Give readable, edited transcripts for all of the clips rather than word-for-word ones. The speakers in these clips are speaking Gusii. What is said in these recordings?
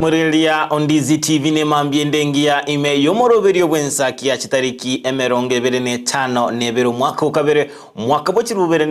Omwancho omorigereria o Ndizi TV nemambia ende engiya ime y'omoroberio bw'ensaki ya chitariki 25 na ebere omwaka o kabere omwaka bwa chilifu bibere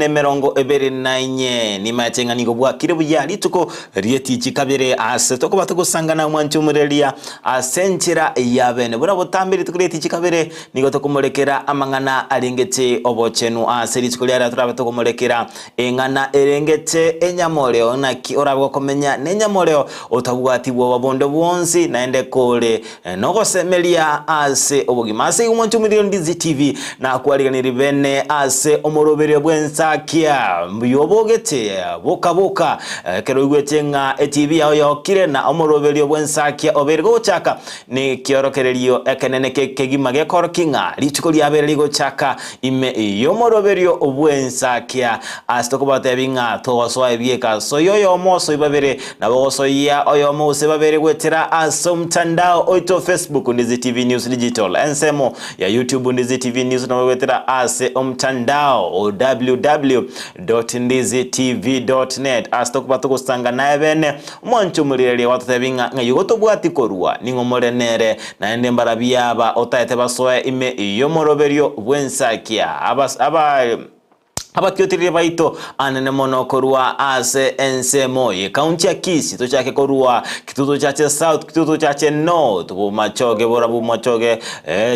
na 24. Nimaete ng'a nigo bwakire buya rituko ri'etichi kabere ase tokoba togosangana omwancho omorigereria ase enchera ya bene. Buna botambe rituko ri'etichi kabere nigo tokomorekera amang'ana arengete obochenu ase rituko riaria torabe tokomorekera Eng'ana erengete enyamoreo, naki orabe gokomenya nenyamoreo otabwati bwoba bonde bwonsi, naende kore nogosemeria ase obogima. Ase igo mwanche omoirire Ndizi TV, nakwariganirie bene ase omoroberio bw'ensakia mbuya obogete boka boka ekero oigwete ng'a eTV yao yaokire na omoroberio bw'ensakia obeire gogochaka nekiorokererio ekenene kegima gekorokia ng'a rituko riabeire rigochaka Ime y'omoroberio bw'ensakia, ase tokobateebia ng'a togosoa ebieka, soyia oyomo osoi babere, nabo ogosoyia oyomo gose babere goetera ase omtandao oito Facebook Ndizi TV News Digital, ensemo ya YouTube Ndizi TV News nabo goetera ase omtandao o www.ndizitv.net ase tokoba togosanga naye bene omwancho omorigereria gwatotebi ng'a ng'ai ogotobwati korwa ning'o more nere Naende mbarabwo aba otaete basoe ime y'omoroberio bw'ensakia, abatiotirie baito anene mono korwa ase ensemo y'ekaunti ya Kisii, tochake korwa Kitutu Chache South, Kitutu Chache North, Bomachoge, Borabu Machoge,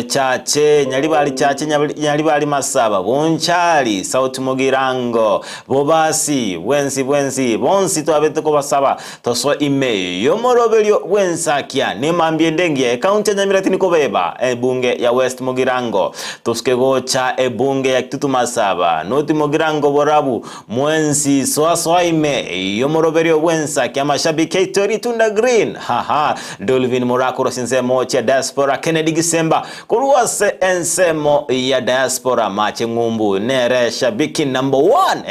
Chache, Nyaribari Chache, Nyaribari Masaba, Bonchari, South Mugirango, Bobasi, bwensi bwensi, bonsi twabete kobasaba Tosoe ime y'omoroberio bw'ensakia nemambia ende engiya ekaunti ya Nyamira tinikobeba ebunge ya West Mugirango. Tosuke gocha ebunge ya Kitutu Masaba, North Mugirango borabu mwensi soa soa ime y'omoroberio bw'ensakia amashabiki aito ritunda green haha Dolvin Murako korwa chinsemo chia diaspora Kennedy Gisemba Korwa ase ensemo ya diaspora mache ng'umbu nere shabiki number one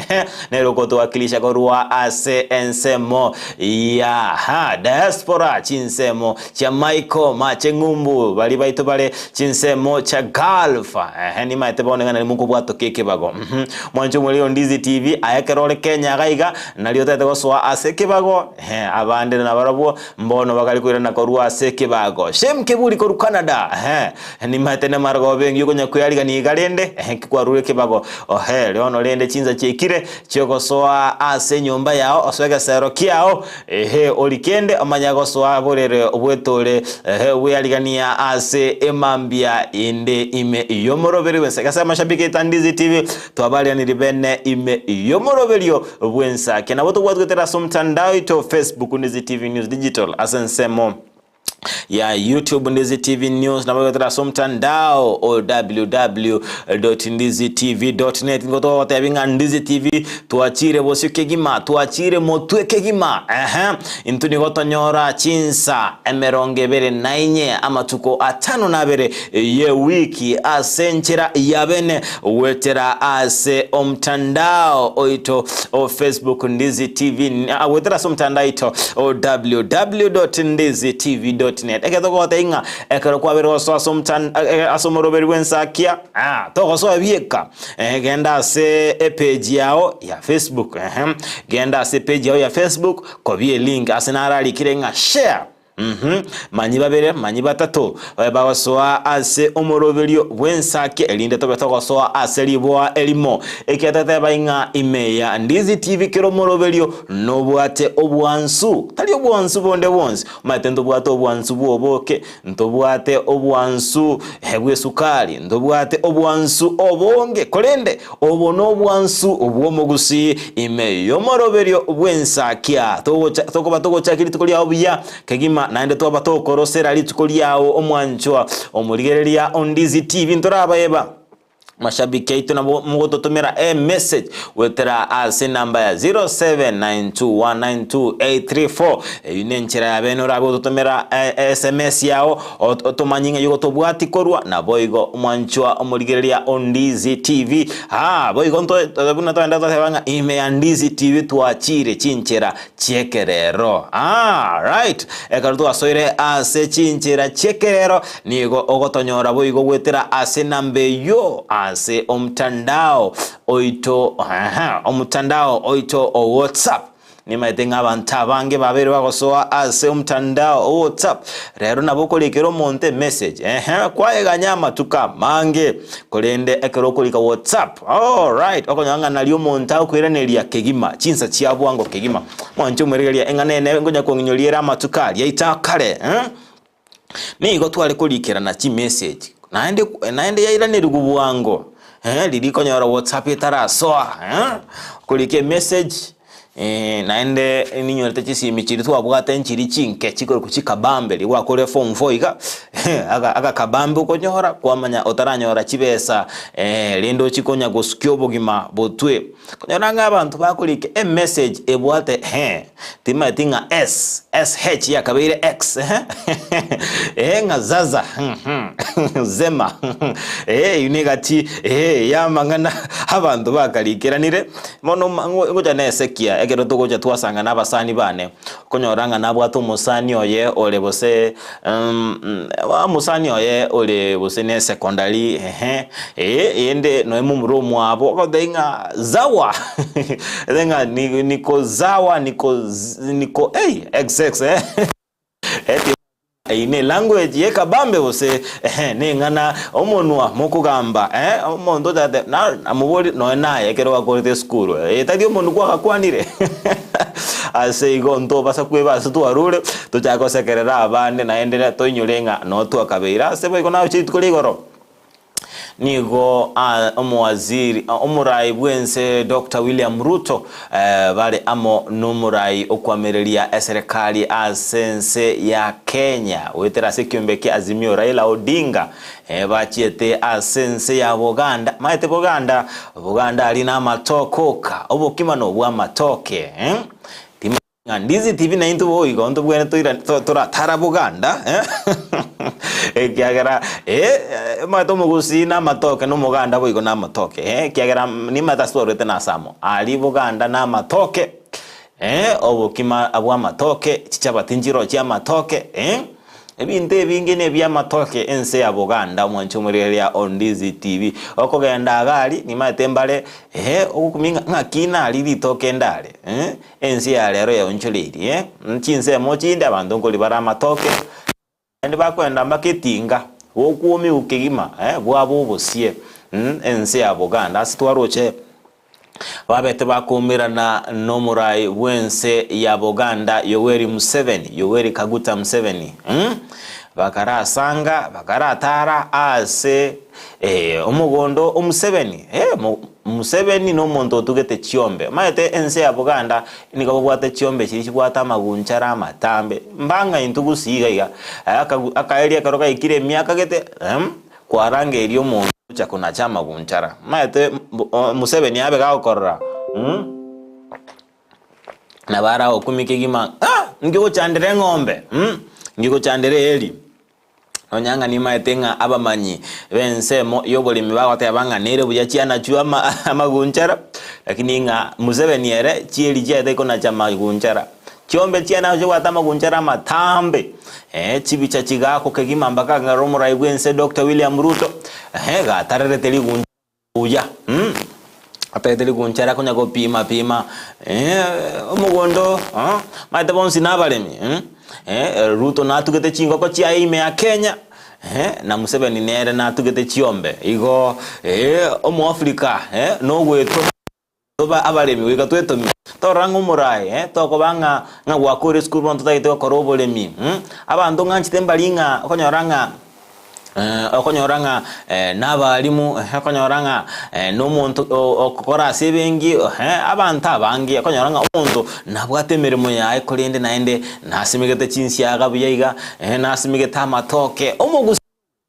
nere okotowakilisha korwa ase ensemo ya ha diaspora chinsemo chia Michael mache ng'umbu bari baito bare chinsemo chia Gulf ehe nimaete bono ng'a nari mokobwatoka ekebago mwanche omorero Ndizi TV aye ekero ore Kenya iga iga nari otagete gosoa ase ekebago ehe abande nabarabwo Mbono bakari koirana korwa ase ekebago. Shem keburi korwa Canada, ehe, nimaete namarogoba engiya okonya kwearigania iga rende, ehe, nki kwarure ekebago, ohe, bono rende chinsa chiaikire chiogosoa ase enyomba yao, osoe egesero kiao, ehe, orie kende omanye gosoa borere obwetore, ehe, bwearigania ase emambia ende ime y'omoroberi bwense. Gese amashabiki eta Ndizi TV, twabarianirie bene ime y'omoroberio bw'ensake. Nabo tobwate goetera ase omotandao oito Facebook Ndizi TV News Digital ase ensemo ya YouTube Ndizi TV News nabo goetera ase omotandao o www.ndizitv.net nigo togotebia ng'a Ndizi TV twachire bosio kegima twachire motwe kegima ehe intwe nigo tonyora chinsa 24 amatuko atano na abere y'ewiki ase enchera ya bene Goetera ase omtandao oito o Facebook Ndizi TV, goetera ase omtandao oito o www.ndizitv.net. Ekero togotebia ng'a ekero kwabeire gosoa ase omtan ase omoroberi bw'ensakia, ah, togosoa bieka, eh, genda ase epage yao ya Facebook, ehe, genda ase epage yao ya Facebook, kobia elink ase nararikire ng'a share. Mhm, manyi babere, manyi batato, babe bagosoa ase omoroberio bw'ensake, erinde tobe togosoa ase riboa erimo. Ekiagera toteba ing'a ime ya Ndizi TV kera omoroberio nobwate obwansu, tari obwansu bonde bwonsi, omanyete ntobwate obwansu bw'oboke, ntobwate obwansu bw'esukari, ntobwate obwansu obonge, korende Obo nobwansu bw'omogusii ime y'omoroberio bw'ensakia. Togocha tokoba togochaka rituko riao buya kegima naende twaba tokorosera rituko riao omwanchwa omorigereria o Ndizi TV ntorabaeba mashabiki aito nabo mogototomera e message goetera ase enamba ya 0792192834 eyio nenchera ya bene orabe gototomera sms yao Otomanye ng'a tobwati korwa, naboigo omwanchwa omorigereria o Ndizi TV. Aa, boigo nto buna togenda toteba ng'a ime ya Ndizi TV twachire chinchera chi'ekerero. Aa, right. Ekero twasoire ase chinchera chi'ekerero, nigo ogotonyora boigo goetera ase enamba eyio ase omtandao oito, ehe, omtandao oito o WhatsApp. Nimaete ng'a abanto abange babeire bagosoa ase omtandao o WhatsApp rero nabo okorikera omonto emessage ehe kwayeganya amatuko amange korende ekero okorika WhatsApp alright okonyora ng'a nario omonto agokoiraneria kegima chinsa chia bwango kegima. Mwanche omweregeria eng'ana ene nkonya kong'inyoria ere amatuko aria aito akare eh. Nigo tware korikerana chimessage naende naende yairanerigwa bwango eh, riria okonyora whatsapp etarasoa eh, okorika emessage naende ninyorete chisimi chiria twabwate nchiria chinke chikorokwa chikabambe riria gwakorire form four iga aka agakabambe okonyora kwamanya otaranyora chibesa rende ochie konya gosukia obogima botwe. Konyora ng'a abanto bakorika emessage ebwate he, timaeti ng'a S, SH yakabeire X eh, ng'a zaza zema eh, eyio negati eh, y'amang'ana abanto bakarikeranire. Bono ngocha nesekia ekero togocha twasanga na abasani bane, okonyora ng'a nabwate omosani oye ore gose Omosani oye ore gose ne secondary ehe, eh, ende noe momura omwabo ogotebia ng'a zawa ere ng'a ni niko zawa niko niko ei xx eh, eti eyio ne language ya ekabambe gose ehe neng'ana omonwa mokogamba eh, omonto otagete na namobori nonya naye ekero gwakorete esukuru eh, tari omonwe kwagakwanire Ase igo ntobasa kweba ase twarure, tochake gosekerera abande naende toinyore ng'a noo twakabeire. Ase boigo nagochia rituko ria igoro, nigo omowaziri omorai bw'ense Doctor William Ruto bare amo nomorai okoamereria eserekari ase ense ya Kenya goetera ase ekiombe kia Azimio Raila Odinga bachiete ase ense ya Boganda. Maete Boganda Boganda aria namatoke oka, obokima nobw'amatoke. Timanya ng'a ndizi tibi naintwe boigo ntobwenerete toirane toratara Boganda ekiagera omanyete omogusii namatoke na omoganda boigo namatoke ekiagera nimanyete ase twarwete nase amo, aria Boganda namatoke, obokima bw'amatoke, chichabati nchiroo chi'amatoke. Ebinto ebinge nebi'amatoke ense ya Boganda omwanche omorigereria o Ndizi TV. Okogenda iga aria nimaete mbare eeh ogokumia ng'a ng'aki nari ritoke ndare eh ense ya rero yaonchoreirie eh chinsemo chinde abanto nkori bare amatoke naende bakoenda mpaka etinga bokwomiwa kegima eh bwaba obosie ense ya Boganda ase twaroche. Babete bakoumerana nomorai bw'ense ya Boganda Yoweri Museveni, Yoweri Kaguta Museveni, bakarasanga bakaratara ase omogondo o Museveni. Museveni nomonto otugete chiombe. Omanyete ense ya Boganda nigo babwate chiombe chiria chibwate amagunchara amatambe, mbang'a intwe gusii iga iga, akaerio ekero gaikire emiaka gete. Kwarangeirie omonto gocha konacha amagunchara. Omanyete Museveni abe gagokorora nabo aragokumie kegima ng'a inki ogochandera eng'ombe inki ogochandera eeri. Nonya ng'a nimaete ng'a abamanyi b'ensemo y'oboremi bagoteba ng'a nere buya chianachwe amagunchara, lakini ng'a Museveni ere chieri chiaye tari konacha amagunchara. Chiombe chiane nabo chibwate amagunchara amatambe, eh, chibicha chigaakwa kegima mpaka akang'erera omorai bw'ense Doctor William Ruto, eh, gatarerete rigunchara buya, mm, atarerete rigunchara konya gopima pima, eh, omogondo, oh, omanyete bonsi nabaremi, mm, eh, Ruto natugete chingoko chiaye ime ya Kenya, eh, na Museveni nere natugete chiombe, igo, eh, omoafrika, eh, nogwetwa. Tobe abaremi goika twetomie. Torora ng'a omoraai, eh, tokoba ng'a ng'a gwakore esukuru bono totagete gokora oboremi, mm. Abanto ng'anchete mbari ng'a okonyora ng'a okonyora ng'a nabalimu, okonyora ng'a nomonto okokora ase ebenki, abanto abange okonyora ng'a omonto nabwate emeremo yaye korende naende nasimegete chinsiaga buya iga, nasimegete amatoke, omogusi.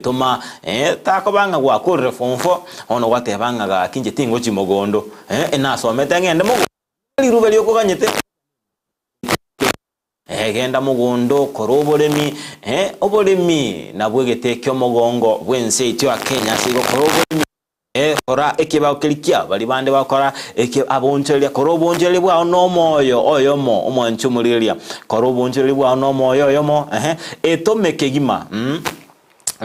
Toma, eh, takoba ng'a gwakorire form four, bono gwateba ng'a gaki inche tingochi mogondo, eh, nasomete ng'ende mogondo, riruba riokoganyete, eh, genda mogondo kora oboremi, eh, oboremi nabwo egete ki'omogongo bw'ense yaito ya Kenya ase igo kora oboremi. Kora ekebao keria kia baria bande bagokora eke aboonchoreria, kora oboonchoreria bwao nomoyo oyomo, omwanchi omorigereria, kora oboonchoreria bwao nomoyo oyomo, ehe, etome kegima, mm.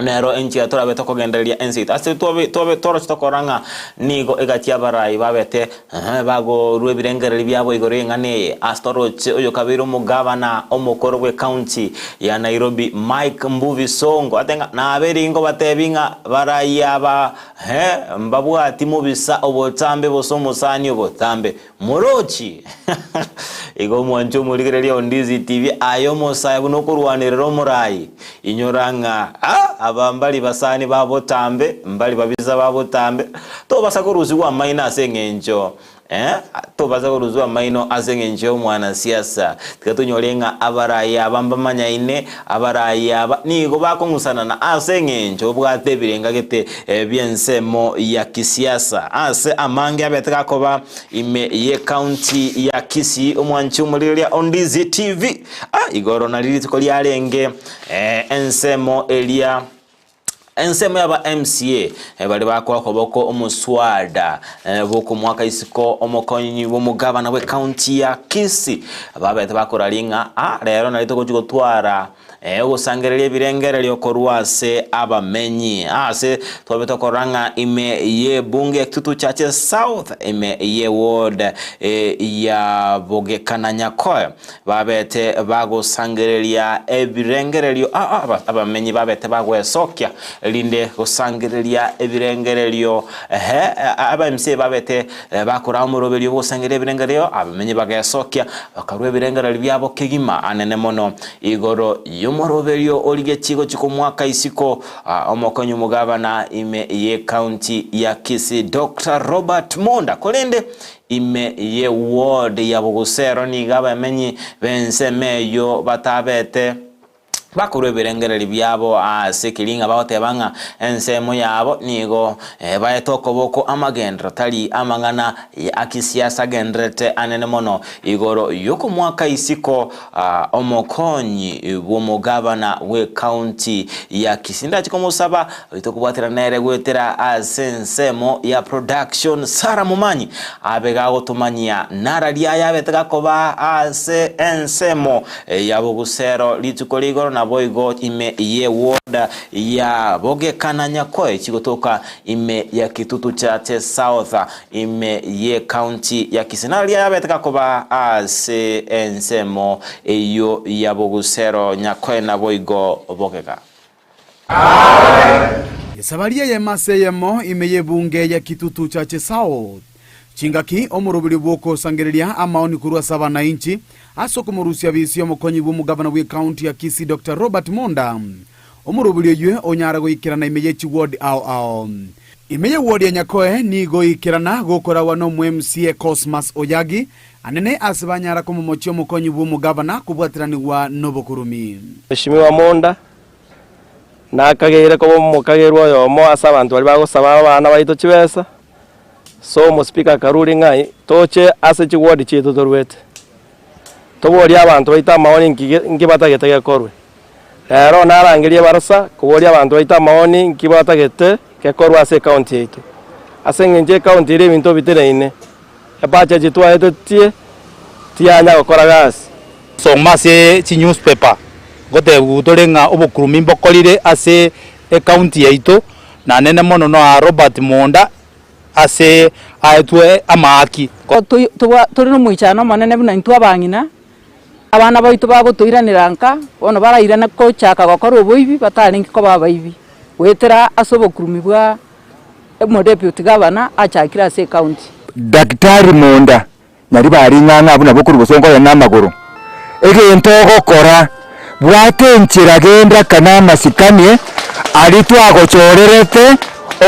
Nero enchera torabe tokogendereria ense yaito. Ase twabe twabe toroche tokora ng'a nigo egati y'abarai babete eeh bagorua ebirengererio biabo igoro y'eng'ana eye. Ase toroche oyo kabeire omogabana omokoro bw'ecounty ya Nairobi Mike Mbuvi Sonko ate ng'a nabeire ingobatebi ng'a barai aba eeh mbabwati mobisa obotambe gose omosani obotambe. Morochi! Igo omwanche omorigereria o Ndizi TV aye omosae buna okorwanerera omorai. Inyora ng'a ah aba mbari basani ba botambe, mbari babisa ba botambe, tobasa korusigwa amaino ase eng'encho eh, tobasa korusigwa amaino ase eng'encho ya omwanasiasa. Tiga tonyore ng'a abarai aba mbamanyaine, abarai aba nigo bakong'usanana ase eng'encho babwate ebirenga gete bi'ensemo ya kisiasa. Ase amange abete gakoba ime y'ecounty ya Kisii, omwanchi omorigereria o Ndizi TV. Ah, igoro nari rituko riarenge ensemo eria Ensemo y'aba MCA baria bakoa koboko omoswada bw'okomoaka isiko omokonyi bw'omogabana bw'ecounty ya Kisii babete bakoraria ng'a ah rero nari togochia gotwara ogosangereria ebirengererio korwa ase abamenyi ase twabete tokorora ng'a ime y'ebunge ya Kitutu Chache South ime ye ward ya Bogekana Nyakoe Babete bagosangereria ebirengererio, abamenyi babete bagwesokia, erinde gosangereria ebirengererio, ehe, aba MCA babete bakoraa omoroberio bw'ogosangereria ebirengererio, abamenyi bagesokia, bakarua ebirengererio biabo kegima anene mono igoro y'omoroberio origetie gochia komwaka isiko omokonyi omogabana ime y'ecounty ya Kisii Doctor Robert Monda. Korende Ime ye ward ya Bogusero nigo abamenyi b'ensemo eyio batabete bakorwa ebirengererio biabo ase ekering'a bagoteba ng'a ensemo yabo nigo ebaete okoboko amagenderero tari amang'ana ya kisiasa agendererete anene mono igoro y'okomoaka isiko omokonyi bw'omogabana bw'ecounty ya Kisii. Ndache komosaba Oito kobwaterana nere goetera ase ensemo ya production Sarah Momanyi abe gagotomanyia nararia aya abete gakoba ase ensemo ya Bogusero rituko rigoro naboigo ime ye ward ya Bogekana Nyakoe chigotoka ime ya Kitutu Chache South ime ye county ya Kisii nararia aya abete gakoba ase ensemo eyio ya Bogusero Nyakoe naboigo Bogeka. Esabari eyemo ase eyemo ime y'ebunge ya Kitutu Chache South. Chingaki omoroberio bw'okosangereria amaoni korwa ase abanainchi ase okomorusia bisi omokonyi bw'omogavana bw'ecounty ya Kisii Doctor Robert Monda. Omoroberio oyio onyare goikerana ime ye chiward ao ao. Ime ye ward ya Nyakoe nigo oikerana gokoragwa n'omo MCA Cosmas Oyagi anene ase banyara komomochia omokonyi bw'omogavana kobwateranigwa nobokurumi. Mheshimiwa Monda, Nakageire koba omokagerwa oyomo ase abanto baria bagosaba abana baito chibesa, so omospeaker akarure ng'a toche ase chiward chiaito toruete, toborie abanto baito amaoni nki ge nki batagete gekorwe. Rero narangerie ebarasa koboria abanto baito amaoni nki batagete gekorwe ase ecounty yaito. Ase eng'encho ecounty ere ebinto biteneine, ebudget twaetetie tiyanya gokora gasi. Soma ase chinewspaper ngotebiwa tore ng'a obokurumi mbokorire ase ecounty yaito na nene mono noa Robert Monda ase aetwe amaaki. Tore nomoichano omonene buna intwe abang'ina, abana baito bagotoiranera nka, bono barairane gochaka gokora oboibi batarenge koba abaibi, goetera ase obokurumi bwa omodeputy governor achakire ase ecounty. Daktari Monda Nari bare ing'ang'a buna bokorwa bosongo oye namagoro. Egento ogokora, bwata enchera genda kana amasikani aria twagochorerete,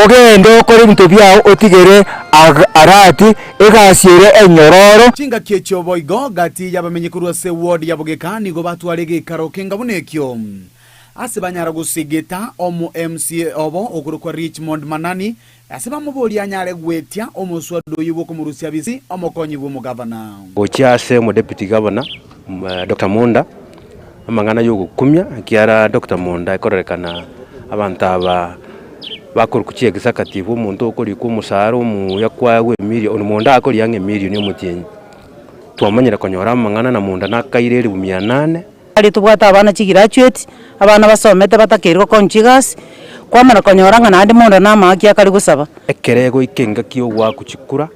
ogende okore ebinto biao otigere ag arati egasi ere enyororo. Chingaki echio boigo gati y'abamenyi korwa ase ward ya Bogeka nigo batware egeikaro kenga buna ekio. Ase banyara gosigeta omo MCA obo okorokwa Richmond Manani Ase bamoborie anyare gwetia omoswada oyio bw'okomorusia bisi omokonyi bw'omogavana. Gochia ase omodeputy governor Doctor Munda, amang'ana yogokumia ekiara Doctor Munda ekororekana abanto aba bakorokwa chiexecutive omonto okorikwa omosara omuya kwaegwa emilion Munda akoria ang'e emilion omotienyi. Twamanyire konyora amang'ana na Munda nakaire elifu mia nane. Aria tobwate abana chigraduate, abana basomete batakeire gokonywa chigasi, kwamana konyora ng'a naende mondo namahaki akare gosaba. Ekero egoika engaki y'ogoakwa chikura,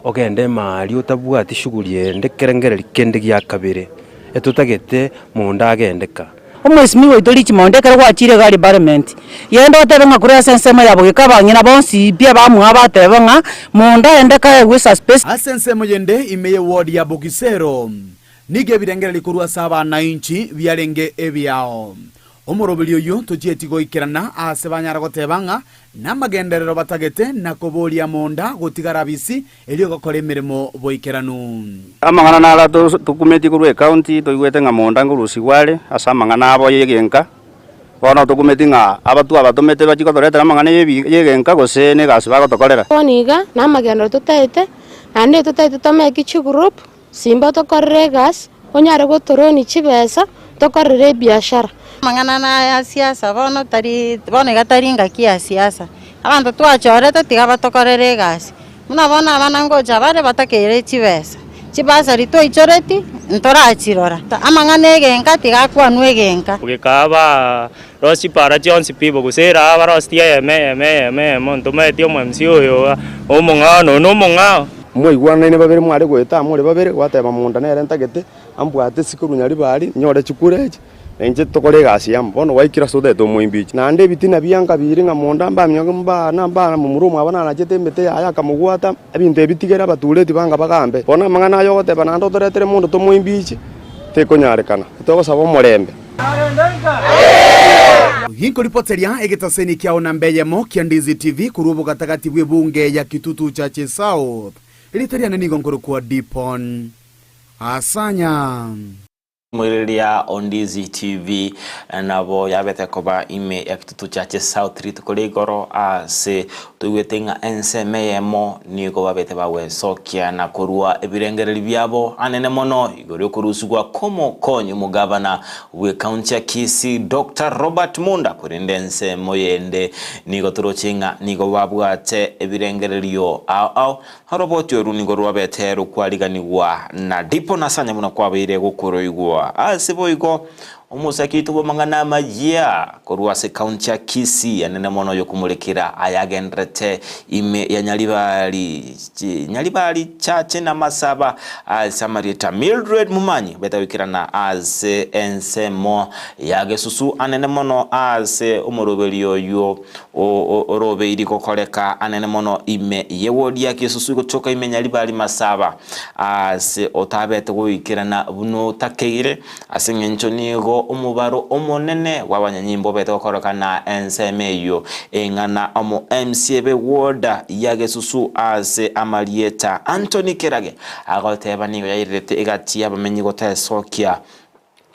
ogende emaari otabwati shughuli ende ekerengereri kende gia kabere, etotagete monda agende ka. Omwesimigwa oito Richmond ekero gwachire iga aria parliament, genda otebe ng'a korwa ase ensemo ya bogeka abang'ina bonsi pi abamwabo batebe ng'a monda aende kaegwe suspension. Ase ensemo yende ime ye ward ya Bogisero, nigo ebirengererio korwa ase abanainchi biarenge ebiao. Omoroberi oyio tochieti goikerana aase banyara goteba ng'a namagenderero batagete na koboria monda gotigara abisi erio gokora emeremo boikeranu. Amang'ana naro tokumetie korwa ecounty toigwete ng'a monda nkorusigwa are ase amang'ana abo y'egenka, bono tokumeti ng'a aba twabatomete bachie gotoretera amang'ana y'egenka gose negasi bagotokorera. Bono iga namagenderero totaete, naende totaete tomeke chigroup. Simba otokorere egasi, onyare gotoroni chibesa tokorere ebiashara. Amang'ana naya siasa bono tari bono iga tari ngaki ya siasa, abanto twachorete tiga batokorere egasi, buna bono abana ngocha bare batakeire chibesa, chibasari twaichoreti ntorachirora, amang'ana egenka tiga akwanwe egenka. Goika ba rosie chipara chionsi pi gose ere barosetie eyemo eyemo eyemo eyemo ntomaeti omo MC oyo omong'ao noyo nomong'ao. Mwaigwanaine babere mware goeta amo ore babere, gwateba monda nere ntagete ambwate ase korwa Nyaribari, nyore chikura echi, na inche tokore egasi amo. Bono gwaikire ase otagete omoimbichi. Naende ebitina bianka biiri ng'a monda mbamioke mbana mbana momura omwabo nanachete emete yaye akamogwata, ebinto ebi tigere abatureti banga bagambe. Bono amang'ana aya ogoteba naende otoretere monto tomoimbiche, tekonyarekana. Togosaba omorembe. Ginkoripoteria egetaseni kiao namba eyemo kia Ndizi TV korwa obogatagati bw'ebunge ya Kitutu Chache South. Erieta riane nigo nkorokwa Dipon Asanya. Moireria o Ndizi TV nabo yabete koba ime ya Kitutu Chache South rituko ria igoro ase toigwete ng'a ensemo eyemo nigo babete bagwesokia na korua ebirengererio biabo anene mono igoro yokorusigwa kw'omokonyi omogabana bw'ekaunti ya Kisii Doctor Robert Munda korende ensemo yende nigo toroche ng'a nigo babwate ebirengererio ao ao. Oroboti oru nigo rwabete rokwariganigwa na Dipo na Sanya buna kwabeire gokoroigwa. Ase boigo Omosake oito bw'amang'ana amayia korwa ase ekaunti ya Kisii enene mono y'okomorekera ayagenderete ime ya Nyaribari Nyaribari Chache na Masaba ase amarieta Mildred Momanyi bete goikerana ase ensemo ya Gesusu anene mono ase omoroberio oyio orobeiri gokoreka anene mono ime y'ewodi ya Gesusu gotoka ime Nyaribari Masaba ase otabete goikerana buna otakeire. Ase engencho nigo omobaro omonene bw'abanyanyimbo obete gokorokana ensemo eyio eng'ana omo MCA b'eward ya Gesusu ase amarieta Anthony Kerage agoteba nigo yairerete egati y'abamenyi gotesokia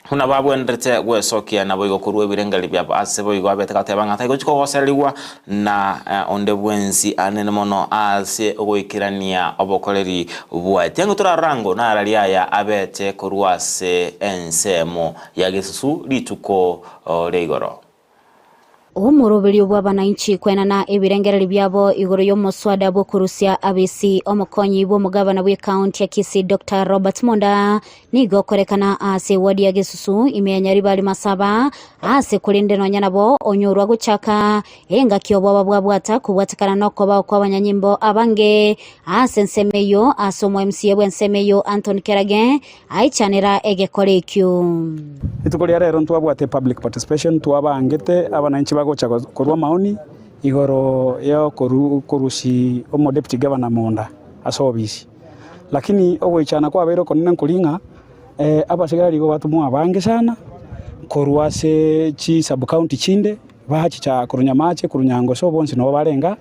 buna babwenerete gwesokia naboigo korwa ebirengererio biabo ase boigo abete goteba ng'a taigochi kogosererigwa na onde bwensi anene mono ase ogoikerania obokoreri bwaye. Tiango torarora ango narari aya abete korwa ase ensemo ya gesusu rituko ria igoro. Omoroberio bw'abanainchi kwenana ebirengererio biabo igoro y'omoswada bw'okorusia abisi omokonyi bw'omogabana bw'ekaunti ya Kisii Doctor Robert Monda Nigo okorekana ase ewadi ya Gesusu ime ya Nyaribari Masaba, aase korende nonya nabo onyorwa gochaka engaki obwoba bwabwata kobwatekana nokobao kw'abanyanyimbo abange ase ensemo eyio ase omo MCA bw'ensemo eyio Anthony Kerage aichanera egekora ekio. Rituko ria rero ntwabwate public participation, twabangete abananchi bagocha korwa amaoni igoro ya okorusia omo deputy governor monda ase obisi. Lakini ogoichana kwabeire okonene nkoria ng'a abasigari igo batomwa abange sana korwa ase chi sub county chinde, bachicha korwa Nyamache, korwa Nyangoso bonsi nabo barenge aa,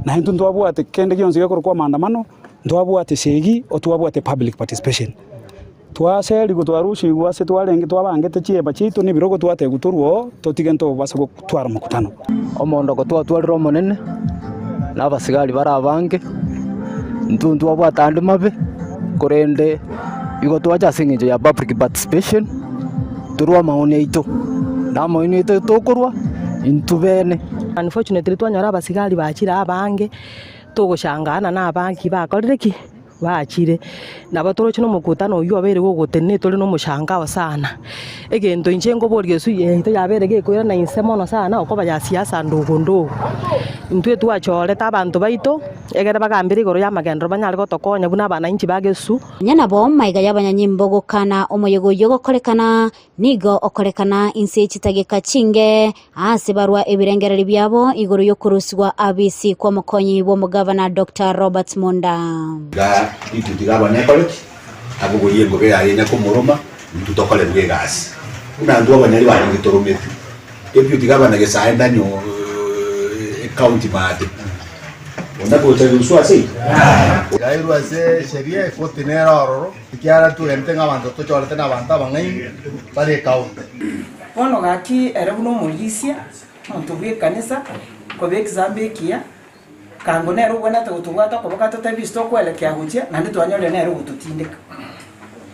na intwe ntwabwate kende gionsi gekorokwa amaandamano, ntwabwate esegi, o twabwate public participation. Twaserigwe twarusigwe ase twarenge twabangete chieba chiaito na ebirogo twategwa torwe oo totige ntobasa gotwara omokutano. Omondoko twatwarire Omonene, na abasigari bare abange, intwe ntwabwate ande mabe, korende igo twacha ase eng'encho ya public participation, torwe amaoni aito, na amaoni aito tokorwa intwe bene. Unfortunately twanyora abasigari bachire abange, togoshangaana na abanki bakorire ki? Bachire, nabo toroche nomokutano oyio obeire gogotenena tore nomoshangao sana. Egento inche nkoboria esui yaito yabeire gekoirana inse mono sana okoba ya siasa ndogo ndogo. Intwe twachorete abanto baito, egere bagambere igoro y'amagenderero banyare gotokonya buna abananchi ba Gesu. Nonya nabo, maiga y'abanyanyimbo gokana omoyega oyio gokorekana, nigo okorekana inse ye chitageka chinge, aase barwa ebirengererio biabo igoro y'okorusigwa abisi kw'omokonyi bw'omogavana Doctor Robert Monda. Iga rituti gabana ekore ki? Abogorie engobe yaye enya komoroma, intwe tokorerwe egasi. Buna intwe abanyari barenge torometi. Deputy gavana Gesae ndanyo ecounty maate. Onda gocha goiswa ase eye? Yairwe ase esheria ekoti nere ororo, ekiagera twegenete ng'a abanto tochorete nabanto abang'aini bare ecounty. Bono gaki ere buna omorisia, omonto bw'ekanisa, koba example ekiya, kango nere obwenerete gotobwata okoboko atotebie ase tokoelekea gochia, naende twanyorire nere ogototindeka.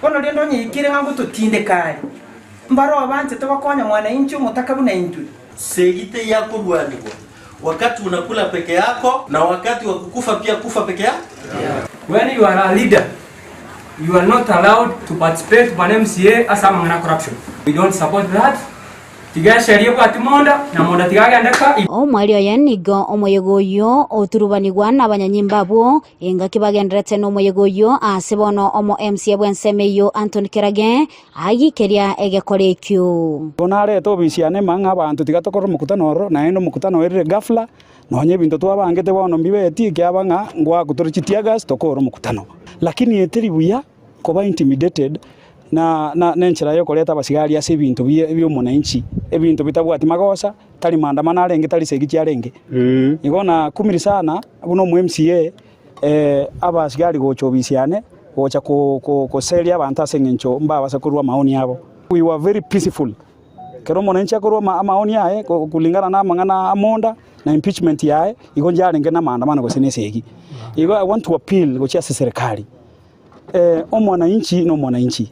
Bono rende onye yaikire ng'a ngototindeka are, mbare obanchete gokonya mwananchi omotaka buna intwe. Segite ya korwanigwa wakati unakula peke yako na wakati wa kukufa pia kufa peke yako. When you are a leader, you are not allowed to participate bwana MCA ase amang'ana a corruption. We don't support that. Tiga esheria ebwati monda, na monda tiga agende ka. Omweri oye nigo omoyega oyio oturubanigwa nabanyanyimbo abwo, engaki bagenderete nomoyega oyio ase bono omo MCA bw'ensemo eyio Anthony Kerage agikeria egekora ekio. Igo narete obisi yane emang'a ng'a abanto tiga tokore omokutano ororo, naende omokutano oerire ghafla, nonya ebinto twabangete bono mbibeti ekiaba ng'a ngoakwa tore chiteargas tokore omokutano. Lakini eteri buya koba intimidated na na nenchera yokoreta abasigari ase ebinto bie biomonanchi, ebinto bitabwati magosa, tari maandamano arenge tari segi chiarenge. Igo nakumiri sana buna omo MCA abasigari gocha obisi yane, gocha ko ko koseria abanto ase eng'encho mbabase korwa amaoni abo. We were very peaceful, ekero omonanchi akorwa ama amaoni aye ko kulingana na amang'ana amonda na impeachment yaye, igo njarenge na amaandamano gose na esegi. Igo I want to appeal gochia ase serikali. Omwananchi nomwananchi,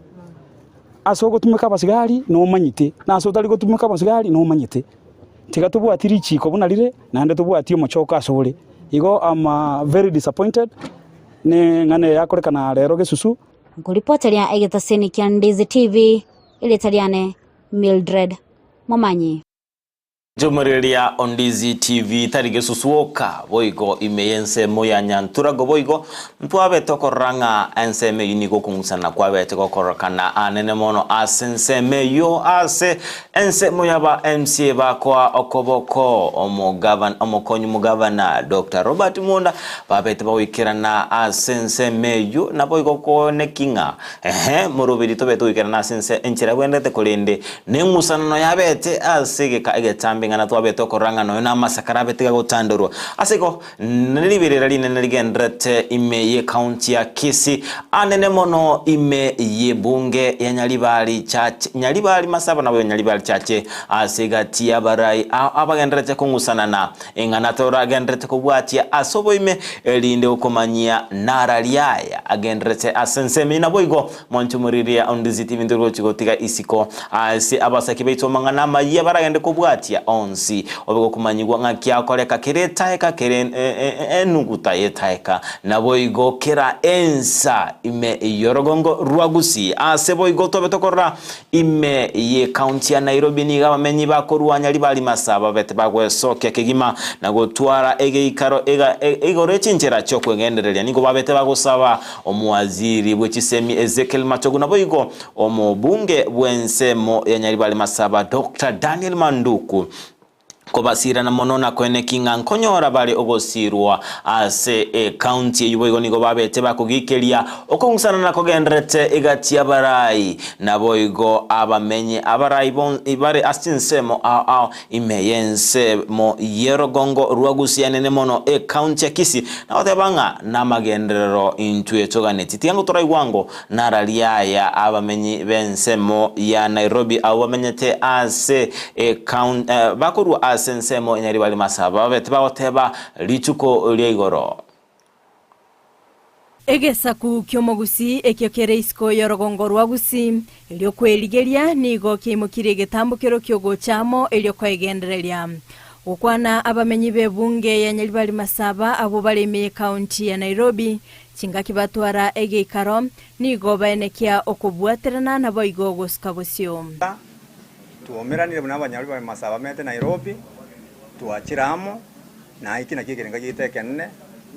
ase ogotumeka abasigari nomanyete, na ase otari gotumeka abasigari nomanyete. Tiga tobwati richiko buna rire, naende tobwati omochoko ase ore. Igo am very disappointed ne eng'ana eye yakorekana rero gesusu. Nkoripoteria egetaseni kia Ndizi TV, erieta riane Mildred Momanyi. Nchomorereria Ondizi TV tari gesusuoka boigo ime y'ensemo ya Nyanturago boigo ntwabete okorora ng'a ensemo eyio nigo okong'usana kwabete gokorokana anene mono ase ensemo eyio ase ensemo y'aba MCA bakoa okoboko omogavan omokonyi omogavana Doctor Robert Monda babete bagoikerana ase ensemo eyio naboigo koneki ng'a ehe moroberi tobete goikerana ase ense enchera bwendete korende Neng'usanano yabete ase egeka egetambe ng'a natwabete okorora ng'a nonya namasakara abete gagotandorwa. Ase igo, neriberera rinene rigendererete ime y'ecounty ya Kisii, anene mono ime y'ebunge ya Nyaribari Church, Nyaribari Masaba nabo Nyaribari Church, ase egati y'abarai ao abagendererete kong'usanana. Ing'ana toragendererete kobwatia ase oboime, erinde gokomanyia nara riaya agendererete ase ensemo eye naboigo Monto moriria ondisiti ebinto bigochi gotiga isiko ase abasaki baito amang'ana amayia baragende kobwatia onsi obe gokomanyigwa ng'aki akoreka kera etaeka kera enuguta y'etaeka naboigo kera ensa ime y'orogongo rwa Gusii ase boigo tobe tokorora ime y'ecounty ya Nairobi nigo abamenyi bakorwa Nyaribari Masa babete bagwesokia kegima na gotwara egeikaro igoro y'echinchera chiokwegendereria nigo babete bagosaba Omowaziri bwe chisemi Ezekiel Machogu naboigo omobunge bw'ensemo ya Nyaribari Masaba Doctor Daniel Manduku kobasirana mono na koeneki ng'a nkonyora bare ogosirwa ase ecounty eyio boigo nigo babete bakogikeria okong'usana na kogendererete egati y'abarai naboigo abamenyi abarai bare ase chinsemo ao ao Ime y'ensemo y'orogongo rwa Gusii enene mono ecounty ya Kisii, na goteba ng'a namagenderero intwe toganeti. Tiga ngotoraigwa ango nararia aya abamenyi b'ensemo ya Nairobi abwo bamenyete ase ecounty bakorwa ase ensemo ya Nyaribari Masaba babete bagoteba rituko ria igoro. Egesaku ki'omogusii ekio kere isiko y'orogongo rwa Gusii, erio kwerigeria nigo kiaimokirie egetambokero ki'ogocha amo erio koegendereria. Gokwana abamenyi b'ebunge ya Nyaribari Masaba abwo bare ime y'ekaunti ya Nairobi, chingaki batwara egeikaro, nigo baenekia okobwaterana naboigo gosuka bosio. Twomeranire buna abanyaribari Masaba bamete Nairobi, twachire amo, na eki nakio ekerengo giaito ekenene,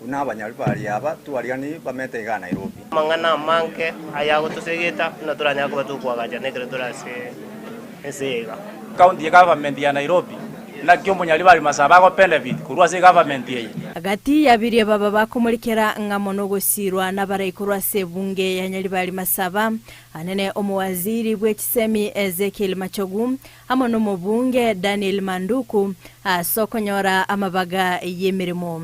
buna abanyaribari aba twariganirie bamete igaa Nairobi. Amang'ana amange ayagotosegeta buna toranyare koba tokoagachana ekero tore ase ense eye iga. County government ya Nairobi, naki omonyaribari Masaba ago benefit korwa ase egovernment eye? Gati ya biria baba bakomorekera ng'a mono ogosiirwa nabarai korwa ase ebunge ya Nyaribari Masaba, anene omowaziri bwe chisemi Ezekiel Machogu, amo nomobunge Daniel Manduku ase okonyora amabaga y'emeremo.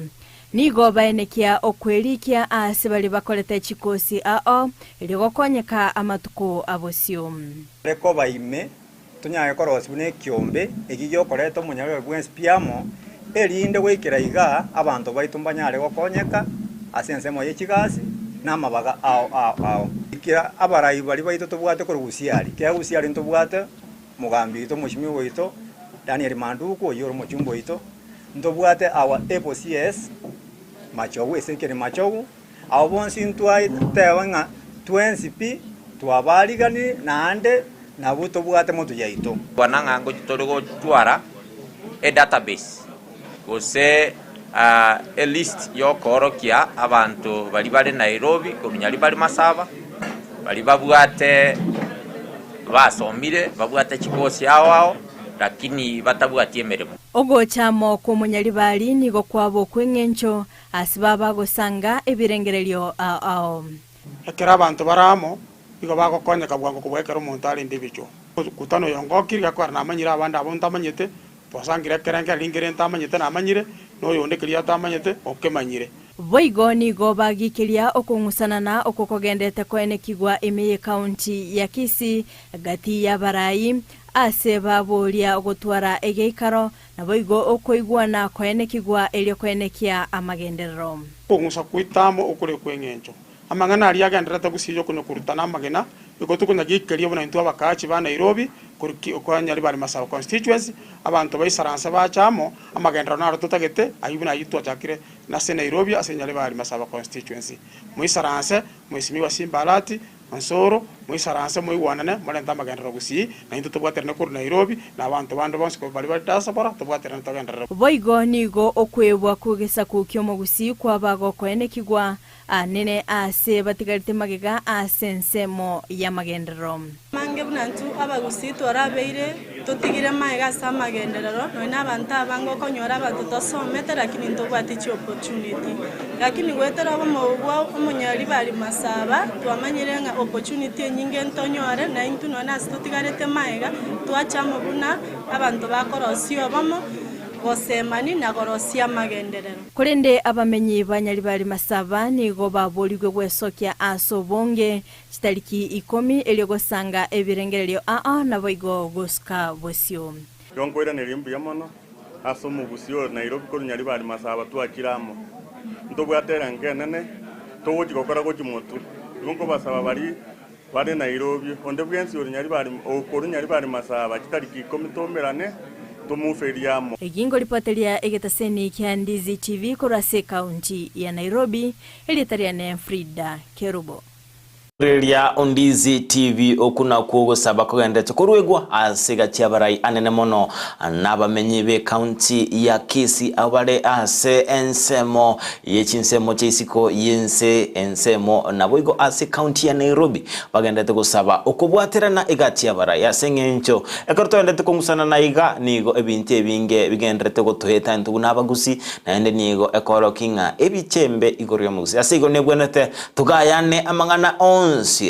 Nigo baenekia okwerikia aase baria bakorete chikosi ao, erio gokonyeka amatuko abosio. Ere koba ime, tonyare korosia buna ekiombe eki giokoreta omonyarebe bwensi pi amo, erinde goikera igaa abanto baito mbanyare gokonyeka ase ensemo ye chigasi na amabaga ao ao ao. Kera abarai baria baito tobwate korwa Gusiari, kera Gusiari ntobwate Mogambi oito, omochimi oito, Daniel Manduku, oyio ore omochumba oito, ntobwate our able CS, Machogu, Ezekiel Machogu, abwo bonsi ntwateba ng'a twensi pi twabariganirie naende nabwo tobwate motwe yaito. Kwana ng'a ngochi tore gotwara edatabase gose elist yokoorokia abanto baria bare Nairobi korwa Nyaribari Masaba, baria babwate basomire babwate chikosi ao ao lakini batabwati emeremo. Ogocha amo kw'omonyaribari nigo kwaba okw'engencho ase baba gosanga ebirengererio ao ao. Ekero abanto bare amo, nigo bagokonyeka bwango kobua ekero omonto arende ebichwa. Omokutano oyo ngokire, gakora namanyire abande abwo ntamanyete, Twasangire ekerengererio nkere ntamanyete namanyire, na oyonde keria atamanyete okemanyire. Boigo nigo bagiikeria okong'usanana okwo kogenderete koenekigwa ime y'ekaunti ya Kisii gati y'abarai ase baboria gotwara egeikaro, naboigo okoigwana koenekigwa erio koenekia amagenderero. Okong'usa kw'etamo okore kw'engencho. Amang'ana aria agendererete gusii y'okonya-korutana amagena, nigo tokonya-geikeria buna intwe abakaachi ba Nairobi, korwa kwa Nyaribari Masaba Constituency, abanto baisaranse bache amo, amagenderero naro totagete, ayio buna ayio twachakire nase Nairobi ase Nyaribari Masaba Constituency. Moisaranse, Mheshimiwa Simba Arati, Onsoro, moisaranse moigwanane, morente amagenderero gusii, na intwe tobwaterane korwa Nairobi, na abanto bande bonsi korwa baria bare diaspora, tobwaterane togenderere. Boigo nigo okwebwa kw'egesaku ki'omogusii kwaba gokoenekigwa Anene aase batigarete magega ase ensemo y'amagenderero. Amange buna intwe abagusii twarabeire totigire magega ase amagenderero, nonya na abanto abange okonyora abanto tosomete lakini ntobwati chiopportunity. Lakini goetera obomo bwa omonyaribari Masaba, twamanyire ng'a opportunity enyinge ntonyore, na intwe nonya ase totigarete magega, twacha amo buna abanto bakorosia obomo, gosemani na gorosia amagenderero. Korende abamenyi ba Nyaribari Masaba nigo baborigwe gwesokia ase obonge chitariki ikomi erio gosanga ebirengererio aa naboigo gosuka bosio. Igo nkoiraneria mbuya mono ase omogusii o Nairobi korwa Nyaribari Masaba twachire amo. Ntobwate erengo enene togochi gokora gochia motwe. Igo nkobasaba baria bare Nairobi, onde bwensi ore Nyaribari okorwa Nyaribari Masaba chitariki ikomi toumerane tomoferie amo. Egingo ripoteria egetaseni kia Ndizi TV korwa ase ekaunti ya Nairobi, erieta riane Frida Kerubo. Riria Ondizi TV oku nakwo ogosaba kogenderete koruegwa ase egati y'abarai anene mono nabamenyi b'ecounty ya Kisii abwo bare ase ensemo ye chinsemo chia isiko y'ense ensemo naboigo ase county ya Nairobi bagenderete gosaba okobwaterana egati y'abarai ase eng'encho ekero togenderete kong'usanana iga nigo ebinto ebinge bigenderete gotoeta intwe buna abagusii naende nigo ekorokia ng'a ebichembe igoro y'omogusii ase igo nebwenerete togayane amang'ana onsi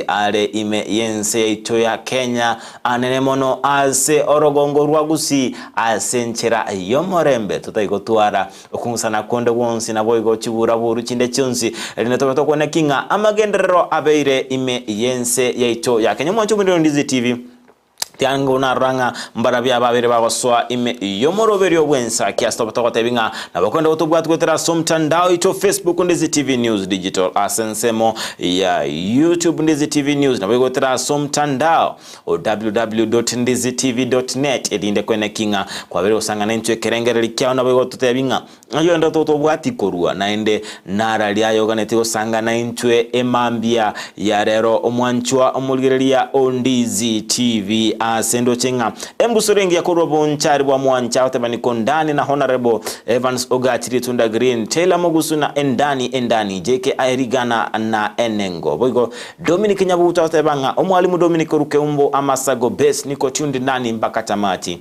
are ime y'ense yaito ya Kenya anene mono ase orogongo rwa Gusii ase enchera y'omorembe totari gotwara Okong'usana konde gwonsi naboigo chibura-buru chinde chionsi, erinde tobe tokwana ki ng'a amagenderero abeire ime y'ense yaito ya Kenya. Omwancho bw'Endizi TV. Tiango narora ng'a mbarabio ababere bagosoa ime y'omoroberio bw'ensa kiase tobe togotebi ng'a nabo kwenda gotobwati goetera ase omtandao oito Facebook Ndizi TV News Digital ase ensemo ya YouTube Ndizi TV News nabo igoetera ase omtandao o www.ndizitv.net erinde kweneki ng'a kwabere gosang'ana intwe ekerengereri kiao nabo igototebi ng'a Ayio ende totobwati korua, naende nararia ayoganeti gosangana intwe emambia ya rero omwanchwa omorigereria o Ndizi TV ase ndoche ng'a embusuro engiya korwa bonchari bwa mwancha otebani Kondani na Honourable Evans Ogachi Ritunda Green Taylor Mogusu na Endani Endani JK Rigana na Enengo boigo Dominic Nyabuto agoteba ng'a Omwalimu Dominic Orukeumbo Amasago Base niko tuned ndani mpaka tamati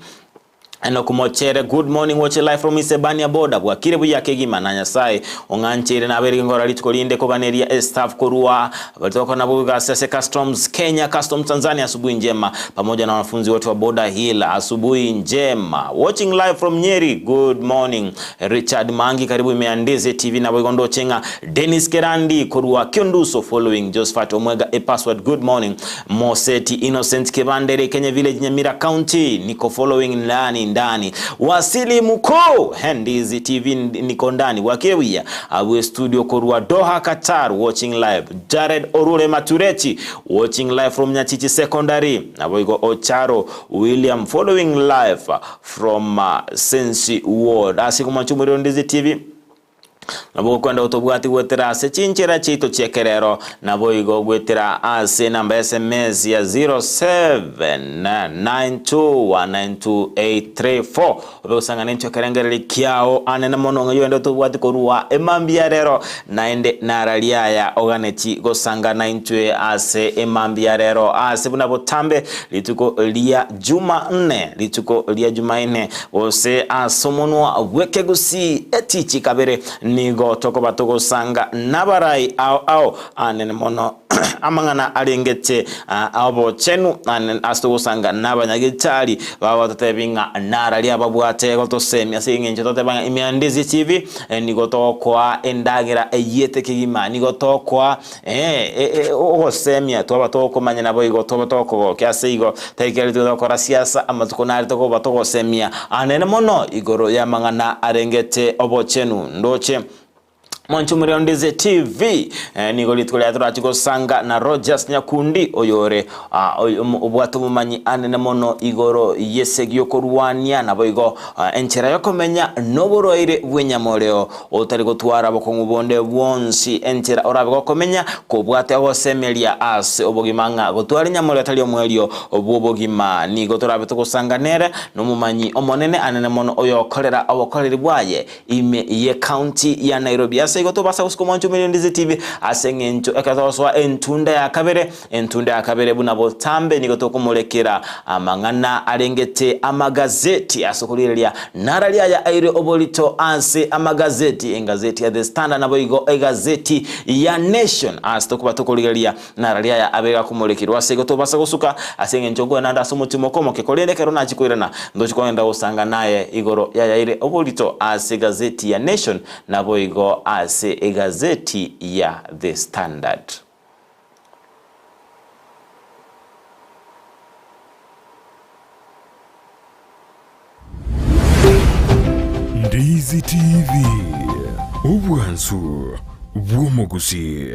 Enock Mochere, Good morning watching live from Isebania border bwakire buya kegima na Nyasaye ong'ancheire nabeire ngora rituko rinde koganeria estaff korwa baria togokora nabo egasi ase Customs Kenya, Customs Tanzania asubuhi njema pamoja na wanafunzi wote wa Border Hill asubuhi njema watching live from Nyeri good morning Richard Mangi karibu ime ya Ndizi TV naboigo ndoche ng'a Dennis Kerandi korwa Kionduso following Josephat Omwega a password good morning Moseti Innocent Kebandere Kenya Village Nyamira County niko following ndani ndani Wasili Mukuu Ndizi TV niko ndani bwakire buya abwe studio korwa Doha Qatar watching live Jared Orure Matureti watching live from Nyachichi Secondary naboigo Ocharo William following live from uh, Sensi Ward ase komancha omorero Ndizi TV Nabo okwenda gotobwati goetera ase chinchera chiaito chi'ekerero, naboigo goetera ase enamba ya sms ya 0792192834 obe gosang'ana inchwe ekerengererio kiao anene mono ng'a oyonde otobwati korwa emambia ya rero naende nararia aya oganeti gosangana intwe ase emambia ya rero ase buna botambe rituko ria Jumanne, rituko ria Jumaine, gose ase omonwa bw'ekegusii etichi kabere, nigo tokoba togosanga nabarai ao ao anene mono amang'ana arengete obochenu ase togosanga nabanyagitari bagototebi ng'a narari ababwate gotosemia ase eng'encho toteba ng'a ime ya Ndizi TV nigo togokoa endagera eyiete kegima, nigo togokoa Ee, ogosemia twaba tokomanya naboigo tobe tokogokia. Ase igo, tari kera rituko togokora siasa, amatuko nare tokoba togosemia anene mono igoro y'amang'ana arengete obochenu. Ndoche mwanche omorero Ndizi TV nigo rituko riaye torachi gosanga na Rogers Nyakundi oyore obwate obomanyi anene mono igoro y'esegi y'okorwania naboigo enchera y'okomenya noborwaire bw'enyamoreo Otari gotwara bokong'u bonde bwonsi, enchera orabe gokomenya, kobwate ogosemeria ase obogima ng'a gotware nyamore atari omoerio bw'obogima. Nigo torabe togosanga nere, nomomanyi omonene anene mono oyokorera obokoreri bwaye ime ye county ya Nairobi. Ase igo tobasa gosika omwancho omoerio Ndizi TV ase eng'encho ekero togosoa entunda ya kabere, Entunda ya kabere buna botambe nigo tokomorekera amang'ana arengete amagazeti ase okorigereria narari aya aire oborito ase amagazeti, engazeti ya The Standard naboigo egazeti ya Nation ase tokoba tokorigereria narari aya abe gakomorekerwa ase igo tobasa gosuka ase engencho nkoenda ande ase omotimoko omoke korende ekero nachia koirana ntochi kogenda gosanga naye igoro yayaire oborito ase egazeti ya Nation naboigo ase egazeti ya The Standard. Ndizi TV, obwansu bw'omogusii.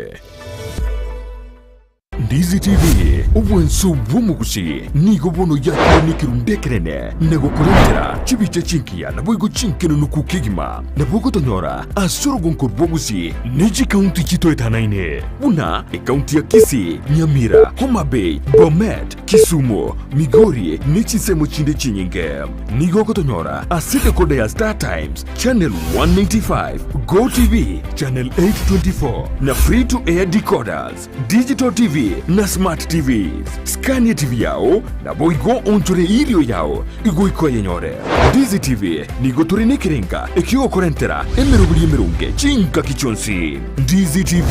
Ndizi TV, obwansu bw'omogusii nigo bono yakire nekerundu ekenene na gokorentera chibicha chingiya naboigo chinkenunuku kegima. Nabo ogotonyora ase orogonko rw'Ogusii ne chikaunti chitoetanaine buna ekaunti ya Kisii, Nyamira, Homa Bay, Bomet, Kisumu, Migori ne chinsemo chinde chinyinge. Nigo ogotonyora ase decoder ya Star Times channel 185, Go TV channel 824 na free to air decoders, Digital TV na Smart TVs. Skania TV yao naboigo onchore irio yao igoika oyenyore. Ndizi TV nigo tore nekerenga ekiogokorentera emeroberi emeronge chingaki chionsi. Ndizi TV,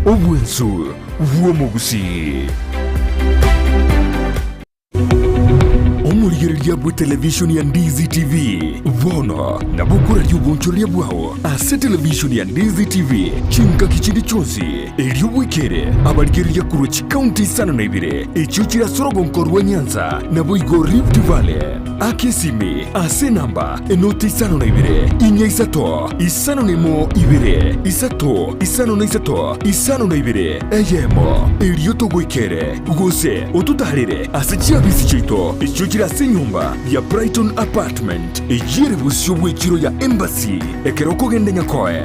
obwensu bw'omogusii. Omorigereria. Obonchoreria bw'etelevishoni ya Ndizi TV. Bono nabo okoraria obonchoreria bwao ase televishoni ya Ndizi TV chingaki chinde chionsi, erio bwekere abarigereria korwa chikaunti isano na ibere echio chire ase orogonko rwa Nyanza naboigo Rift Valley. Aka esimi ase enamba enoti isano na ibere, inya isato, isano na emo ibere, isato, isano na isato, isano na ibere, eyemo, erio togoikere, gose ototaarere ase chiabisi chiaito echio chire ase enyomba ya Brighton Apartment, eyio ere bosio bw'echiro ya Embassy ekero okogenda Nyakoe.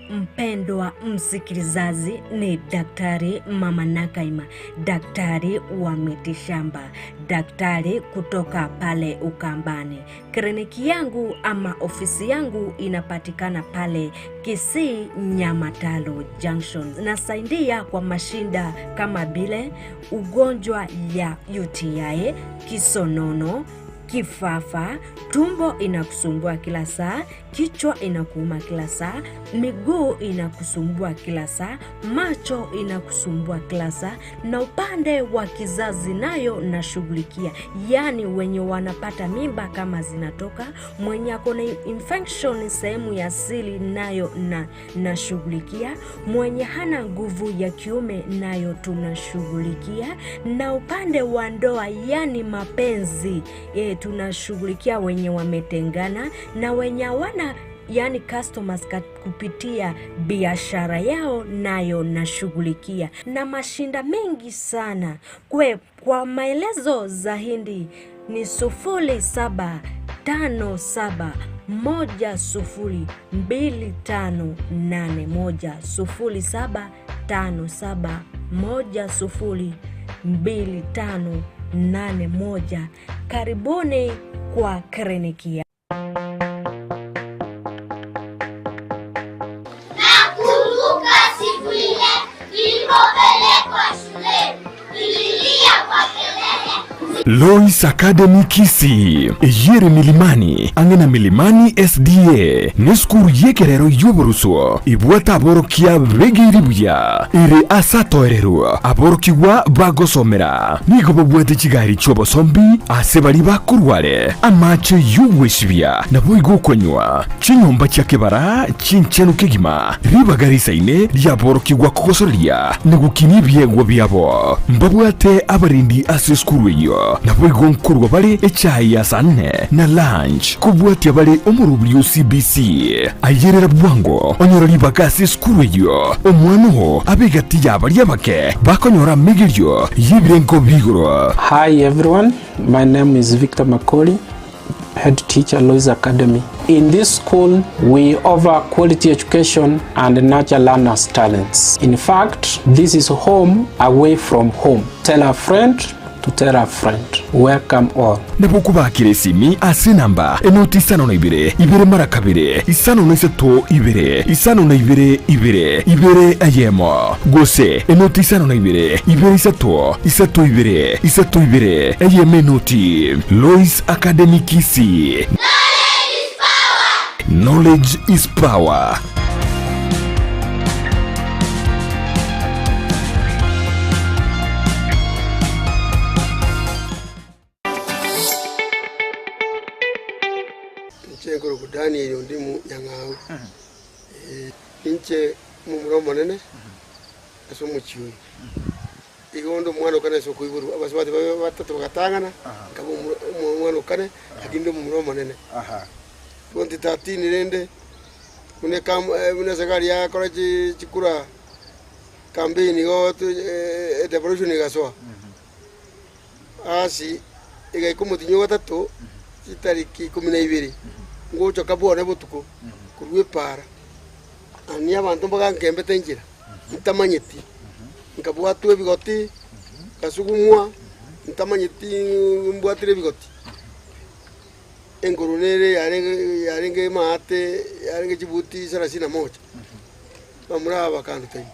Mpendwa msikilizaji, ni Daktari Mama Nakaima, daktari wa mitishamba, daktari kutoka pale Ukambani. Kliniki yangu ama ofisi yangu inapatikana pale Kisii Nyamatalo Junction. Nasaidia kwa mashinda kama vile ugonjwa ya UTI, kisonono, kifafa, tumbo inakusumbua kila saa, kichwa inakuuma kila saa, miguu inakusumbua kila saa, macho inakusumbua kila saa, na upande wa kizazi nayo nashughulikia, yaani wenye wanapata mimba kama zinatoka, mwenye ako na infection sehemu ya siri nayo na nashughulikia, mwenye hana nguvu ya kiume nayo tunashughulikia, na upande wa ndoa yani mapenzi e, tunashughulikia wenye wametengana na wenye hawana yani customers kupitia biashara yao nayo nashughulikia na mashinda mengi sana kwe, kwa maelezo zaidi ni 0757 102581 0757 102581. Karibuni kwa kliniki ya Nakumbuka siku ile nilipopelekwa shuleni, nililia kwa kelele. Lois Academy Kisii, eyere Milimani, ang'e na Milimani SDA, nesukuru y'ekerero y'oborusuo, ebwate aborokia begeire buya, ere ase atoererwa aborokigwa bagosomera. Nigo babwate chigari chi'obosombi ase baria bakorwa are, amache y'ogwesibia, naboigo okonywa, chinyomba chia kebara chinchenu kegima, ribaga risaine riaborokigwa kogosoreria na gokinia ebiegwa biabo. Mbabwate abarendi ase esukuru eyio, naboigo nkorwa bare echae ya saa nne na lunch, kobwatia bare omorobiri o CBC. Ayerera bwango onyore ribaga ase esukuru eyio, omwana oo abe egati ya baria abake bakonyora amegerio y'ebirengo bi'igoro. Hi everyone, my name is Victor Makori, head teacher Lois Academy. In this school, we offer quality education and nurture learners' talents. In fact, this is home away from home. Tell a friend to tell a friend. Welcome all. Nabo okobakera esimi ase enamba enoti isano na ibere, ibere mara kabere, isano na isato ibere, isano na ibere ibere, ibere eyemo, gose enoti isano na ibere, ibere isato, isato ibere, isato ibere, eyemo enoti. Lois Academy Kisii. Knowledge is power. nkorokwa Daniel Ondimu Nyang'au. Inche omomura omonene ase omochie oyo. Igo onde omwana okane ase okoiborwa, abasubati babe batato bagatang'ana, nkaba omwana okane, lakini inde omomura omonene. 2013 rende, buna ekam buna eserikari yakora chikura campaign igo edevolution egasoa. Ase egaika omotienyi o gatato, chitariki ikomi na ibere, ngochoka bwane botuko korwa epaara, ani abanto mbagankembete enchera ntamanyeti, nkabwatwa ebigoti, nkasugumwa, ntamanyeti mbwatire ebigoti. Engoro nere yarenge yarenge maate yarenge chibuti sarasini na moja, bamura aba bakanduta ime.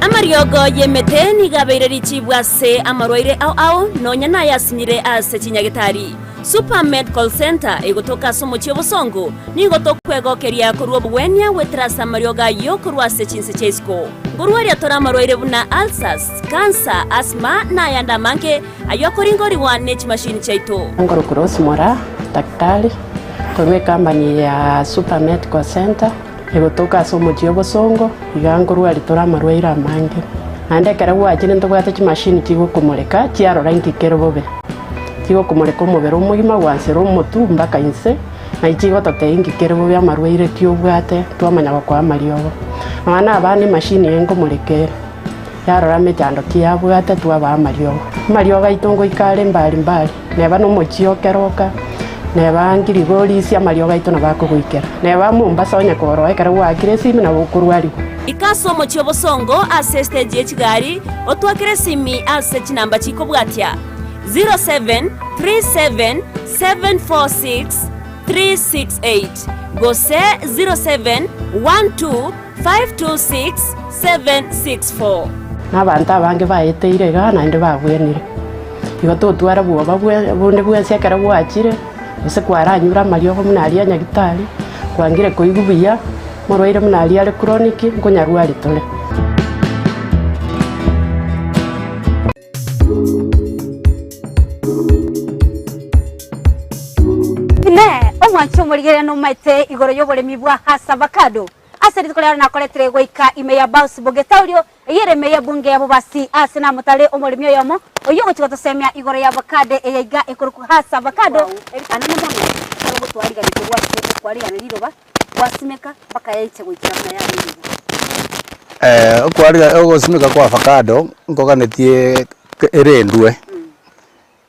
Amariogo y'emete nigo abeire richibu ase amarwaire ao ao, nonya nayasinyire ase chinyagitari. Super Medical Centre egotoka ase omochie obosongo, nigo tokwegokeria korwa obogwenia goetera ase amariogo ayio korwa ase chinse chia isiko. Nkorwaria tore amarwaire buna ulcers, cancer, asthma na ayande amange ayio akoringorigwa ne chimashini chiaito. Nkorokwa Rose Moraa, daktari korwa ecompany ya Super Medical Centre. Egotoka ase omochie obosongo, iga nkorwaria tore amarwaire amange. Naende ekero gwachire ntobwate chimashini chigokomoreka chiarora inki kere bobe. Chigokomoreka omobere omogima gwansera omotwe mpaka inse, naye chigototebia inki kere bobe amarwaire ki obwate twamanya gokoa amariogo. Nonya na abana emashini eye nkomoreka ere, yarora emechando ki yabwate twabaa amariogo. Amariogo aito ngoika are mbari mbari. Neba nomochie o keroka, neba ngirigorisia amariogo aito nabo akogoikera, neba Mombasa onye koroa ekero gwaakire esimi nabo okorwarigwa. Ika ase omochie obosongo ase estage ye chigari, otwakere esimi ase chinamba chikobwatia, 0737746368 gose 0712526764. Na abanto abange baeteire igaa naende babwenire. Igo totwara bwoba bonde bwensi ekero gwachire, gose kwaranyure amariogo buna aria a nyagitari, kwangire koigwa buya, omorwaire buna aria are chronic, nkonyarwari tore. Inee! Omwanchi omorigereria nomaete igoro y'oboremi bwa Hass Avocado? Ase rituko riaro nakoretire goika ime ya Baus Bogetaurio, eyio ere ime y'ebunge ya Bobasi, aase namotare omoremi oyomo, oyio ogochia gotosemia igoro y'avocado eye iga ekorokwa Hass Avocado. Anene mono, ekero ogotwarigania korwa ase okwarigana riroba, gwasimeka mpaka yaiche goikera buna yarenge iga. Okwariga ogosimeka kwa avocado, nkoganetie erendwe,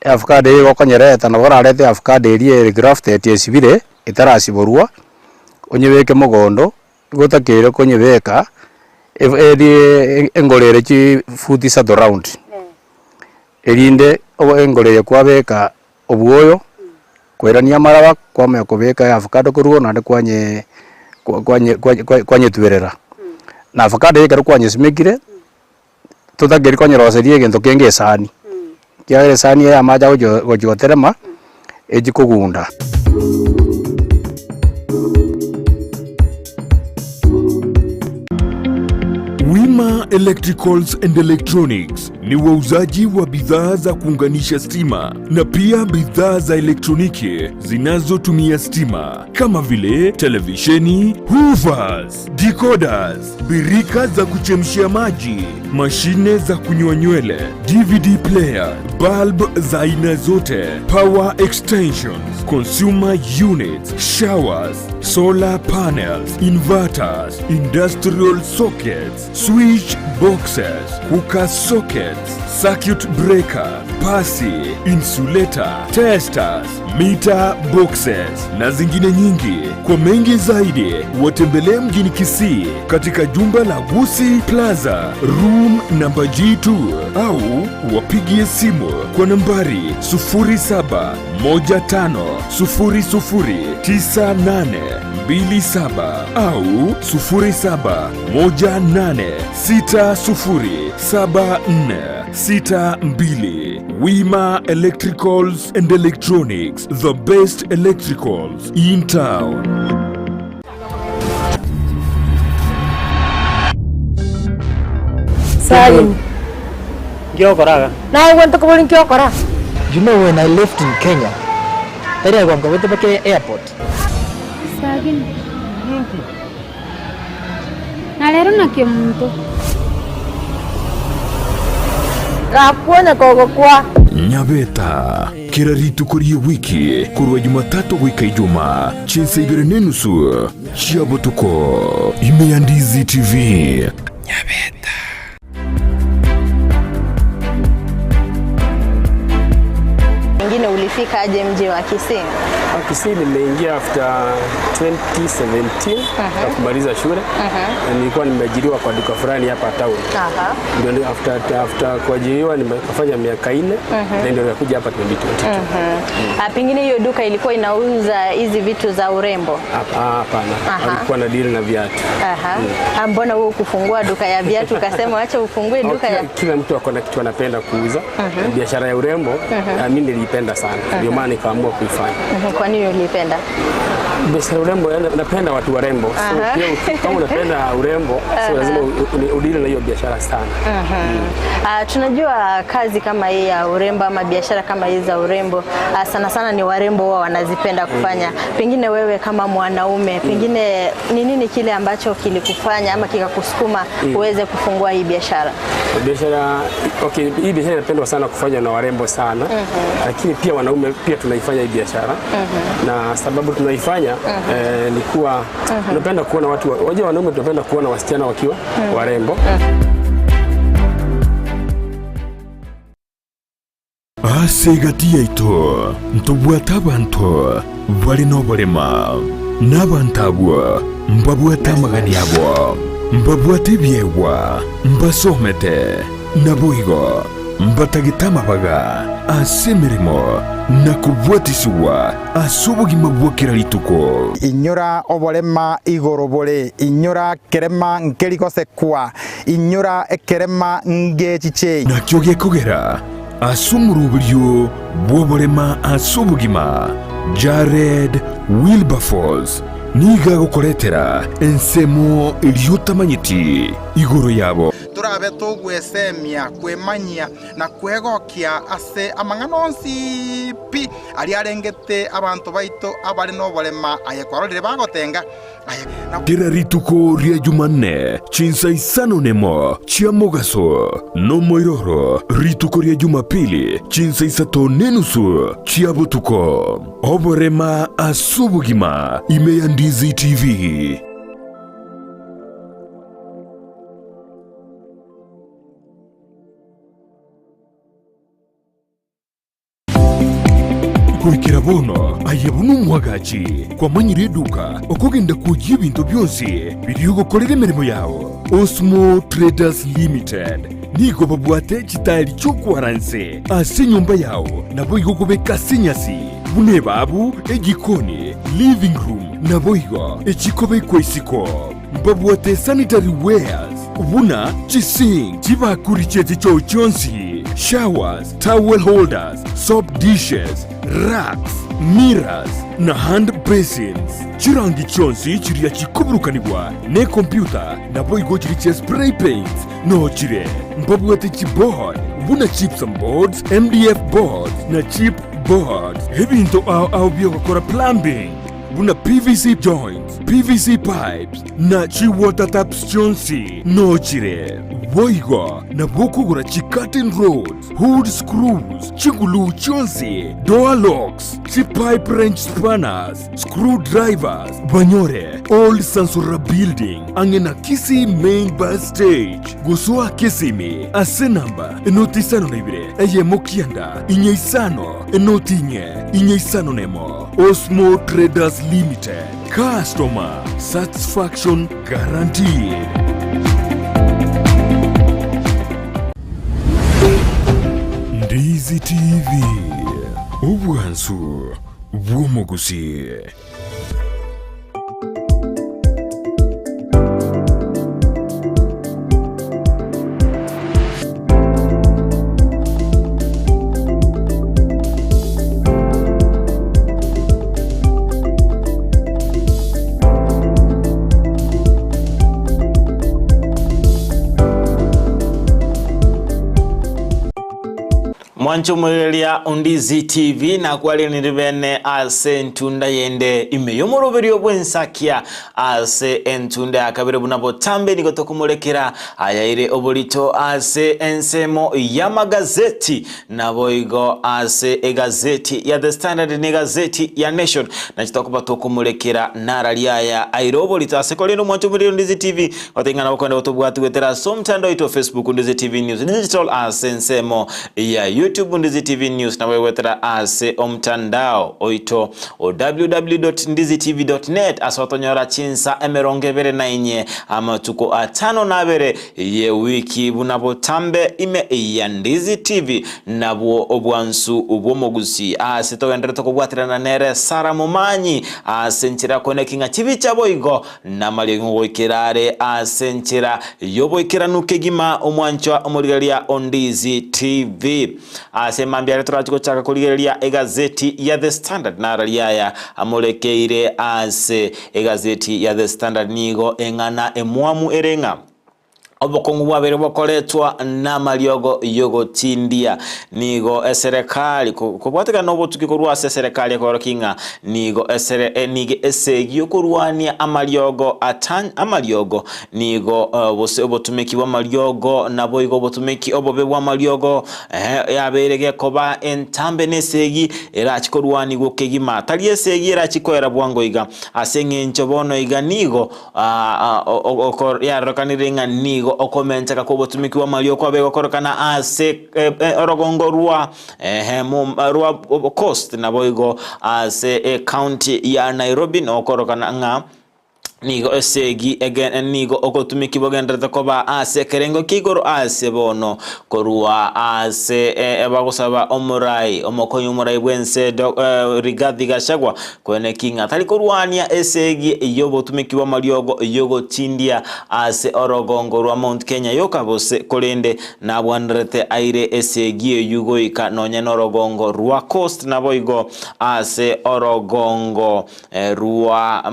Avocado eye igo okonyereta nabo orarete avocado eria ere grafted esibire etarasiborwa, onyebeke mogondo, igo otakeire konyebeka erie engoro ere chifuti isato round, erinde engoro eye kwabeka obwoyo, kwairania amaraba kwamanya kobeka avocado korwa naende kwanye kwanye kwanyetwerera. Na avocado eye ekero kwanyesimekire. Totakeri konyeroseria egento kenge esani, ekiagera esani eye amache agochi gochi goterema, echi kogunda. Wima Electricals and Electronics ni wauzaji wa bidhaa za kuunganisha stima na pia bidhaa za elektroniki zinazotumia stima kama vile televisheni, hoovers, decoders, birika za kuchemshia maji, mashine za kunyoa nywele, DVD player, bulb za aina zote, power extensions, consumer units, showers, solar panels, inverters, industrial sockets, switch boxes, cooker sockets, circuit breaker, pasi, insulator, testers, meter boxes na zingine nyingi. Kwa mengi zaidi, watembelee mjini Kisii katika jumba la Gusii Plaza room namba G2 au wapigie simu kwa nambari 0715009827 au 0718607462. Wima Electricals and Electronics, the best electricals in town. Salim. Nki okora iga? Naye gento kobori nki okora? You know when I left in Kenya, tari agwo nkobete mpaka airport. Sagini. Na rero naki omonto. Gakuonya kogokwa. Nyabeta, kera rituko ri'ewiki korwa Jumatatu goika Ijumaa, chinsa ibere na enusu chia botuko, ime ya Ndizi TV. Nyabeta. Pengine ulifika aje mji wa Kisii? Kisii nimeingia after 2017 na kumaliza shule. Na nilikuwa nimeajiriwa kwa duka fulani hapa town. Ndio ni after kuajiriwa nimefanya miaka 4 na ndio nikakuja hapa 2022. Pengine hiyo duka ilikuwa inauza hizi vitu za urembo? Hapana, alikuwa na deal na viatu. Mbona wewe ukufungua duka ya viatu ukasema acha ufungue duka ya Kila mtu ako na kitu anapenda kuuza. Biashara ya urembo mimi niliipenda sana, ndio maana nikaamua kuifanya. Kwa nini ulipenda? Biashara ya urembo, napenda watu warembo. So pia kama unapenda urembo, so lazima udili na hiyo biashara sana. Tunajua kazi kama hii ya urembo ama biashara kama hii za urembo sana sana ni warembo wao wanazipenda kufanya. Pengine wewe kama mwanaume, pengine ni nini kile ambacho kilikufanya ama kikakusukuma uweze kufungua hii biashara? Biashara, okay, hii biashara inapendwa sana kufanya na warembo sana. Lakini pia wanaume pia tunaifanya hii biashara. Na sababu tunaifanya ni kuwa tunapenda kuona watu, wajua wanaume tunapenda kuona wasichana wakiwa warembo. Ase egati yaito ntobwate abanto bare noborema, na abanto abwo mbabwate amagani abo, mbabwate ebiegwa, mbasomete, naboigo mbatagete amabaga ase emeremo na kobwatisigwa ase obogima bwa kera rituko. Inyora oborema igoro bore, inyora kerema nkerigosekwa, inyora ekerema ngechiche. Nakio gekogera ase omoroberio bw'oborema ase obogima Jared Wilberforce niga gokoretera ensemo eriotamanyeti igoro yabo. Turabe togwesemia kwemanyia na kwegokia ase amang'ana onsi pi aria arengete abanto baito abare noborema aye kwarorire bagotenga. Kera rituko ria Jumanne chinsa isano nemo chia mogaso nomoiroro rituko ria Jumapili chinsa isato nenusu chia botuko oborema ase obogima ime ya Ndizi TV. Goikera bono aye buna omwagachi kwamanyire eduka okogenda kwoyia ebinto bionsi biria ogokorera emeremo yao. Osmo Traders Limited nigo babwate chitairi chi'okwaranse ase enyomba yao naboigo okobeka ase enyasi buna ebabu, ejikoni, living room naboigo echikobekwa isiko. Mbabwate sanitary wares buna chisink, chibakuri chie chichoo chionsi, showers, towel holders, soap dishes, racks, mirrors na hand basins. Chirangi chionsi chiria chikoburukanigwa ne computer naboigo chiri chia spray paints nochire. Mbabwate chiboard buna gypsum boards, MDF boards na chip boards. Ebinto ao ao biogokora plumbing buna PVC joints, PVC pipes na chi water taps chionsi nochire. Boigo nabo okogora chi curtain rods, hood screws, chigulu chionsi, door locks, chi pipe wrench spanners, screw drivers, banyore Old Sansora Building ang'e na Kisii Main Bus Stage. Gosoa Kisimi ase namba enoti isano na ibere eyemo kianda inye isano enoti inye inye isano nemo. Osmo Traders Limited, customer satisfaction guaranteed. Ndizi TV, obwansu bw'omogusii. Mwanche omoereria o Ndizi TV nakwarenire bene ase entunda yende ime y'omoroberio bw'ensakia ase entunda ya kabere buna botambe nigo tokomorekera ayaire oborito ase ensemo y'amagazeti naboigo ase egazeti ya The Standard na egazeti ya Nation nachi tokoba tokomorekera narari aya aire oborito ase korende omwanche omoereria o Ndizi TV Goting'ana gokwenda gotobwati goetera ase omotandao oito wa Facebook Ndizi TV News Digital ase ensemo ya YouTube Ndizi TV News nabo goetera ase omotandao oito o www.ndizitv.net ase otonyora chinsa emerongo ebere na inye amatuko atano na abere ye wiki buna botambe ime ya Ndizi TV nabwo obwansu bw'omogusi ase togenderete kobwaterana nere Sarah Momanyi ase enchera koneki ng'a chibicha boigo Namariogi goikera are ase enchera y'oboikeranu kegima omwanchwa omorigereria o Ndizi TV. Ase mambia aria torachi gochaka korigereria egazeti ya The Standard narari aya amorekeire ase egazeti ya The Standard nigo eng'ana emwamu ere ng'a Obokong'u bwabeire bokoretwa namariogo y'ogotindia. Nigo eserekari kobwatekana nobotuki korwa ase eserekari ekorokia ng'a nigo esere eh, nigo esegi y'okorwania amariogo atan amariogo nigo eh, gose obotumeki bw'amariogo naboigo obotumeki obobe bw'amariogo eh, yabeire gekoba entambe nesegi erachi korwanigwa kegima tari esegi erachi koera bwango iga ase eng'encho bono iga nigo Yarorekanire ng'a nigo okomenteka kw'obotumiki bw'amario kwabe gokorokana ase orogongo rwa rwa Coast naboigo ase ecounty ya Nairobi nokorokana ng'a nigo esegi nigo ogotumiki bogendererete koba ase ekerengo kia igoro ase bono korwa ase bagosaba omorai omokonyi omorai bw'ense Rigathi Gachagua Koeneki ng'a tari korwania esegi y'obotumiki bw'amariogo y'ogotindia ase orogongo rwa Mount Kenya yoka gose, korende nabwanerete aire esegi eyio goika nonya norogongo rwa Coast naboigo ase orogongo rwa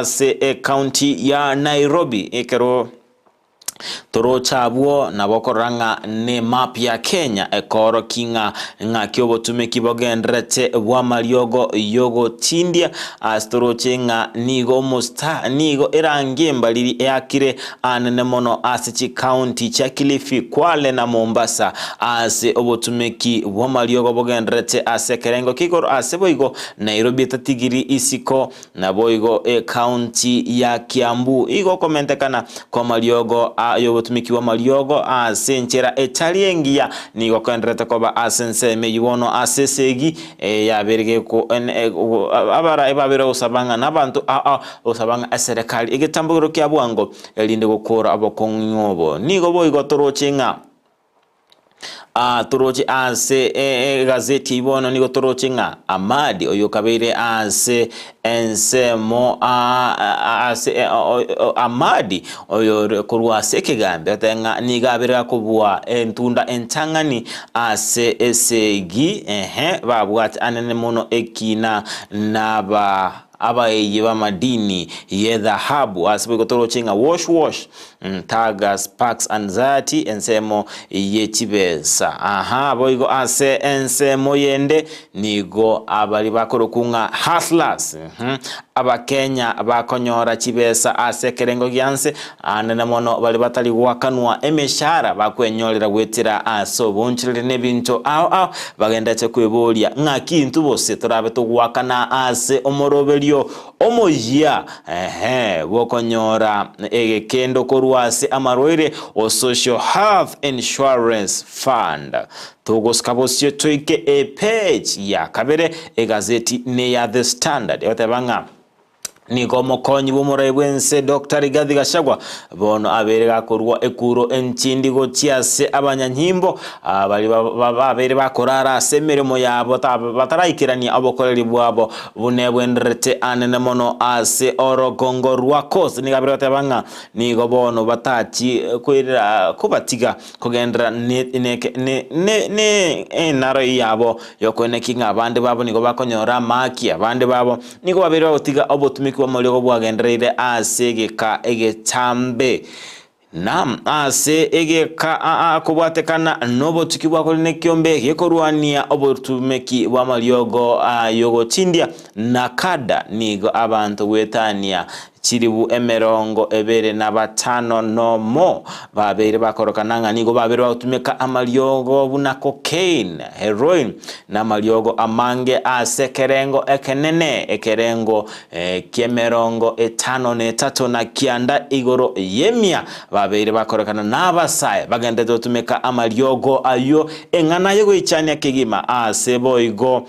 ase ecounty ya Nairobi ekero Toroche abwo nabo okorora ng'a nemap ya Kenya ekoorokia ng'a ng'aki obotumeki bogendererete bw'amariogo y'ogotindia ase toroche ng'a nigo omosta nigo erangi embariri eakire anene mono ase chicounty chia Kilifi, Kwale na Mombasa ase obotumeki bw'amariogo bogendererete ase ekerengo kia igoro ase boigo Nairobi etatigiri isiko Naboigo ecounty ya Kiambu igo okomentekana kw'amariogo y'obotumiki bw'amariogo ase enchera etari engiya nigo koendererete koba ase ensemo eyio bono ase esegi yabeire geko abaraai babeire gosaba ng'a nabanto ao gosaba ng'a eserekari egetambokero kia bwango erinde gokora obokong'u obo. Nigo boigo toroche ng'a. Aa toroche ase egazeti eyio bono nigo toroche ng'a Amadi oyo okabeire ase ensemo ase Amadi oyo korwa ase ekegambi agotebi ng'a nigo abeire gakobua entunda entang'ani ase esegi ehe babwate anene mono ekina naba Abaeyi b'amadini y'edhahabu ase boigo toroche ng'a wash wash Taga sparks anxiety ensemo ye chibesa. Aha boigo ase ensemo yende nigo abari bakorokwa ng'a hustlers Abakenya bakonyora chibesa ase ekerengo gianse anene mono baria batari goakanwa emeshahara bakwenyorera goetera ase obonchereri na ebinto ao ao bagenderete kweboria ng'aki intwe bose torabe togoakana ase omoroberio omoyia ehe bw'okonyora egekendo korwa ase amarwaire o Social Health Insurance Fund. Togosika bosio toike epage ya kabere egazeti neya The Standard egoteba ng'a Nigo omokonyi bw'omorai bw'ense Doctor Rigathi Gachagua bono abeire gakorua ekuro entindi gochia ase abanyanyimbo baria babeire bakorara ase emeremo yabo bataraikerania obokoreri bwabo buna ebwenderete anene mono ase orogongo rwa Coast. Nigo abeire goteba ng'a nigo bono batachi koirera kobatiga kogenderera nenaro yabo yokoenekia ng'a abande babo nigo bakonyora amaki abande babo Nigo babeire bagotiga obotumiki bw'amariogo bwagendereire ase egeka egetambe. Naam, ase egeka akobwatekana nobotuki bwakore nekiombe gekorwania obotumeki bw'amariogo ay'ogotindia na kada nigo abanto goetania chilibu emerongo ebere na batano nomo babeire bakorokana ng'a nigo babeire bagotumeka amariogo buna cocaine, heroin, na amariogo amange ase ekerengo ekenene, ekerengo ki'emerongo etano na etato na kianda igoro y'emia babeire bakorekana nabasae bagenderete gotumeka amariogo ayio eng'ana y'ogoichania kegima. Ase boigo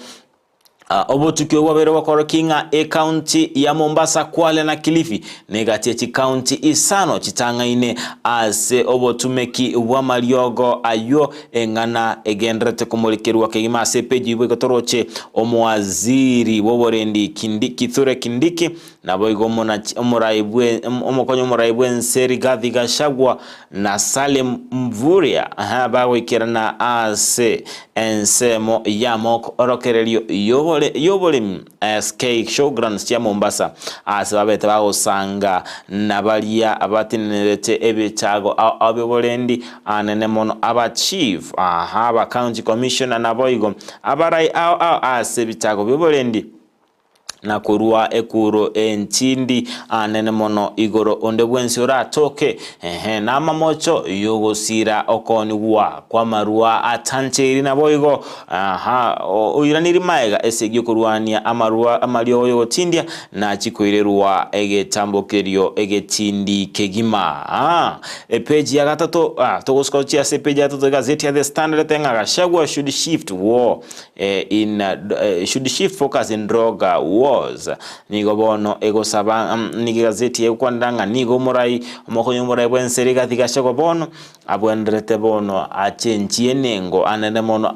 obotuki obwo bwabeire bokorokia ng'a ekaunti ya Mombasa, Kwale na Kilifi negati ye chikaunti isano chitang'aine ase obotumeki bw'amariogo ayio Eng'ana egendererete komorekerwa kegima ase epeji ibo igotoroche omowaziri bw'oborendi Kindi, Kithure Kindiki, naboigo omonachi omorai bwe omokonyi omorai bw'ense Rigathi Gachagua na Salim Mvurya aha bagoikerana ase ensemo y'amokorokererio y'obore y'oboremi SK Showgrounds chia Mombasa ase babete bagosanga na baria batenenerete ebichago ao ao bi'oborendi anene mono aba chief, aha aba county commissioner naboigo abarai ao ao ase ebichago bi'oborendi na korua ekuro entindi anene mono igoro onde bwensi oratoke, ehe, namamocho y'ogosira okoonigwa kw'amarua atancheiri naboigo Aha, oiraniri maega esegi y'okorwania amarwa amariogo y'ogotindia, na chikoirerwa egetambokerio egetindi kegima. Ah, epeji ya gatato, ah, togosuka gochia ase epeji ya gatato egazeti ya The Standard eteba ng'a Gachagua should shift war eh, in eh, should shift focus in drug wars. Nigo bono egosaba mm, nigo egazeti egokwanera ng'a nigo omorai omokonyi omorai bwense Rigathi Gachagua bono Abwenerete bono achenchie enengo anene mono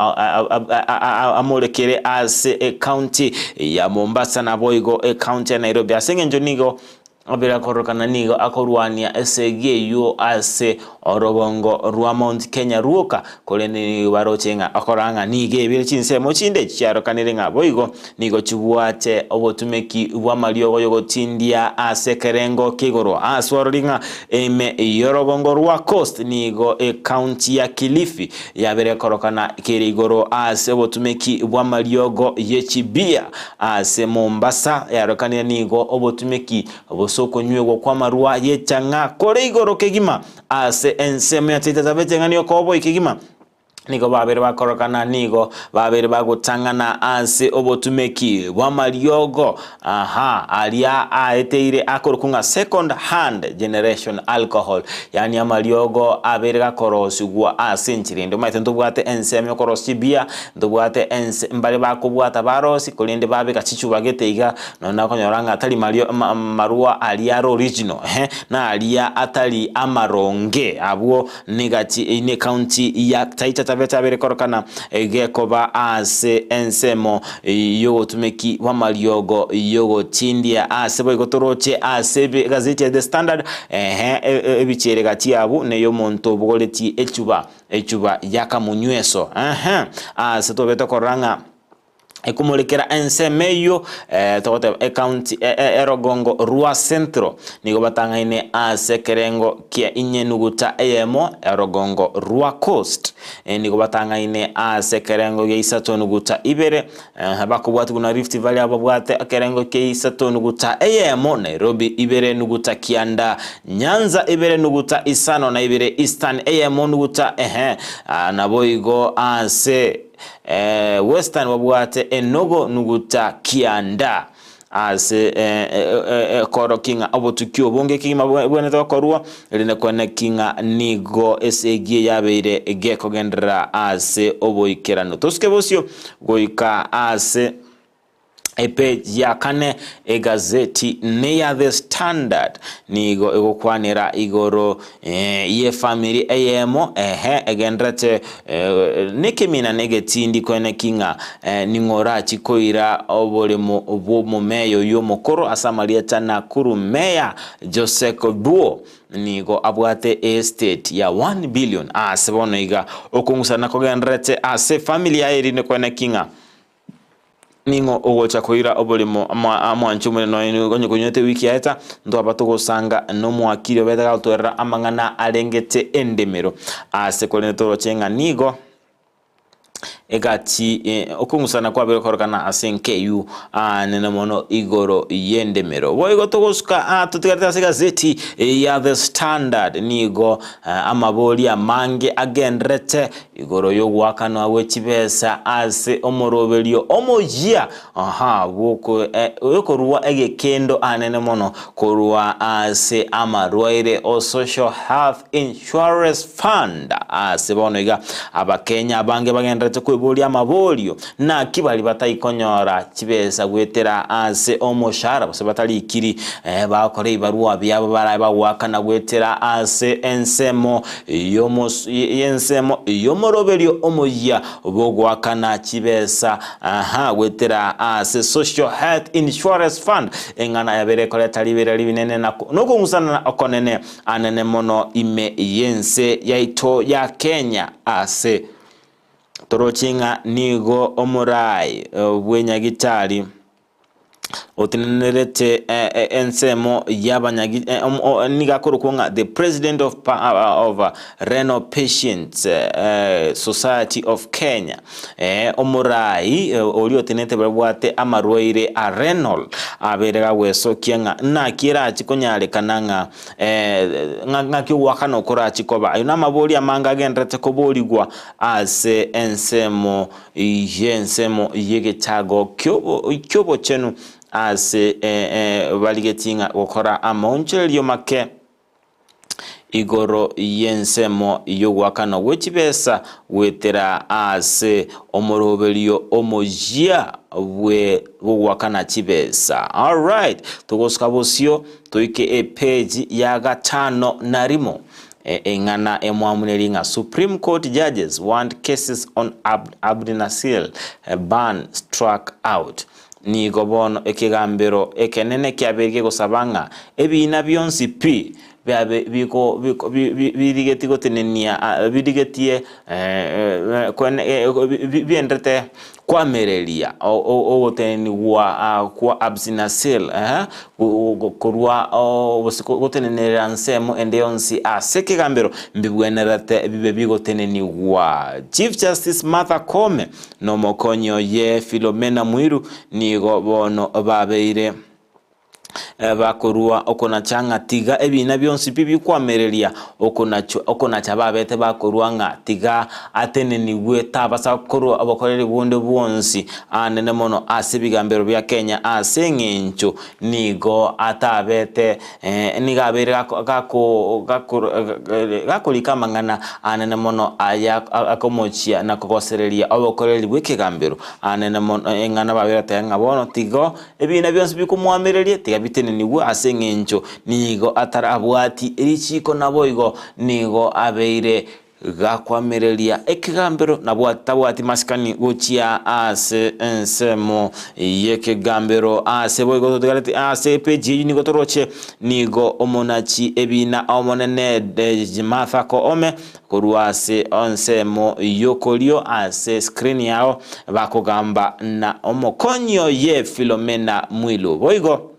amorekere ase ecounty ya Mombasa naboigo ecounty ya Nairobi ase eng'encho nigo abere akororokana nigo akorwania esegi eyio ase orogongo rwa Mount Kenya rwoka korende nigo baroche ng'a okorora ng'a nigo ebire chinsemo chinde chiarokanire ng'a boigo nigo chibwate obotumeki bw'amariogo y'ogotindia ase ekerengo kia igoro. Ase orori ng'a ime y'orogongo rwa Coast nigo ecounty ya Kilifi yabere ekorokana kere igoro ase obotumeki bw'amariogo ye chibia. Ase Mombasa yarokanire nigo obotumeki bose okonywegwa kw'amarwa y'echang'a kore igoro kegima ase ensemo ya Taita Taveta eng'ana y'okooboi kegima. Nigo babeire bakorokana, nigo babeire bagotang'ana ase obotumeki bw'amariogo, aha, aria aeteire akorokwa ng'a second hand generation alcohol, yaani amariogo abeire gakorosigwa ase enchera ende. Omanyete ntobwate ensemo yokorosia chibiya, ntobwate ense mbare bakobwata barosia korende babeka chichuba gete iga, nonye okonyora ng'a tari mario ma marwa aria are original, ehe, naria atari amaronge abwo. Negati necounty ya Taita Taveta yabere korokana gekoba ase ensemo yogotumeki bw'amariogo yogotindia ase boigo toroche ase egazeti ya The Standard ehe ebicha ere gati yabo neyomonto obogoretie echuba echuba yakamunyweso ehe ase tobete korora ng'a Ekomorekera ensemo eyio togoteba ecounty erogongo rwa Central nigo batang'aine ase ekerengo kia inyenuguta eyemo, erogongo rwa Coast nigo batang'aine ase ekerengo gia isato nuguta ibere, bakobwatigwa na Rift Valley abwo babwate ekerengo kia isato nuguta eyemo, Nairobi ibere nuguta kianda, Nyanza ibere nuguta isano na ibere, Eastern eyemo nuguta ehe, naboigo ase. Western babwate enogo nuguta kianda ase ekorokia ng'a obotuki obonge kegima bwenerete gokorwa, erinde koeneki ng'a nigo esegi eye yabeire gekogenderera ase oboikeranu. Tosuke bosio goika ase Epeji ya kane egazeti neya The Standard nigo egokwanera igoro y'efamiri eyemo ehe egenderete nekemina na egetindi koeneki ng'a ning'o orachi koira oboremo bw'omomeya oyio omokoro ase amarieta Nakuru Mayor Jose Kodwo nigo abwate estate ya 1 billion ase bono iga okong'usana kogenderete ase efamiri yaye erinde koeneki ng'a. Ning'o ogocha koira oboremo mwanche omonene oye onye konywete ewiki yaeta, ntwaba togosanga nomwakiri obete gagotwerera amang'ana arengete endemero ase korende toroche ng'a nigo egati okong'usana kwabeire gokorokana ase enkeyu anene mono igoro y'endemero. Boigo togosuka totigarete ase egazeti ya The Standard nigo amabori amange agenderete Igoro y'ogoakanwa gwe chibesa ase omoroberio omoyia, aha, bw'okorua egekendo anene mono korwa ase amarwaire o Social Health Insurance Fund. Ase bono iga Abakenya abange bagendererete kweboria amaborio, naki baria bataikonyora chibesa goetera ase omoshahara gose batarikiri bagokora ebibarua biabo barabe bagoakana goetera ase ensemo y'ensemo y'omoroberio omoyia bw'ogoakana chibesa aha goetera ase Social Health Insurance Fund, eng'ana yabeire ekoreta riberera ribinene na nokong'usanana okonene anene mono ime y'ense yaito ya Kenya ase toroche ng'a nigo omorai bw'enyagitari otenenerete ensemo y'abanyagi nigo akorokwa ng'a the president of of renal patients society of Kenya, omorai oria otenenete babwate amarwaire a renal abeire gagwesokia ng'a naki erachi konyarekana ng'a ng'aki ogoakana okorachi koba. Ayio namabori amange agendererete koborigwa ase ensemo y'ensemo y'egechago ki'obochenu ase barigetie ng'a gokora amaonchorerio make igoro y'ensemo y'ogoakanwa gwe chibesa goetera ase omoroberio omoyia bwe bw'ogoakana chibesa. Alright, togosuka bosio toike epeji ya gatano na rimo. Eng'ana emwamu neri ng'a Supreme Court judges want cases on Abdinasir ban struck out. Nigo bono ekegambero ekenene kiabeire kegosaba ng'a ebiina bionsi pi biabe biko birigetie gotenenia birigetie bienderete Kwamereria ogotenenigwa kwa Absinasil, korwa gose gotenenerera nsemo ende yonsi ase ekegambero, mbibwenerete bibe bigotenenigwa. Chief Justice Martha Koome na omokonyi oye Philomena Mwilu nigo bono babeire Bakorua okonacha ng'a tiga ebiina bionsi pi bikwamereria okonacha babete bakorua ng'a tiga atenenigwe tabasa korua obokoreri bonde bwonsi anene mono ase ebigambero bia Kenya ase eng'encho nigo atabete nigo abeire gakorika amang'ana anene mono aya akomochia na kogosereria obokoreri bw'ekegambero anene mono eng'ana babere bateba ng'a bono tigo Ebiina bionsi bikomwamereria tiga bitenenigwe ase engencho nigo atarabwati richiiko naboigo nigo abeire gakwamereria ekegambero na tabwati masikani gochia ase ensemo y'ekegambero. Ase boigo totigareti ase epeji eyio nigo toroche nigo omonachi ebiina omonene Martha Koome Korwa ase ensemo y'okorio ase screen yao bakogamba na omokonyi oye Philomena Mwilu. Boigo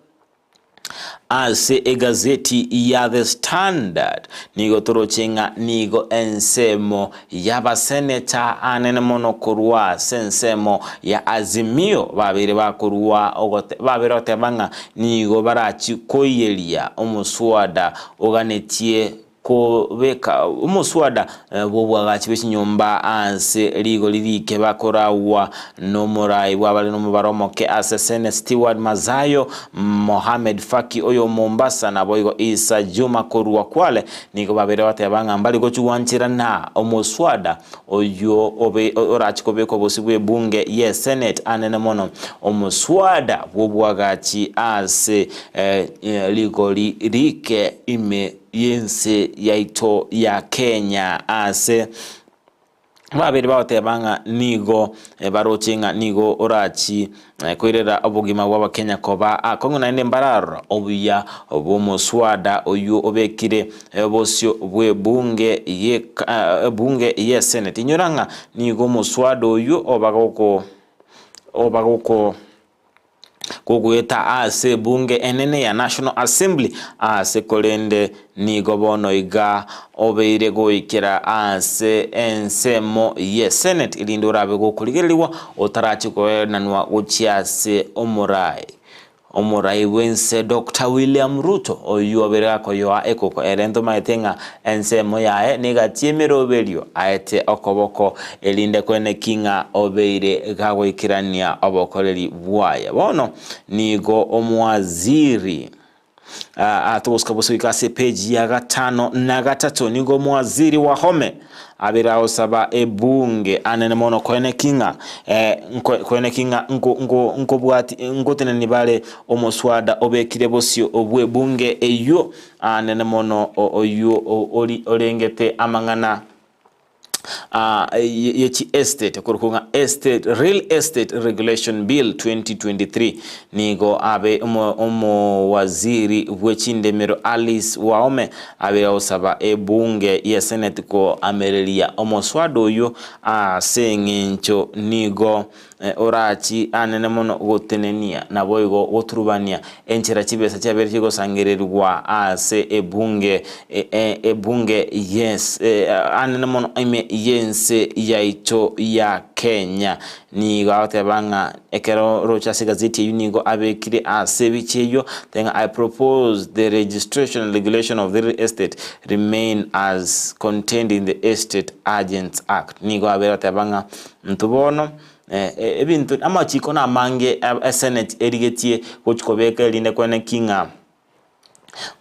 ase egazeti ya The Standard nigo toroche ng'a nigo ensemo y'abaseneta anene mono korwa ase ensemo ya Azimio babeire bakorwa babeire goteba ng'a nigo barachi koiyeria omoswada oganetie Kobeka omoswada bw'obwagachi bwe chinyomba ase rigori rike bakoragwa nomorai bw'abare nomobaro omoke ase Senate Steward Mazayo, Mohamed Faki oyo Mombasa naboigo Issa Juma korwa Kwale nigo babeire bateba ng'a mbari gochigwancherana omoswada oyio obe orache kobekwa bosio bw'ebunge ye Senate anene mono omoswada bw'obwagachi ase rigori rike ime y'ense yaito ya Kenya ase babere bagoteba ng'a nigo baroche ng'a nigo orachi koirera obogima bw'Abakenya koba akong'u naende mbararora obuya bw'omoswada oyio obekire bosio bw'ebunge ye ebunge ye Senate. Inyora ng'a nigo omoswada oyio oba goko. Oba goko gogoeta ase ebunge enene ya National Assembly ase korende nigo bono iga obeire goikera ase ensemo ye Senate erinde orabe gokorigererigwa otarachi koenanwa gochia ase omorai Omorai bw'ense Doctor William Ruto oyio obeire gakoyoa ekoko ere ntomaete ng'a ensemo yaye negati y'emeroberio aete okoboko erinde kweneki ng'a obeire gagoikerania obokoreri bwaye. Bono nigo omowaziri Togosika bosa goika ase epeji ya gatano na gatato nigo omowaziri Wahome Abeire agosaba ebunge anene mono koeneki ng'a koeneki ng'a nkobwati nkotenenia bare omoswada obekire bosio bw'ebunge eyio anene mono oyio orengete amang'ana ye chi estate okorokwa ng'a estate Real Estate Regulation Bill 2023 nigo abe omowaziri bwe chindemero Alice Wahome Abeire agosaba ebunge ye seneti koamereria omoswada oyio ase eng'encho nigo orachi anene mono gotenenia naboigo goturubania enchera chibesa chiabeire chigosangererigwa ase ebunge ebunge yes anene mono ime y'ense yaito ya Kenya. Nigo agoteba ng'a ekero oroche ase egazeti eyio nigo abekire ase ebicha eyio, teba ng'a I propose the registration and regulation of the real estate remain as contained in the Estate Agents Act. Nigo abeire agoteba ng'a intwe bono ebinto amachiko namange esenate erigetie gochi kobeka erinde kwene ki ng'a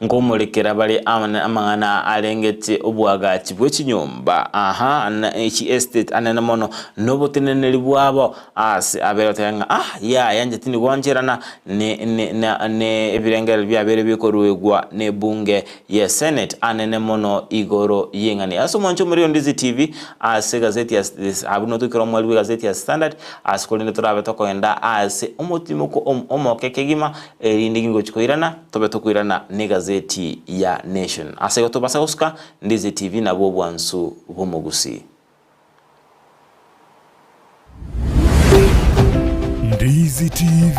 Nkomorekera bare amang'ana arengete oboagachi bwe chinyomba, aha, na chi estate anene mono, na oboteneneri bwabo ase abeire goteba ng'a ah, yaya inche tindi gwancherana ne ne na ne ebirengererio biabeire bikoruegwa ne ebunge ye senate anene mono igoro y'eng'ana. Ase omwancho omorero Ndizi TV ase egazeti ya abwo notokire omweri bw'egazeti ya Standard ase korende torabe tokogenda ase omotimoko omoke kegima Erinde ingochi koirana, tobe tokoirana negazeti ya Nation. Ase igo tobasa gosuka Ndizi TV nabwo obwansu bw'omogusii. Ndizi TV,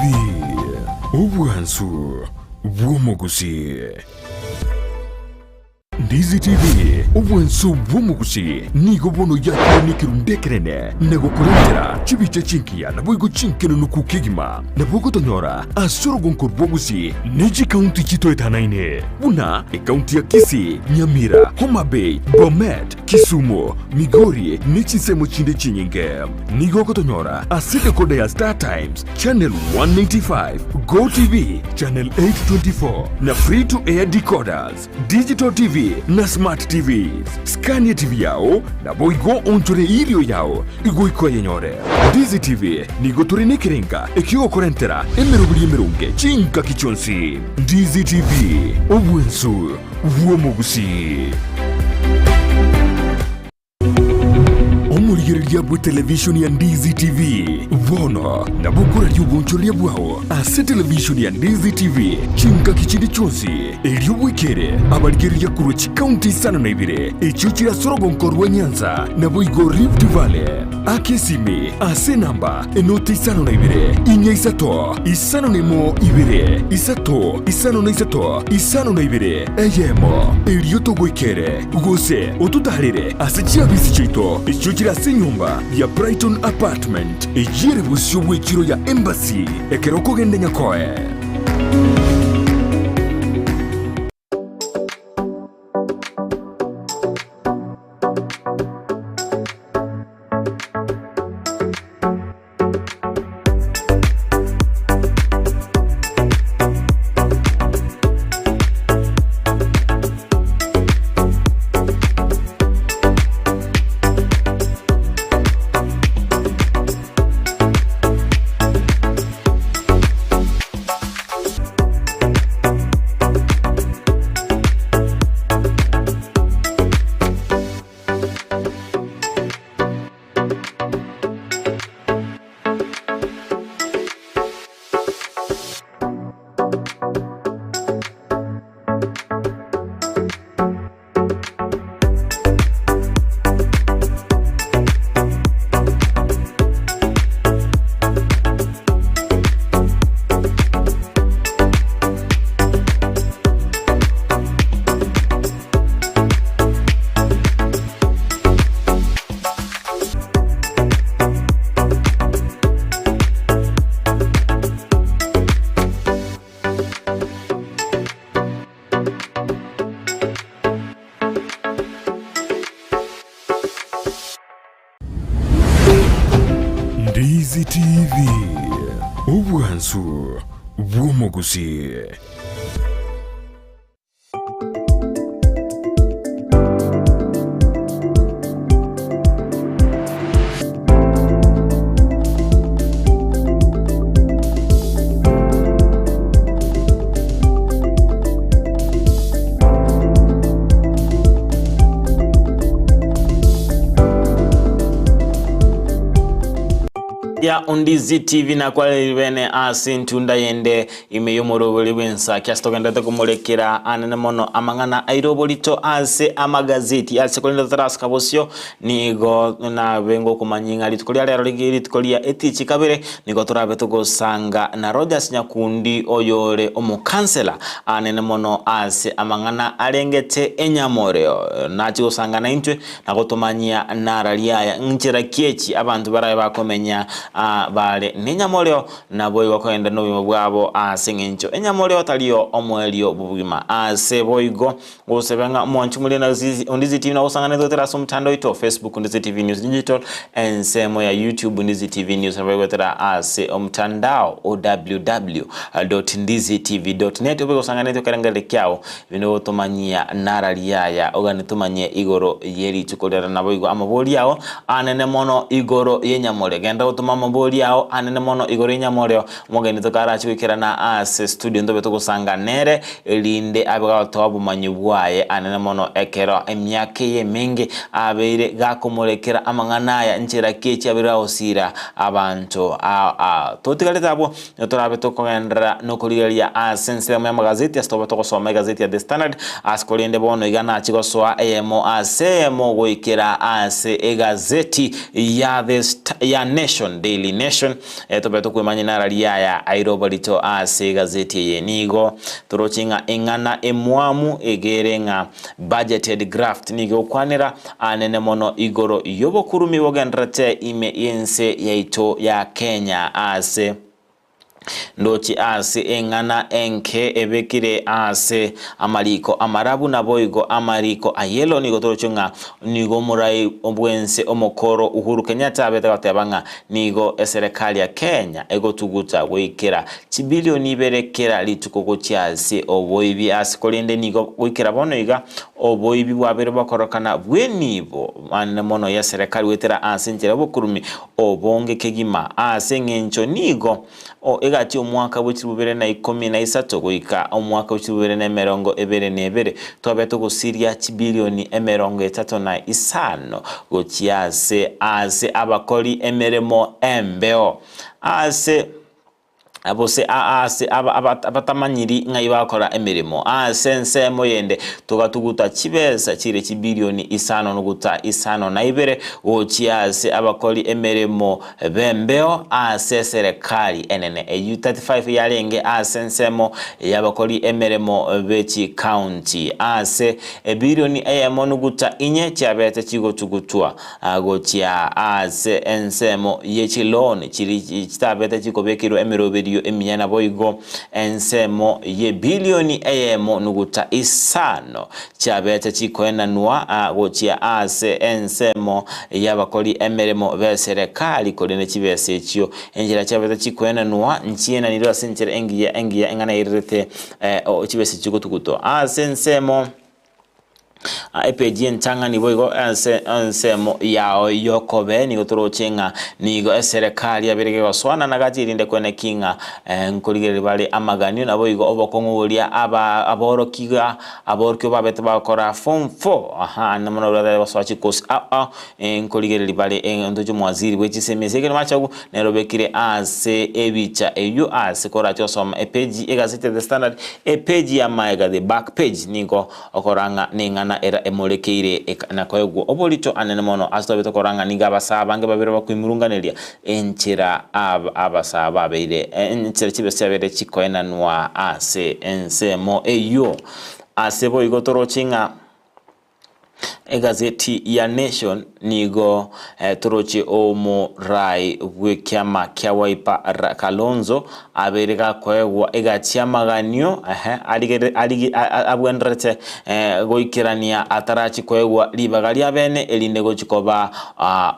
obwansu bw'omogusii. Ndizi TV, obwanso bw'omogusi, nigo bono yakire nekerundu ekenene na gokorentera chibicha chingiya naboigo chinkenenuku kegima. Nabo ogotonyora ase orogonko rw'ogusi ne chikaunti chitoetanaine buna ekaunti ya Kisii, Nyamira, Homa Bay, Bomet, Kisumu, Migori ne chinsemo chinde chinyinge. Nigo ogotonyora ase decoder ya Star Times, Channel 195, Go TV, Channel 824 na Free to Air decoders. Digital TV na Smart TVs. Scania TV yao naboigo onchore irio yao igoika oyenyore. Ndizi TV nigo tore nekerenga ekiogokorentera emeroberi emeronge chingaki chionsi. Ndizi TV, obwensu bw'omogusii. Omorigereria bw'etelevishoni ya Ndizi TV bono nabo okoraria obonchoreria bwao ase televishoni ya Ndizi TV chingaki chinde chionsi, erio bwekere abarigereria korwa chikaunti isano na ibere echio chire ase orogonko rwa Nyanza naboigo Rift Valley. Aka esimi ase enamba enoti isano na ibere, inya isato, isano na emo ibere, isato, isano na isato, isano na ibere, eyemo, erio togoikere. Gose ototaarere ase chiabisi chiaito echio chire ase enyomba ya Brighton Apartment, eyio ere bosio bw'echiro ya Embassy, ekero okogenda Nyakoe. Ndizi TV, obwansu bw'omogusii. Ya Ondizi TV nakwareri bene ase entunda yende ime y'omorobori bw'ensa kiasi togenderete komorekera anene mono amang'ana aire oborito ase amagazeti ase korende totarasika bosio nigo nabe ngokomanyia ng'a rituko ria rero rige rituko ria etichi kabere nigo torabe togosanga na Rogers Nyakundi oyore omokansela anene mono ase amang'ana arengete enyamoreo nachi gosanga naintwe na gotomanyia nara riaya nchera ki echi abanto barabe bakomenya aa bare nenyamoreo Naboigo kogenda nobogima bwabo ase engencho enyamoreo tariyo omoerio bw'obogima. Ase boigo gosebe ng'a omwanchi moria na Ondizi TV nagosang'ana goetera ase omotandao oito Facebook Ondizi TV News Digital, ensemo ya YouTube Ondizi TV News nabo goetera ase omotandao o www.ndizitv.net obe gosang'ana ekerengererio kiao binde gotomanyia narari aya ogane tomanye igoro ye rituko riare naboigo amabori ao anene mono igoro y'enyamoreo. Genda gotoma amabori ao anene mono igoro y'enyamoreo, omogeni tokarache goikerana ase studio ntobe togosanga nere, erinde abe gagotoa obomanyi bwaye anene mono ekero emiaka eye emenge abeire gakomorekera amang'ana aya nchera ki echi abeire agosira abanto ao ao. Totigarete abwo, Nigo torabe tokogenderera nokorigereria ase ensemo y'amagazeti ase tobe togosoma egazeti ya The Standard ase korende bono iga nachi gosoa eyemo ase eyemo goikera ase egazeti ya The ya Nation, Daily Nation, eh, tobe tokwemanya nara riaya aire oborito ase egazeti eye. Nigo toroche ng'a eng'ana emwamu egere ng'a budgeted graft nigo egokwanera anene mono igoro y'obokurumi bogendererete ime y'ense yaito ya Kenya ase ndochi ase eng'ana enke ebekire ase amariko amarabu naboigo amariko a yellow nigo toroche ng'a nigo omorai bwense omokoro Uhuru Kenyatta abete goteba ng'a nigo eserekari ya Kenya egotuguta goikera chibilioni ibere kera rituko gochia ase oboibi ase korende nigo goikera bono iga Oboibi bwabeire bokorokana bw'enibo anene mono y'eserekari goetera ase enchera y'obokurumi obonge kegima, ase engencho nigo egati omwaka bwe chilifu bibere na ikomi na isato goika omwaka bwe chilifu bibere na emerongo ebere na ebere twabete gosiria chibilioni emerongo etato na isano gochia ase ase abakori emeremo embeo ase gose aase abatamanyiri ng'ai bakora emeremo. Ase ensemo yende togatuguta chibesa chire chibilioni isano nuguta isano na ibere gochia ase abakori emeremo b'embeo ase eserekari enene. Eyio 35 yarenge ase ensemo y'abakori emeremo be chikaunti. Ase ebilioni eyemo nuguta inye chiabete chigotugutwa. Gochia ase ensemo ye chiloan chiria chitabete chikobekerwa emeroberio emiya naboigo ensemo y'ebilioni eyemo nuguta isano chiabete chikoenanwa gochia ase ensemo y'abakori emeremo b'eserekari korende chibesa echio enchera chiabete chikoenanwa nchienanirwe ase enchera engiya engiya eng'ana eirerete chibesa chigotugutwa ase ensemo Epeji entang'ani boigo ase ensemo yao y'okobee nigo toroche ng'a nigo eserekari yabeire kegosoana na gati erinde kweneki ng'a nkorigereria bare amaganio naboigo obokong'u boria aba aborokiga aborokigwa babete bagokora form four aha namono baria bagosoa chikosi ao ao nkorigereria bare ntoche omowaziri bwe chisemi ase ekero machogu Nere obekire ase ebicha eyio ase korache osoma epeji y'egaseti ya The Standard, epeji ya maega, the back page, nigo okorora ng'a neng'ana era emorekeire na koegwa oborito anene mono ase tobete korora ng'a nigo abasaa abange babere bakoimurunganeria enchera abasaa babeire enchera chibesa chiabeire chikoenanwa ase ensemo eyio. Ase boigo toroche ng'a. Egazeti ya Nation nigo toroche omorai bw'ekiama kia Wiper Kalonzo abeire gakoegwa egati y'amaganio abwenerete goikerania atarachi koegwa ribaga ria bene erinde gochi koba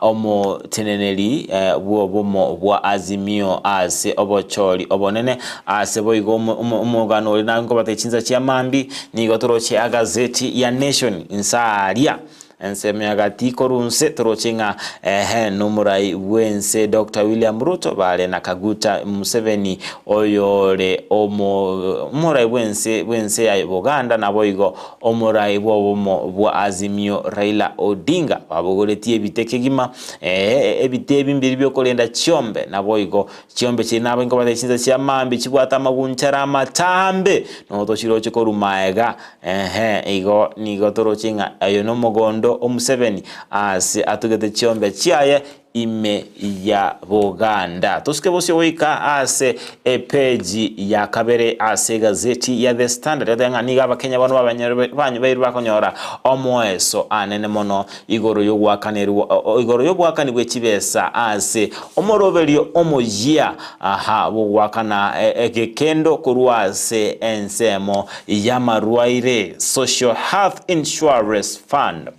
omoteneneri bw'obomo bwa Azimio ase obochori obonene. Ase boigo omogano oria nankobate chinsa chia mambia nigo toroche agazeti ya Nation inse aaria ensemo ya gati korwa inse toroche ng'a ehe nomorai bw'ense Doctor William Ruto bare na Kaguta Museveni oyore omorai bw'ense bw'ense ya Buganda naboigo omorai bw'obomo bwa Azimio Raila Odinga babogoretie ebite kegima eeh ebite ebi mbiri biokorenda chiombe naboigo Chiombe chiria nabo inkobata chinsa chia mambia chibwate amagunchara amatambe, nogo tochiroche korwa maega, ehe, igo nigo toroche ng'a oyo nomogondo o Museveni ase atugete chiombe chiaye ime ya Buganda. Tosuke bosio goika ase epeji ya kabere ase egazeti ya The Standard egoteba ng'a nigo abakenya bono babeirwe bakonyora omoeso anene mono igoro y'ogoakanerwa igoro y'oboakani bwe chibesa ase omoroberio omoyia aha bw'ogoakana egekendo korwa ase ensemo y'amarwaire, Social Health Insurance Fund.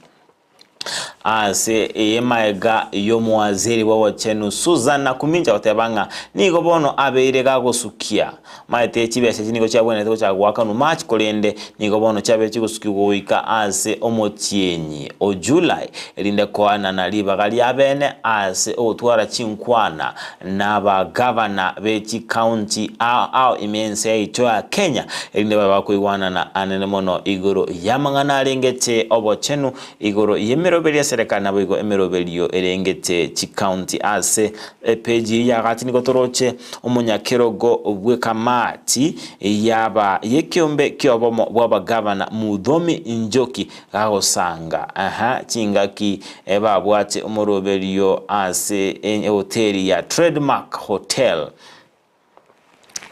Ase emaega y'omowaziri bw'obochenu Susan Nakumincha goteba ng'a nigo bono abeire gagosukia Maete chibesa echi nigo chiabwenerete gochaka goakanwa March, korende nigo bono chiabeire chigosukigwa goika ase omotienyi o July, erinde koanana ribaga riabene ase ogotwara chinkwana nabagavana be chikaunti ao ao ime y'ense yaito ya Kenya, erinde babe bakoigwanana anene mono igoro y'amang'ana arengete obochenu igoro y'emeroberio y'eserekari naboigo emeroberio erengete chikaunti ase epeji eye ya gati nigo toroche Omonyakerogo bw'ekamati y'aba y'ekeombe ki'obomo bw'abagavana Muthomi Njoki gagosanga aha chingaki babwate omoroberio ase ehoteli ya Trademark Hotel.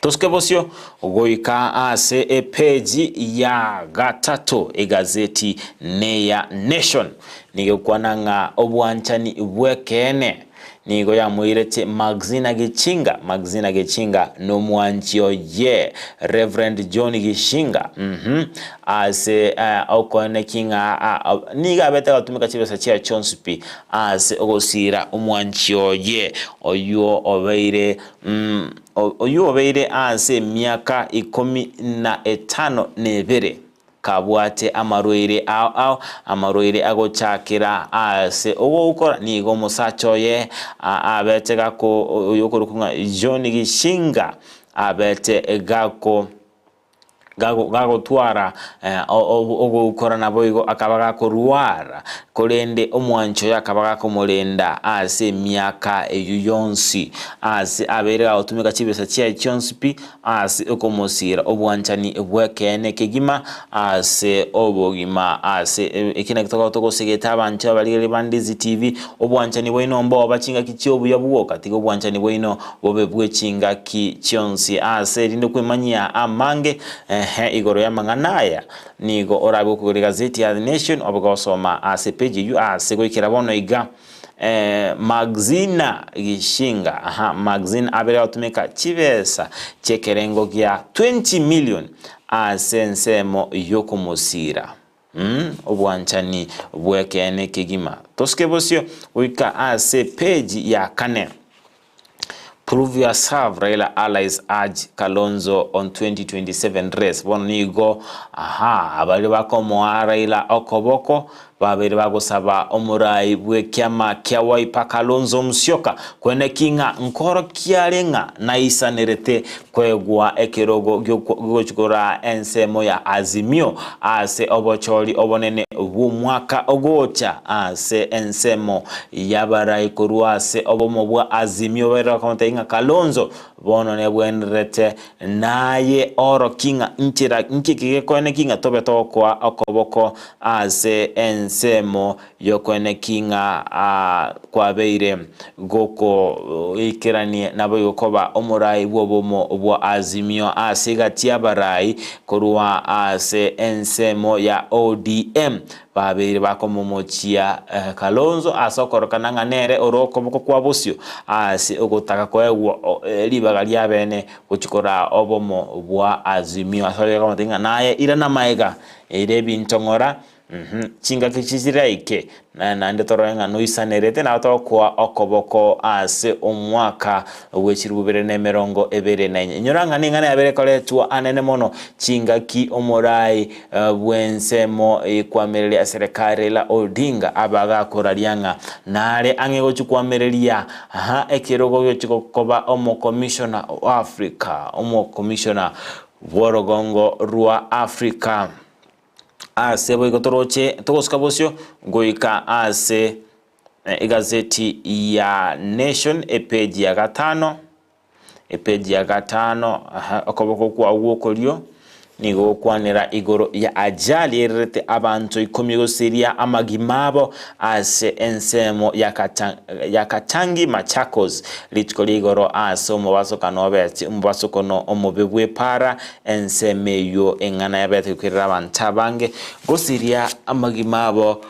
Tosuke bosio goika ase epeji ya gatato egazeti neya Nation. Nigo egokwana ng'a obwanchani bw'ekeene Nigo yamoirete Maxina Gichinga, Maxina Gichinga nomwanchi oye Reverend John Gishinga uhum, ase okoeneki ng'a nigo abete agotumeka chibesa chia chionsi pi ase ogosiira omwanchi oye oywo obeire oywo obeire ase emiaka ikomi na etano na ebere. Kabwate amarwaire ao ao, amarwaire agochakera ase ogoukora, nigo omosacha oye abete gako oyokorokwa ng'a John Gishinga abete gako gagotwara ogoukora naboigo akaba gakorwara, korende omwancho oye akaba gakomorenda ase emiaka eyio yonsi, ase abeire gagotumeka chibesa chiaye chionsi pi Ase okomosiira obwanchani bw'ekeene kegima ase obogima ase eki nakio tokaba togosegeta abanto abarigereria ba Ndizi TV, obwanchani bwaino mboba chingaki chi'obuya bwoka, tiga obwanchani bwaino bobe bwe chingaki chionsi ase erinde kwemanyia amange ehe igoro y'amang'ana aya nigo orabe gokogora egazeti ya The Nation obe gosoma ase page eyio ase goikera bono iga. Magzina Gishinga, aha, Magzina abere agotumeka chibesa chi'ekerengo gia 20 million ase ensemo y'okomosiira. Mm, obwanchani bw'ekeene kegima. Tosuke bosio goika ase page ya kane. Prove yourself, Raila allies urge Kalonzo on 2027 race. Bono nigo aha abaria bakomoa Raila okoboko babeire bagosaba omorai bw'ekiama kia Wiper Kalonzo Musyoka kweneki ng'a nkorokia are ng'a naisanerete koegwa ekerogo gi'ogochia koraa ensemo ya Azimio ase obochori obonene bw'omwaka ogocha ase ensemo y'abarai korwa ase obomo bwa Azimio bairire bakamotebia ng'a Kalonzo bono nebwenerete naye orokie ng'a nchera nki eke gekoeneki ng'a tobe togokoa okoboko ase ensemo y'okoeneki ng'a kwabeire gokoikeranie naboigo koba omorai bw'obomo bwa Azimio ase egati y'abarai korwa ase ensemo ya ODM. babeire bakomomochia Kalonzo ase okorokana ng'a nere ore okoboko kwa bosio ase ogotaka koegwa ribaga riabene gochia koraa obomo bwa Azimio. Ase oria akamotebia ng'a naye irana magega ere ebinto ng'ora Chingaki chichiraike, naende torore ng'a noisanerete, nabo togokoa okoboko ase omwaka bwe chilifu bibere na emerongo ebere na enye. Inyora ng'a ning'ana yabere ekoretwa anene mono chingaki omorai bw'ensemo y'ekwamireria eserekari Raila Odinga abe agakoraria ng'a nare ang'e gochia kwamireria ekerogo gochia koba omokomishona o Africa, omokomishona bw'orogongo rwa Africa. Ase boigo toroche togosuka bosio goika ase egazeti ya Nation epeji ya gatano, epeji ya gatano aha okoboko kwao gwokorio nigo gokwanera igoro ya ajali ererete abanto ikomi gosiria amagima abo ase ensemo ya Kata ya Katangi Machakos rituko ria igoro ase omobasokano obeti omobasokono omobe bw'epara Ensemo eyio eng'ana yabete gokerera abanto abange gosiria amagima abo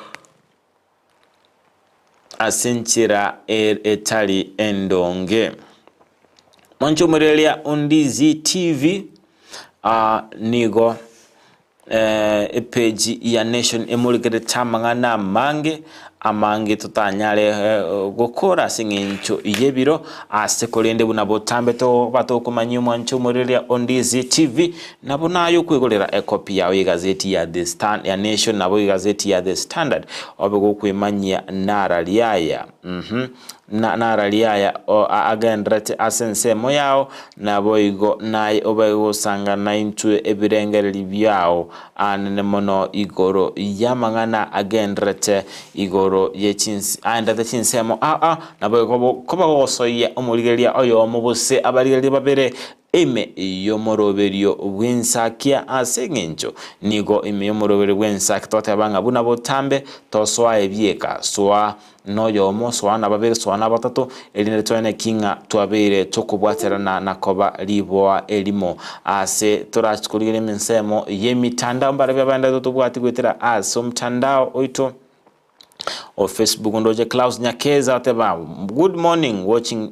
ase enchera etari endonge. Mwanche omorereria o Ndizi TV nigo epeji ya Nation emorekerete amang'ana amange amange totanyare gokora ase eng'encho y'ebiro, ase korende buna botambe toba tokomanyia omwancho omorereria o Ndizi TV, nabo naye okwegorera ekopi yao y'egazeti ya The Stan ya Nation nabo egazeti ya The Standard, obe gokwemanyia nara riaya uhum. Na narari aya agendererete ase ensemo yao, naboigo naye obe gosanga naintwe ebirengererio biao aanene mono igoro y'amang'ana agendererete igoro ye agendererete chinsemo aa, naboigo koba gogosoyia omorigereria oyomo gose abarigereria babere ime y'omoroberio bw'ensakia, ase engencho nigo ime y'omoroberio bw'ensakia toteba ng'a buna botambe tosoa ebieka, soa noyomo, soa na babere, soa na batato, erinde toene ki ng'a twabeire tokobwaterana na koba riboa erimo. Ase torache korigereria ensemo y'emitandao mbarabwo abaenderete totobwati goetera ase omtandao oito o Facebook ndoche Klaus Nyakeza ateba good morning watching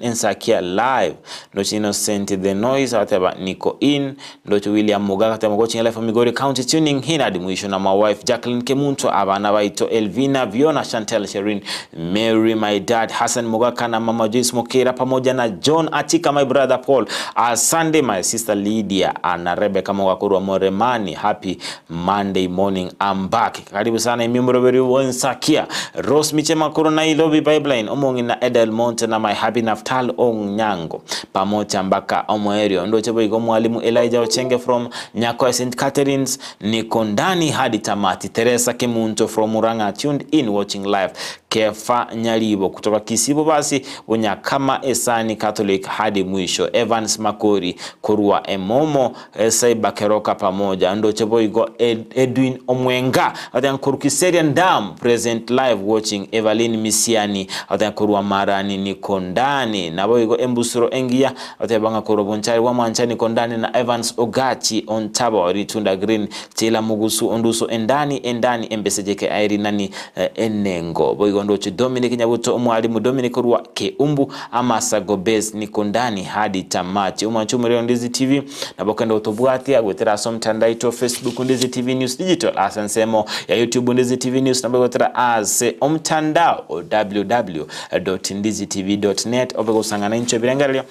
Ensakia live ndoche Innocent the noise ateba niko in Ndoche William Mogaka ateba watching live from Migori County tuning in hadi mwisho na my wife Jacqueline Kemunto abana baito Elvina Viona Chantel Sherin Mary my dad Hassan Mogaka na mama Joyce Mokera pamoja na John Atika my brother Paul Asante my sister Lydia na Rebecca Mogaka korwa Moremani happy Monday morning I'm back Karibu sana ime omoroberi bw'ensakia Rose Michema korwa Nairobi Pipeline omong'ina Edel Monte na my happy Naftal Onyango pamoja mpaka omoerio ndoche boigo omwalimu Elijah Ochenge from Nyakoe St Catherine's niko ndani hadi tamati Teresa Kemunto from Murang'a tuned in watching live Kefa Nyaribo kutoka Kisii Bobasi Bunyakama Esani Catholic hadi mwisho Evans Makori korwa Emomo Cyber Keroka pamoja ndoche boigo Edwin Omwenga agotenga korwa Kiserian Dam present live watching Evaline Misiani agotenga korwa Marani niko ndani naboigo Embusuro engiya agoteba ng'a korwa Bonchari bwa Mwancha niko ndani na Evans Ogachi Ontabo Ritunda Green Taylor Mugusu Onduso endani endani Embesejeke aye rinani Enengo boigo ndoche Dominic Nyabuto Omwalimu Dominic korwa Keumbu Amasago Base niko ndani hadi tamati Omwancha Omorero Ndizi TV Nabo kende gotobwatia goetera ase omotandao oito o Facebook Ndizi TV News Digital, ase ensemo ya YouTube Ndizi TV News, nabo goetera ase omotandao o www.ndizitv.net obe gosang'ana inche ebirengererio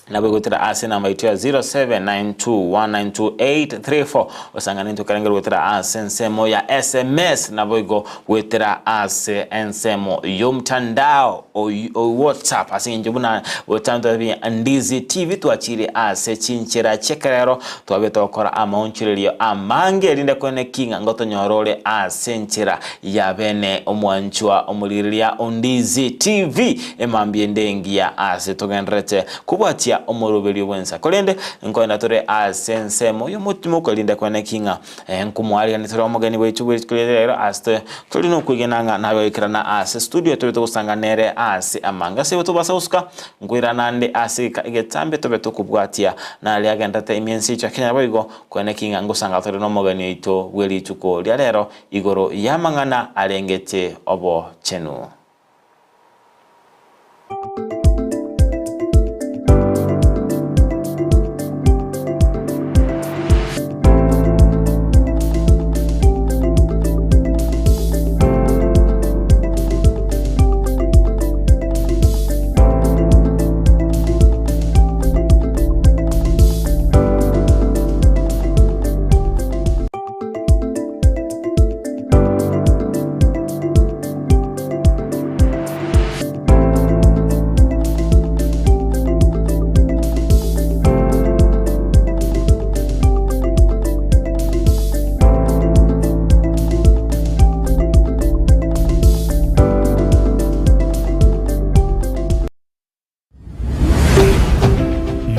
nabo goetera ase enamba yaito ya 0792192834 osang'ane intwe ekerengererio goetera ase ensemo ya SMS naboigo goetera ase ensemo y'omtandao o WhatsApp ase eng'encho buna gotantobia Ndizi TV twachire ase chinchera chi'ekerero twabe togokora amaonchorerio amange erinde kwane ki ng'a ngotonyora ore ase enchera ya bene omwanchwa omorigereria o Ndizi TV emambia ende engiya ase togendererete kobwatia. kobwatia omoroberio bw'ensa. Korende nkoenda tore ase ensemo y'omotimoko erinde kweneki ng'a nkomoarigania tore omogeni bwaicho bwe rituko riaito rero ase tore nokwegena ng'a nabe goikerana ase studio tobe togosanga nere ase amange. Ase igo tobasa gosuka nkoirana ande ase egeka egetambe tobe tokobwatia naria agenderete emiensi yaito ya Kenya naboigo kweneki ng'a ngosanga tore nomogeni oito bwe rituko ria rero igoro y'amang'ana arengete obochenu.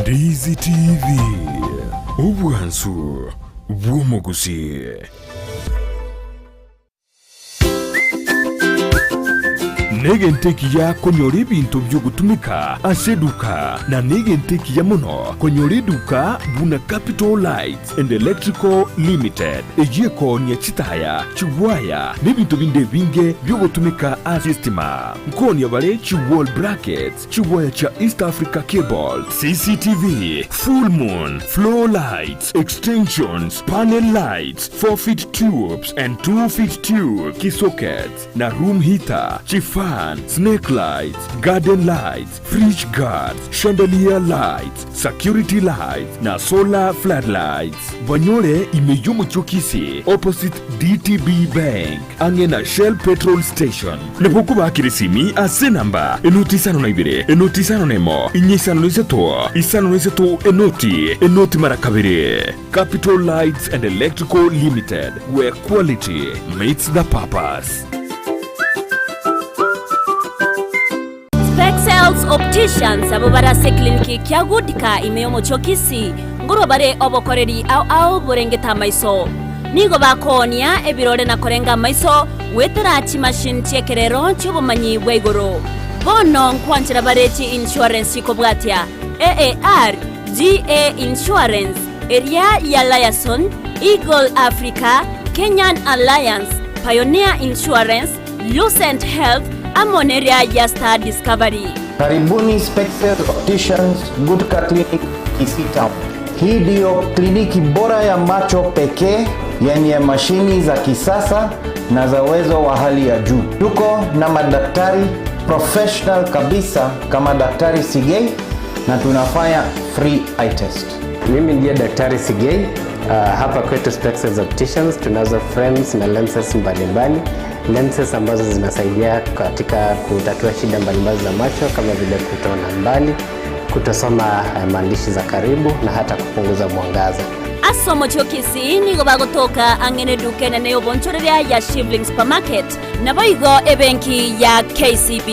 Ndizi TV, obwansu bw'omogusii. Negento ekiya konyora ebinto bi'ogotumeka ase eduka, na negento ekiya mono konyora eduka buna Capital Lights and Electrical Limited, eyio ekoonia chitaya, chigwaya, na ebinto binde ebinge bi'ogotumeka ase estima. Nkoonia bare chi wall brackets, chigwaya chia East Africa Cable, CCTV, full moon, floor lights, extensions, panel lights, 4 feet tubes and 2 feet tube, key sockets, na room heater, chifan, snake lights, garden lights, fridge guards, chandelier lights, security lights na solar floodlights. Banyore ime y'omochie o Kisii opposite DTB Bank ang'e na Shell petrol station. Nabo okobakera esimi ase enamba enoti isano na ibere, enoti isano na emo, inye isano na isato, isano na isato, enoti, enoti mara kabere. Capital Lights and Electrical Limited, where quality meets the purpose. Spexels Opticians abwo bare ase ekliniki kia Goodka ime y'omochie o Kisii nkorwa bare obokoreri ao ao borengete amaiso. Nigo bakoonia ebirore na korenga amaiso goetera chimachine chi'ekerero chi'obomanyi bwa igoro. Bono nkwanchera bare chi insurance chikobwatia AAR, GA Insurance, eria ya Liaison, Eagle Africa, Kenyan Alliance, Pioneer Insurance, Lucent Health, amo neria ya Star Discovery. Karibuni Spexel Opticians Gutka Clinic Kisii Town. Hii ndiyo kliniki bora ya macho pekee yenye mashini za kisasa na za uwezo wa hali ya juu. Tuko na madaktari professional kabisa kama Daktari Sigei na tunafanya free eye test. Mimi ndiye Daktari Sigei. Hapa kwetu Spexels Opticians tunazo frames na lenses mbalimbali, lenses ambazo zinasaidia katika kutatua shida mbalimbali za macho kama vile kutoona mbali, kutosoma maandishi za karibu na hata kupunguza mwangaza. Ase omochie o Kisii nigo bagotoka ang'e neduka enene y'obonchoreria ya Shivling Supermarket, naboigo ebenki ya KCB.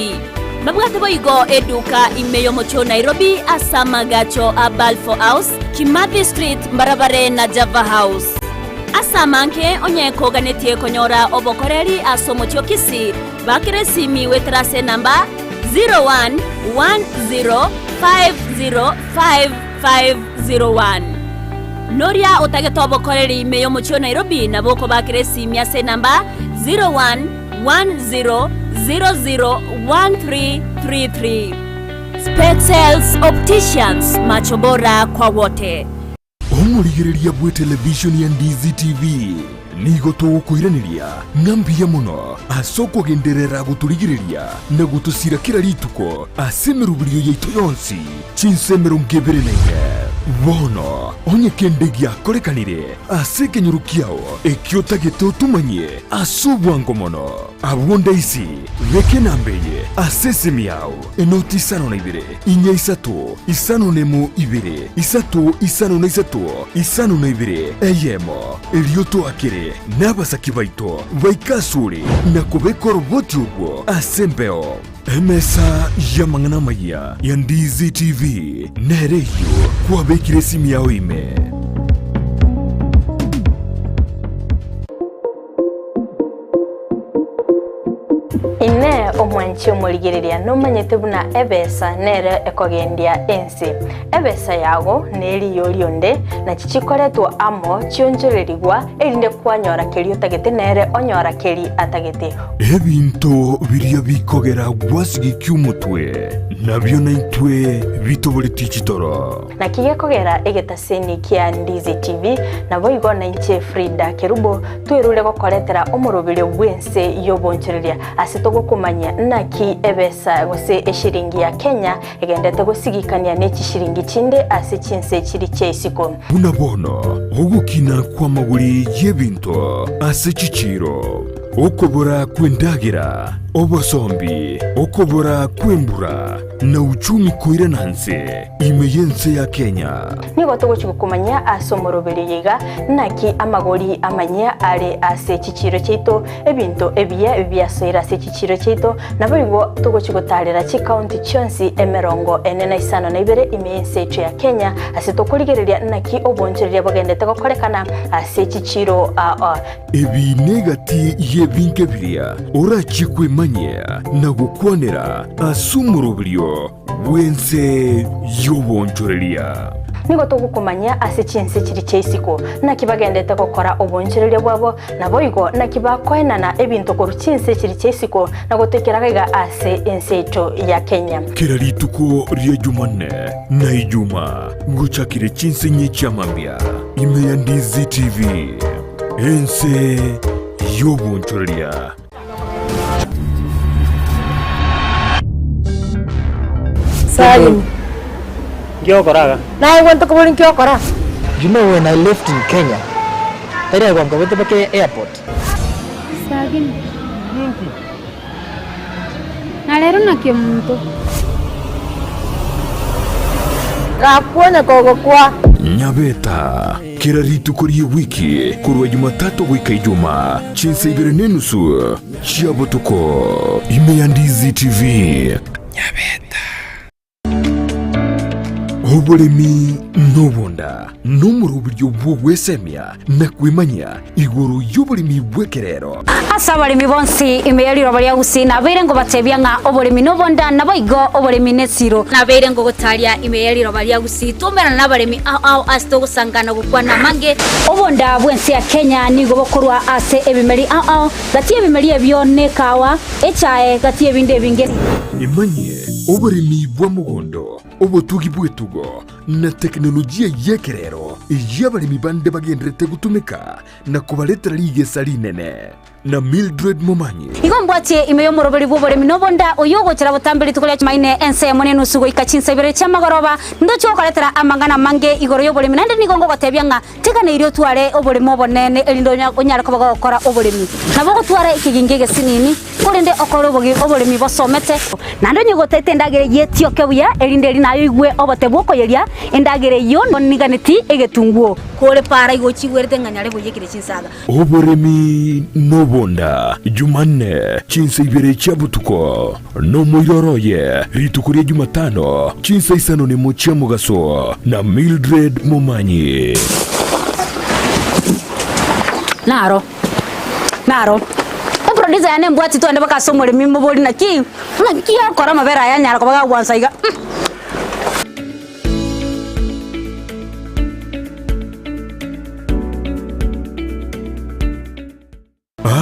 Babwate boigo eduka ime y'omochie o Nairobi ase amagacho a Balfour House, Kimathi Street, mbarabare na Java House. Ase amange onye koganetie konyora obokoreri ase omochie o Kisii, bakera esimi goetera ase enamba 0110505501. Noria otagete obokoreri ime y'omochie o Nairobi nabo okobakera esimi ase enamba 0110001333. Spexels Opticians, macho bora kwa wote. Omorigereria bw'etelevishoni ya Ndizi TV nigo togokoiraneria ng'a mbuya mono ase okogenderera gotorigereria na gotosira kera rituko ase emeroberio yaito yonsi chinsa 24. Bono onye kende giakorekanire ase ekenyoro kiao ekio otagete otomanyie ase obwango mono, abwo ndaisi beka enamba eye ase esimi yao, enoti 52 inya isato 51 2 3 53 52 eyemo, erio toakere. Intwe nabasaki baito baike asore na kobeka oroboti orwo ase embeo. Emesa y'amang'ana amayia ya Ndizi TV nere eyio kwabekire esimi yao ime. Inee! Omwanchi omorigereria nomanyete buna ebesa nere ekogendia ense? Ebesa yago neriyo rionde, nachi chikoretwa amo chionchorerigwa, erinde kwanyora keria otagete nere onyora keri atagete. Ebinto biria bikogera gwasigikia omotwe, nabio naintwe bitoboretie chitoro. Naki gekogera egetaseni kia Ndizi TV, naboigo nainche Frida Kerubo twerure gokoretera omoroberio bw'ense y'obonchoreria ase togokomanyia naki ebesa gose eshiringi ya Kenya egendete gosigikania ne chishiringi chinde ase chinse chiri chia isiko. Buna bono ogokina kw'amagori y'ebinto ase chichiiro, okobora kw'endagera, obosombi, okobora kw'embura, na uchumi koirana nse ime y'ense ya Kenya. Nigo togochia gokomanyia ase omoroberio oyo iga naki amagori amanyia are ase chichiiro chiaito, ebinto ebiya biasoire ase chichiiro chiaito, naboigo togochia gotaarera chikaunti chionsi emerongo ene na isano na ibere ime y'ense yaito ya Kenya, ase tokorigereria naki obonchoreria bogendete gokorekana ase chichiiro aa. Ebi negati y'ebinto biria orachie kwemanyia na gokwanera ase omoroberio bw'ense y'obonchoreria. Nigo togokomanyia ase chinse chiria chia isiko, naki bagendete gokora obonchoreria bwabo, naboigo naki bakoenana ebinto korwa chinse chiria chia isiko na gotoikera gaiga ase ense yaito ya Kenya. Kera rituko ria Jumanne na Ijuma gochakire chinse inye chia mambia ime ya Ndizi TV, ense y'obonchoreria. Salim. Nki okora iga? Naye gento kobori nki okora? You know when I left in Kenya, tari agwo nkobete mpaka airport. Sagini. Na rero naki omonto. Gakuonya kogokwa. Nyabeta, kera rituko ri'ewiki korwa Jumatatu goika Ijumaa, chinsa ibere nenusu chia botuko, ime ya Ndizi TV. Nyabeta. Oboremi nobonda nomoroberio bw'ogwesemia na kwemanyia igoro y'oboremi bw'ekerero. Ase abaremi bonsi ime ye riroba ria Gusii nabeire ngobatebia ng'a oboremi nobonda, naboigo oboremi nesiro. Nabeire ngogotaria ime ye riroba ria Gusii twaumerana nabaremi ao ao ase togosangana gokwana amange. Obonda bw'ense ya Kenya nigo bokorwa ase ebimeri ao ao, gati y'ebimeri ebio nekawa, echae, gati y'ebinde ebinge. Emanyie oboremi bwa mogondo, obotugi bw'etugo, na tekinolojia y'ekerero eyio abaremi bande bagendererete gotumeka na kobaretera rigesa rinene. Na Mildred Momanyi. Igo mbwatie ime y'omoroberi bw'oboremi nobonda, oyio ogochera botambe rituko ria Chumaine ensemo nenusu goika chinsa ibere chi'amagoroba, ndoche gokoretera amang'ana amange igoro y'oboremi, naende nigo ngogotebia ng'a Teganeirie otware oboremo obonene, erinde onyare koba gogokora oboremi. Nabo ogotwara ekegingi egesinini, korende okore oboremi bosomete. Naende onye gotaete endagera eyio etioke buya, erinde eri naye oigwe obote bw'okoyeria endagera eyio oniganeti egetunguo. Kore para igo ochigwerete ng'a nyare boiyekire chinsaga. Oboremi nobonda, Jumanne, chinsa ibere chia botuko, nomoiroro oye, rituko ria Jumatano, chinsa isano nemo chia mogaso, na Mildred Momanyi. Naro naro eproducer yane embwati twende mpaka ase omoremi mobori naki naki okora amabere aya anyara koba gagwansa iga.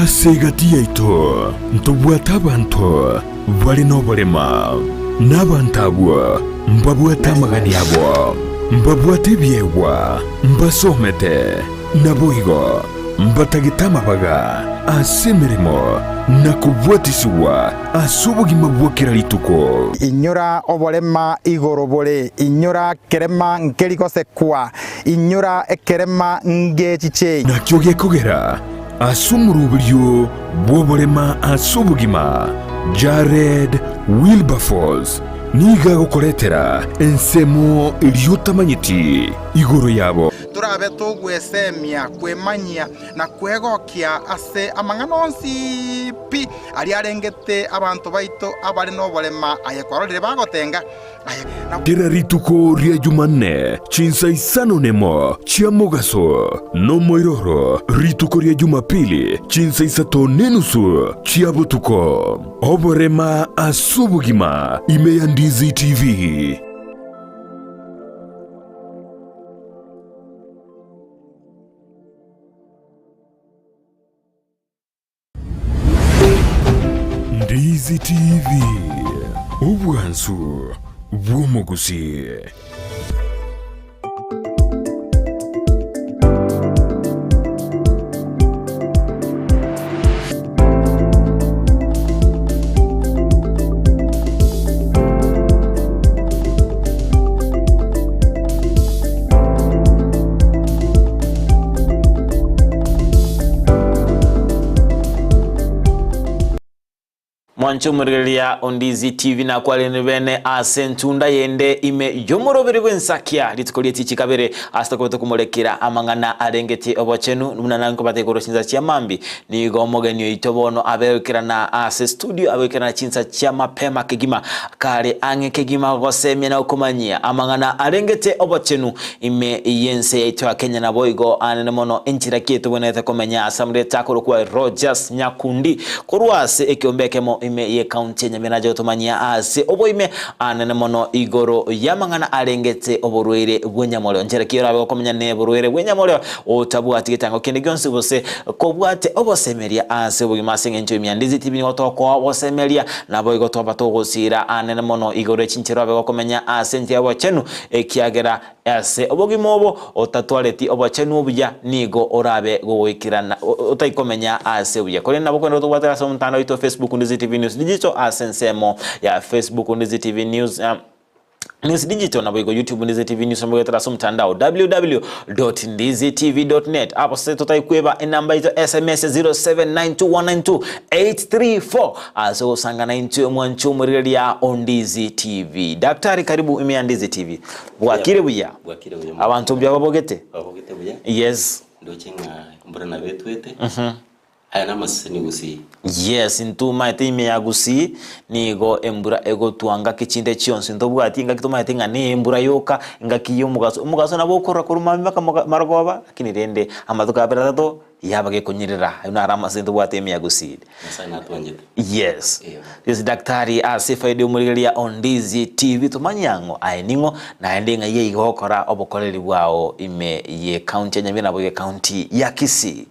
Ase egati yaito ntobwate abanto bare noborema, na abanto abwo mbabwate amagani abo, mbabwate ebiegwa, mbasomete, naboigo mbatagete amabaga ase emeremo na kobwatisigwa ase obogima bwa kera rituko. Inyora oborema igoro bore, inyora kerema nkeri gosekwa, inyora ekerema ngechichei. Nakio gekogera ase omoroberio bw'oborema ase obogima, Jared Wilberforce nigo agokoretera ensemo eria otamanyeti igoro yabo. Torabe togwesemia, kwemanyia, na kwegokia ase amang'ana onsi pi aria arengete abanto baito abare noborema aye kwarorire bagotenga, aye na. Kera rituko ria Jumanne, chinsa isano nemo chia mogaso, nomoiroro rituko ria Jumapili, chinsa isato nenusu chia botuko. Oborema ase obogima ime ya Ndizi TV. Ndizi TV, obwansu bw'omogusi. Mwanche omorigereria o Ndizi TV nakwarire bene ase entunda yende ime y'omoroberi bw'ensakia rituko rie tichi kabere ase tokobe tokomorekera amang'ana arengetie obochenu buna nankobate igoro chinsa chia mambi nigo omogeni oito bono abegoikerana ase studio abegoikerana chinsa chia mapema kegima kare ang'e kegima gosemia na gokomanyia amang'ana arengete obochenu ime y'ense yaito ya Kenya naboigo anene mono enchera ki tobwenerete komenya ase amarieta akorokwa Rogers Nyakundi korwa ase ekeombe ekemo ime y'ecounty ya Nyamira nache gotomanyia ase oboime anene mono igoro y'amang'ana arengete oborwaire bw'enyamoreo nchera ki orabe gokomenya neborwaire bw'enyamoreo otabwati getango kende gionsi gose kobwate obosemeria ase obogima ase eng'encho ime ya Ndizi TV nigo tokoa obosemeria naboigo twaba togosira anene mono igoro y'echinchera orabe gokomenya ase enchera y'obochenu Ekiagera ase obogima obo otatwareti obochenu obuya, nigo orabe gogoikerana otaikomenya ase obuya. Korende nabo kogenda gotobwatera ase omotandao oito o Facebook Ndizi TV News Digital ase ensemo ya Facebook Ndizi TV News News Digital naboigo YouTube Ndizi TV News nabo goetera ase omotandao www.ndizitv.net Apo se totaikweba enamba yaito SMS 0792192834 Ase ogosangana intwe mwanche omorigereria o Ndizi TV. Daktari karibu ime ya Ndizi TV. Bwakire buya? Bwakire buya. Abanto mbuya babogete? Babogete buya. Yes. Ndoche ng'a mbura nabo etwete. Aya namaseseni Gusii. Yes, ntomaete ime ya Gusii nigo embura egotwa ngaki chinde chionsi ntobwati engaki tomaete ng'a ne embura yoka engaki ya omogaso. Omogaso nabo okorora korwa mambia mpaka moga marogoba lakini rende amatuko abere atato Yaba gekonyerera, ayio naro amase ntobwate ime ya Gusii. Nyasae natwanchete. Yes. Yes, daktari ase efaida y'omorigereria o Ndizi TV tomanye ang'o aye ning'o naende ng'ai aiga ogokora obokoreri bwao ime ye county ya Nyamira naboigo ecounty ya Kisii.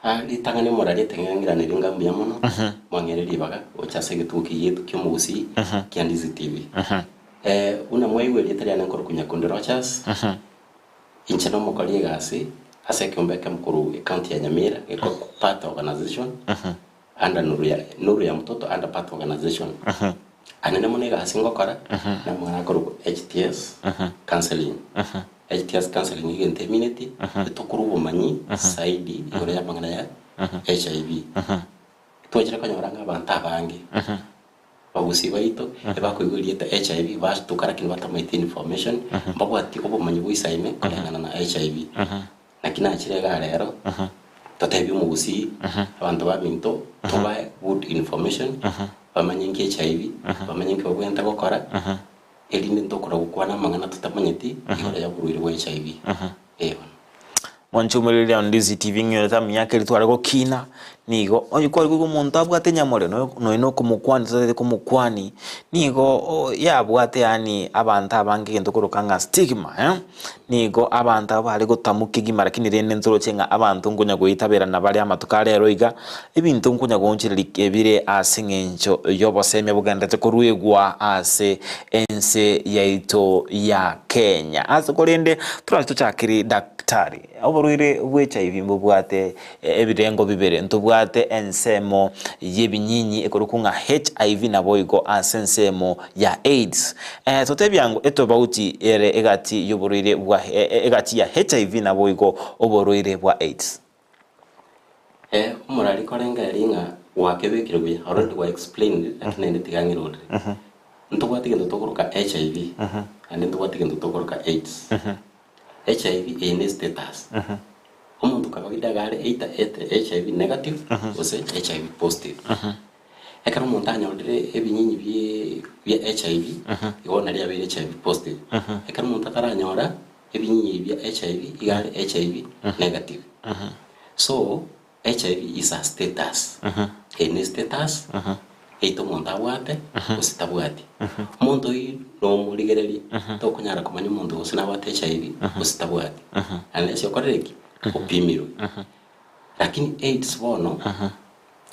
Ah, ritang'ani omorariete ng'a ng'iranerie ng'a mbuya mono, mwang'eire ribaga gocha ase egetugo ki gieto ki'omogusii kia Ndizi TV. Buna mwaigwa erieta riane nkorokwa Nyakundi Rochas, Inche nomokori egasi ase ekeombe ekemo korwa ecounty ya Nyamira gekorokwa Path Organization under Nuru ya Nuru ya Mtoto under Path Organization. Anene mono egasi ngokora namang'ana akorokwa HTS counseling. HTS counseling egento emineti etokorwa obomanyi zaidi igoro y'amang'ana ya HIV. Twachire konyora ng'a abanto abange Abagusii baito ebakoigwa erieta HIV basutuka lakini batamaeti information, mbabwati obomanyi boisaine koreng'ana na HIV. Naki nachire igaa rero, totebie omogusii, abanto baminto, tobae good information, bamanye nki HIV, bamanye nki babwenerete gokora, erinde ntokora gokwana amang'ana totamanyeti igoro ya oborwaire bwa HIV. Ee bono. Mwanche omorereria Ndizi TV ng'irete emiaka eria tware gokina, nigo onye kware koigwa omonto abwate enyamorero noyo nonya na okomokwani totagete komokwani, nigo yabwate yaani abanto abange egento koroka ng'a stigma eh, nigo abanto abwo bare gotamwa kegima lakini rende ntoroche ng'a abanto nkonya goitaberana bare amatuko arero iga, ebinto nkonya goonchoreria ebire ase eng'encho y'obosemia bogenderete koruegwa ase ense yaito ya Kenya. Ase korende torache tochakere daktari, oborwaire bwa HIV mbobwate ebirengo bibere, ntobwate ensemo y'ebinyinyi ekorokwa ng'a HIV naboigo ase ensemo ya AIDS. Totebia ng'o etobauti ere egati y'oborwaire bwa egati ya HIV naboigo oborwaire bwa AIDS. Omorari korengereria ng'a gwakebekire buya, already gwa explained lakini naende tiga ng'irorere. Ntobwate egento tokoroka HIV, naende ntobwate egento tokoroka AIDS. HIV eye ne status. Omonto kawaida iga are either HIV negative gose HIV positive. Ekero omonto anyorire ebinyinyi bie bia HIV, igo bono naria abeire HIV positive. Ekero omonto ataranyora ebinyinyi ebi bia HIV, iga are HIV negative. So, HIV is a status. Eye ne status yaito omonto abwate gose tabwati. Omonto oyio nomorigereria, tokonyara komanya omonto gose nabwate HIV gose tabwati. Unless okorire ki? Opimirwe. Lakini AIDS bono,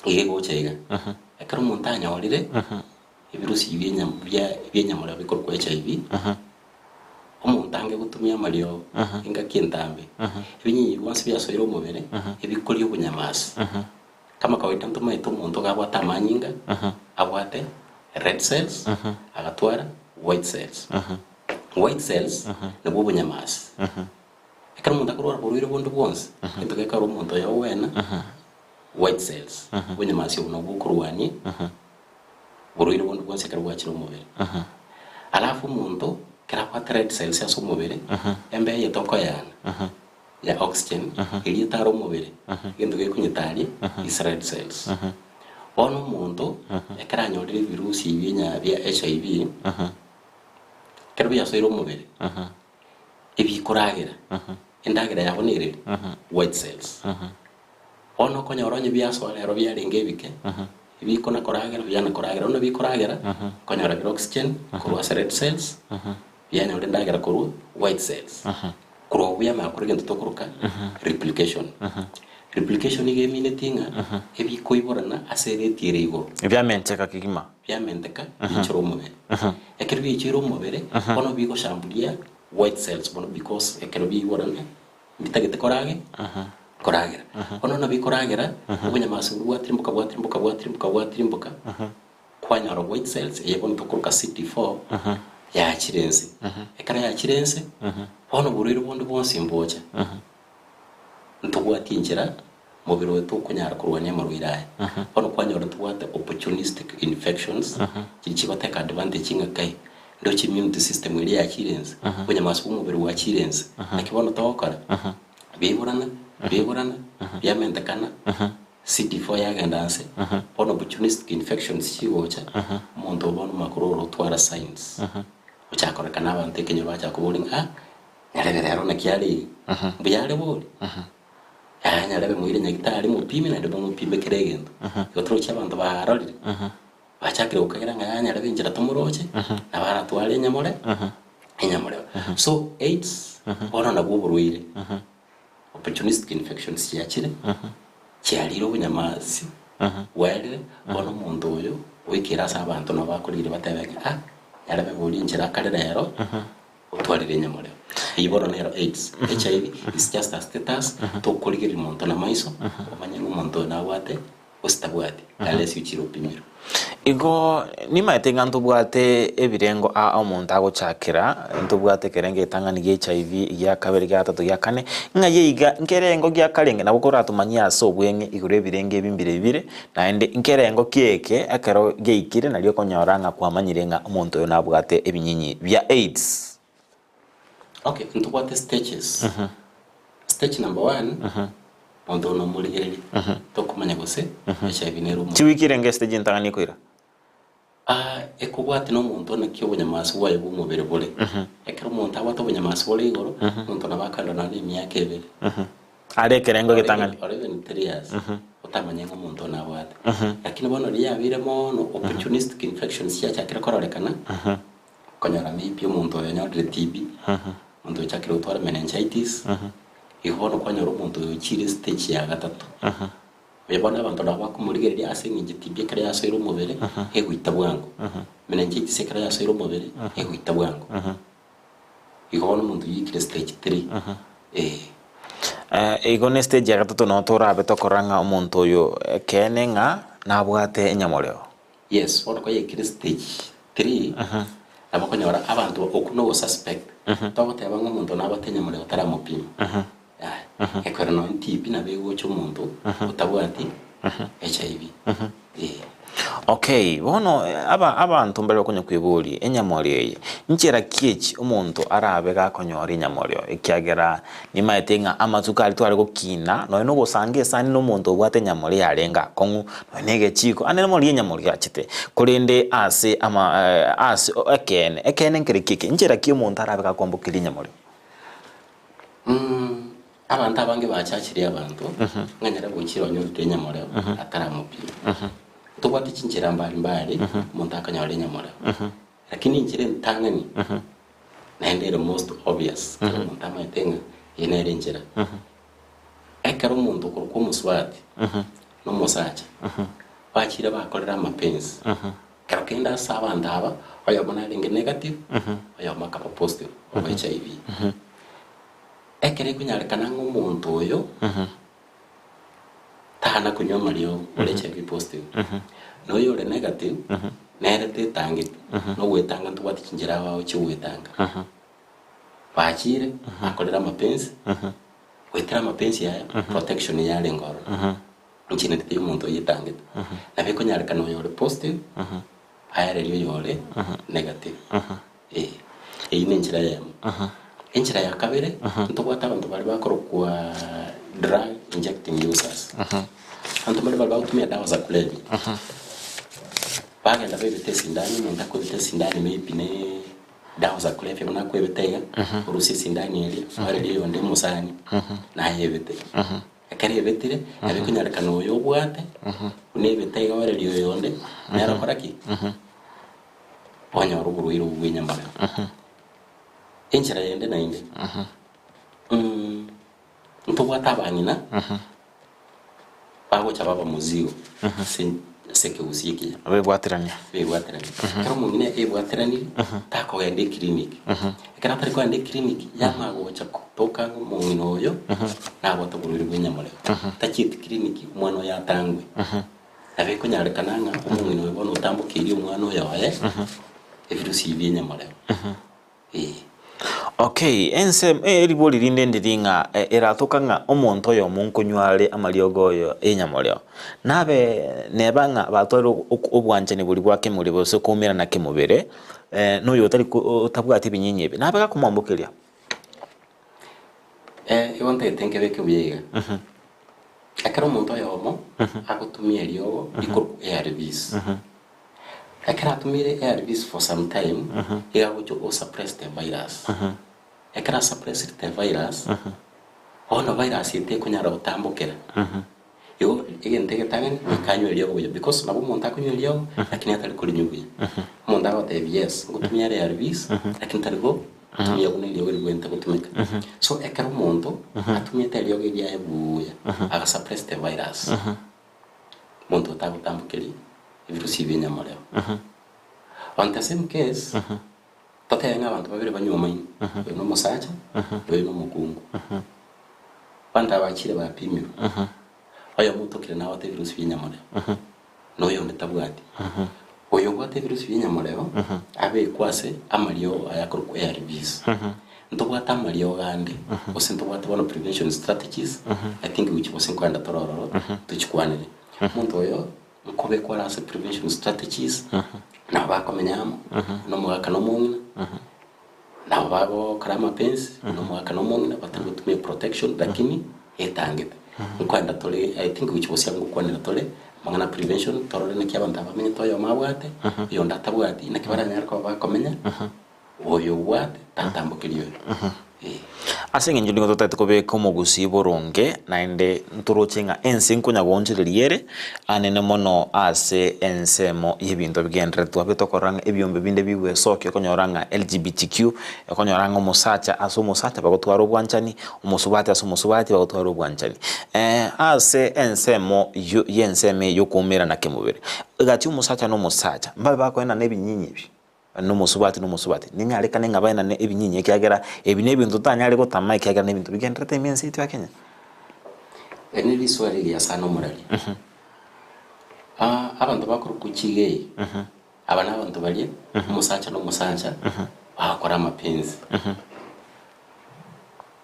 iga egocha iga, ekero omonto anyorire ebirusi bie enyam bia bienyamorero bikorokwa HIV, omonto ange gotumia amariogo engaki entambe, ebinyinyi bionsi biasoire omobere, ebikoria obonyamasi. Kama kawaida ntomaete omonto iga abwate amanyinga, abwate red cells, agatwara white cells. White cells nabwo obonyamasi. Ekero omonto akorwara borwaire bonde bwonsi, egento gekare omonto oyo ogwena, white cells, obonyamasi obo nabwo bokorwania borwaire bonde bwonsi ekero bwachire omobere. Alafu omonto ekero abwate red cells ase omobere, embeo eye tokoyana ya oxygen, eria etare omobere, egento gekonyetaria is red cells. Bono omonto ekero anyorire ebirusi ebi enya bia HIV, ekero biasoire omobere, ebikoragera, endagera yabo nereri? White cells. Bono okonyora onye biasoa rero biarenge ebike, ebikona koragera biana koragera, bono bikoragera, okonyora bire oxygen korwa ase red cells, bianyora endagera korwa white cells. Korwa abwo biamanya kore egento tokoroka replication. Replication iga emineti ng'a ebikoiborana ase ereti ere igoro. Biamenteka kegima. Biamenteka biichore omobere. Ekero biaichoire omobere, bono bigoshambulia white cells bono because ekero biaiborana mbitagete korage koragera. Bono buna bikoragera, obonyamasi boria bwatirimboka bwatirimboka bwatirimboka bwatirimboka, kwanyora white cells eye bono tokoroka CD4 yachire ense. Ekero yachire ense, bono oborwaire bonde bwonsi mbocha. Ntobwati enchera mobere oyo tokonyara korwania amarwaire aya. Bono kwanyora ntobwate opportunistic infections, chiria chigoteka advantage ng'a kai, ndoche immunity system eria yachire ense, obonyamasi bwa omobere bwachire ense. Naki bono togokora? Biiborana, biiborana, biamentekana, CD4 yagenda nse, bono opportunistic infections chigocha, omonto oyo bono makoro oro otwara signs, ochaka kororekana abanto ekenyoro bachaka koboria ng'a ah, nyarebe rero naki are iga, mbuya are bori? Yaya nyarebe moire nyagitari mopime naende momopime kera egento. Igo toroche abanto baarorire, bachakire gokagera ng'a yaya nyarebe enchera tomoroche, nabo aratware enyamore, enyamorero. So AIDS bono nabwo oborwaire, opportunistic infections chiachire, chiarire obonyamasi bwaerire, bono omonto oyo oikeire ase abanto nabo bakorire batebe ng'a ah, nyarebe boria enchera akare rero. Otwarire enyamorero. Eyio bono nero AIDS. HIV is just a status, tokorigereria monto na maiso, omanye ng'a omonto oyo nabwate gose tabwati, unless ochire opimirwe. Igo nimaete ng'a ntobwate ebirengo aa omonto agochakera, ntobwate ekerengo egetang'ani gia HIV, gia kabere, gia gatato, gia kane, ng'a yeiga nkerengo gia karenge nabo koratomanyie ase obweng'e igoro ebirengo ebi mbire bire, naende nkerengo ki eke ekero giaikire nario okonyora ng'a kwamanyire ng'a omonto oyo nabwate ebinyinyi bia AIDS. Okay, ntobwate stages. Stage number one, monto oyo nomorigereria, tokomanya gose HIV nere omonto. Chiwiki renge estage entang'ani ekoira? Ah, ekobwatia nomonto naki obonyamasi bwaye bw'omobere bore. Ekero omonto abwate obonyamasi bore igoro, omonto nabo akando nonye na emiaka ebere. Are ekerengo egetang'ani. Or even 3 years, otamanye ng'a omonto oyo nabwate. Lakini bono riria yabeire mono, opportunistic infections chiachakire kororekana, okonyora maybe omonto oyo onyorire TB, omonto oyo ochakire gotwara meningitis, igo bono kwanyora omonto oyo ochire stage ya gatato. Oyo bono abanto nabo bakomorigereria ase eng'encho TB ekero yasoire omobere, egoita bwango. Meningitis ekero yasoire omobere, egoita bwango. Igo bono omonto oyio oikire stage 3, eh. Igo ne stage ya gatato noo torabe tokorora ng'a omonto oyo ekeene ng'a nabwate enyamoreo. Yes, bono koyaikire stage 3, nabo okonyora abanto okwo nogosuspect, togoteba ng'a omonto nabwate enyamoreo otaramopima. Yaya, ekero nonye TB nabo egocha omonto otabwati HIV. Eh. Okay, bono aba abanto mbare bakonya kweboria enyamori eye, nchera ki echi omonto arabe gakonyora enyamori oyo? Ekiagera nimaete ng'a amatuko aria tware gokina, nonya na ogosanga esani na omonto obwate enyamori yarenge akong'u, nonya na egechiko, ande namorigia enyamori yachete. Korende ase ama ase ekeene, ekeene nkere ki eke? Nchera ki omonto arabe gakwambokeria enyamori? Abanto abange bachachirie abanto, ng'a nyare gochira onyorete enyamoreo ataramopima. Ntobwate chinchera mbari mbari omonto akanyora enyamoreo, lakini enchera entang'ani naende ere most obvious ekero omonto amaete ng'a eye nere enchera, ekero omonto okorokwa omosubati na omosacha bachire bakorire amapenzi, ekero kende ase abanto aba oyomo narenge negative, oyomo akaba positive of HIV. Ekero ekonyarekana ng'a omonto oyo tana konywa amariogo ore HIV positive, na oyo ore negative nere tetangeti, na ogwetanga ntobwate chinchera ao chiogwetanga. Bachire bakorire amapensi, goetera amapensi aya protection yarenge ororo, inche taiyo omonto oyetangete. Nabo ekonyarekana oyo ore positive aererie oyo ore negative. Ee, eyio nenchera eyemo. Enchera ya kabere, ntobwate abanto baria bakorokwa drug injecting users. Abanto baria baria bagotumia dawa za kulevya, bagenda baebete esindani, omonto akoebete esindani maybe ne dawa za kulevya buna akoebete iga, orusia esindani eria, oereria oyonde omosani, naye ebete. Ekero ebetire, nabo ekonyarekana oyo obwate, buna ebete iga oereria oyonde, nere okora ki? Onyore oborwaire obwo bw'enyamorero. Enchera yende naende, ntobwate abang'ina bagocha baba mozigo ase ase ekegusii ekiya. Bebwaterania. Bebwaterania. Ekero omong'ina ebwateranirie, takogenda eclinic. Ekero atari kogenda eclinic, yamanya gocha kotoka ng'a omong'ina oyo nabwate oborwaire bw'enyamorero. Tachieti clinic, omwana oye atangwe. Nabo ekonyarekana ng'a omong'ina oyo bono otambokeirie omwana oyo oye ebirusia ebi bi'enyamorero. Ee. Okay, ense eribori rinde ndiri ng'a eratoka ng'a omonto oyomo nkonywa are amariogo oyo y'enyamoreo, nabe neba ng'a batwarire obwanchani boria bwa kemobere gose koumerana kemobere, na oyo otari otabwati ebinyinyi ebi, nabe gakomwambokeria. Igo ntagete nkebeke buya iga. Ekero omonto oyomo agotumia eriogo rikorokwa ARVs, ekero atumire ARVs for some time, iga agocha o suppress the virus. Ekero a suppressed the virus, bono virus eye tekonyara gotambokera. Igo egento egetang'ani goika anywe eriogo buya because nabo omonto akonywa eriogo lakini atari korinywa buya. Omonto agotebia yes, ngotumia are ARVs lakini tari go tumia buna eriogo rigwenerete gotumeka. So ekero omonto atumiete eriogo eriaye buya, aga suppress the virus, omonto otagotambokeria ebirusia bia enyamorero. On the same case, totebe ng'a abanto babere banywomaine, oyo na omosacha, na oyo na omokungu. Abanto aba bachire bapimirwe, oyomo otokire nabwate ebirusia bia enyamorero, na oyonde tabwati. Oyo obwate ebirusi bi'enyamorero abekwe ase amariogo aya akorokwa ARVs. Ntobwate amariogo ande, gose ntobwate bono prevention strategies, I think gochia gose nkoenda tore ororo tochikwanere. Omonto oyo nkobekwa are ase prevention strategies, nabo bakomenya amo, na omogaka na omong'ina, nabo bagokora amapenzi, na omogaka na omong'ina batari gotumia protection lakini etangete. Nkoenda tore I think gochia bosia ngokwanera tore amang'ana a prevention torore naki abanto aba bamenyete oyomo abwate, oyonde atabwati, naki baranyare koba bakomenya, oyo obwate tatambokeria oyo. Eh. Ase eng'encho nigo totagete kobeka omogusii boronge, naende ntoroche ng'a ense nkonya goonchoreria ere anene mono ase ensemo y'ebinto bigendererete. Twabete tokorora ng'a ebiombe binde bigwesokia okonyora ng'a LGBTQ, okonyora ng'a omosacha ase omosacha bagotwara obwanchani, omosubati ase omosubati bagotwara obwanchani. Ase ensemo y'ensemo eye y'okoumerana kemobere, egati omosacha na omosacha mbabe bakoenana ebinyinyi ebi. Nomosubati nomosubati, ninyarekane ng'a baenane ebinyinyi, ekiagera ebi nebinto totanyare gotama, ekiagera nebinto bigendererete ime ense yaito ya Kenya. Eri ne riswali rigiya sana omoraria. Abanto bakorokwa chigei, aba nabanto baria omosacha na omosacha bagokora amapenzi.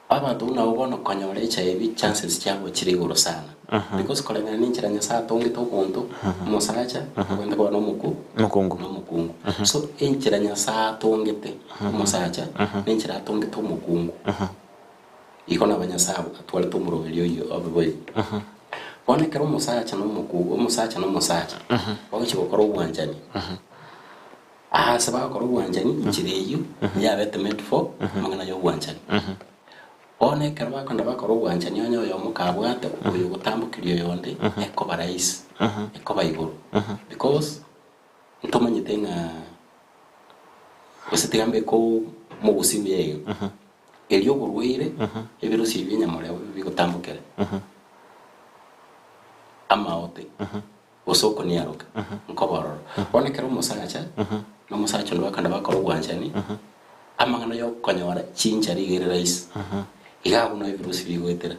Abanto buna abwo bono konyora HIV chances chiabo chire igoro sana. Because koreng'ana na enchera Nyasaye atongete omonto, omosacha, obwenerete koba na omoku Omokungu. na omokungu. So enchera Nyasaye atongete omosacha, na enchera atongete omokungu, igo nabo Nyasaye atwarete omoroberi oyio obe boigo. Bono ekero omosacha na omoku omosacha na omosacha, bagochia gokora obwanchani, Aase bagokora obwanchani, enchera eyio yabete made for amang'ana y'obwanchani. Bono ekero bakogenda bakora obwanchani onye oyomo kabwate oyo ogotambokeria oyonde, ekoba rahisi, ekoba igoro because ntomanyete ng'a gose tiga mbeke omogusii buya iga, erio oborwaire ebirusia ebi bia enyamoreo bigotambokera amaote. gose okoniaroka, nkoba ororo. Bono ekero omosacha na omosacha onde bakogenda bakora obwanchani, amang'ana ya okonyora chinchara iga ere rahisi, iga abwo nabo ebirusi bigoetera.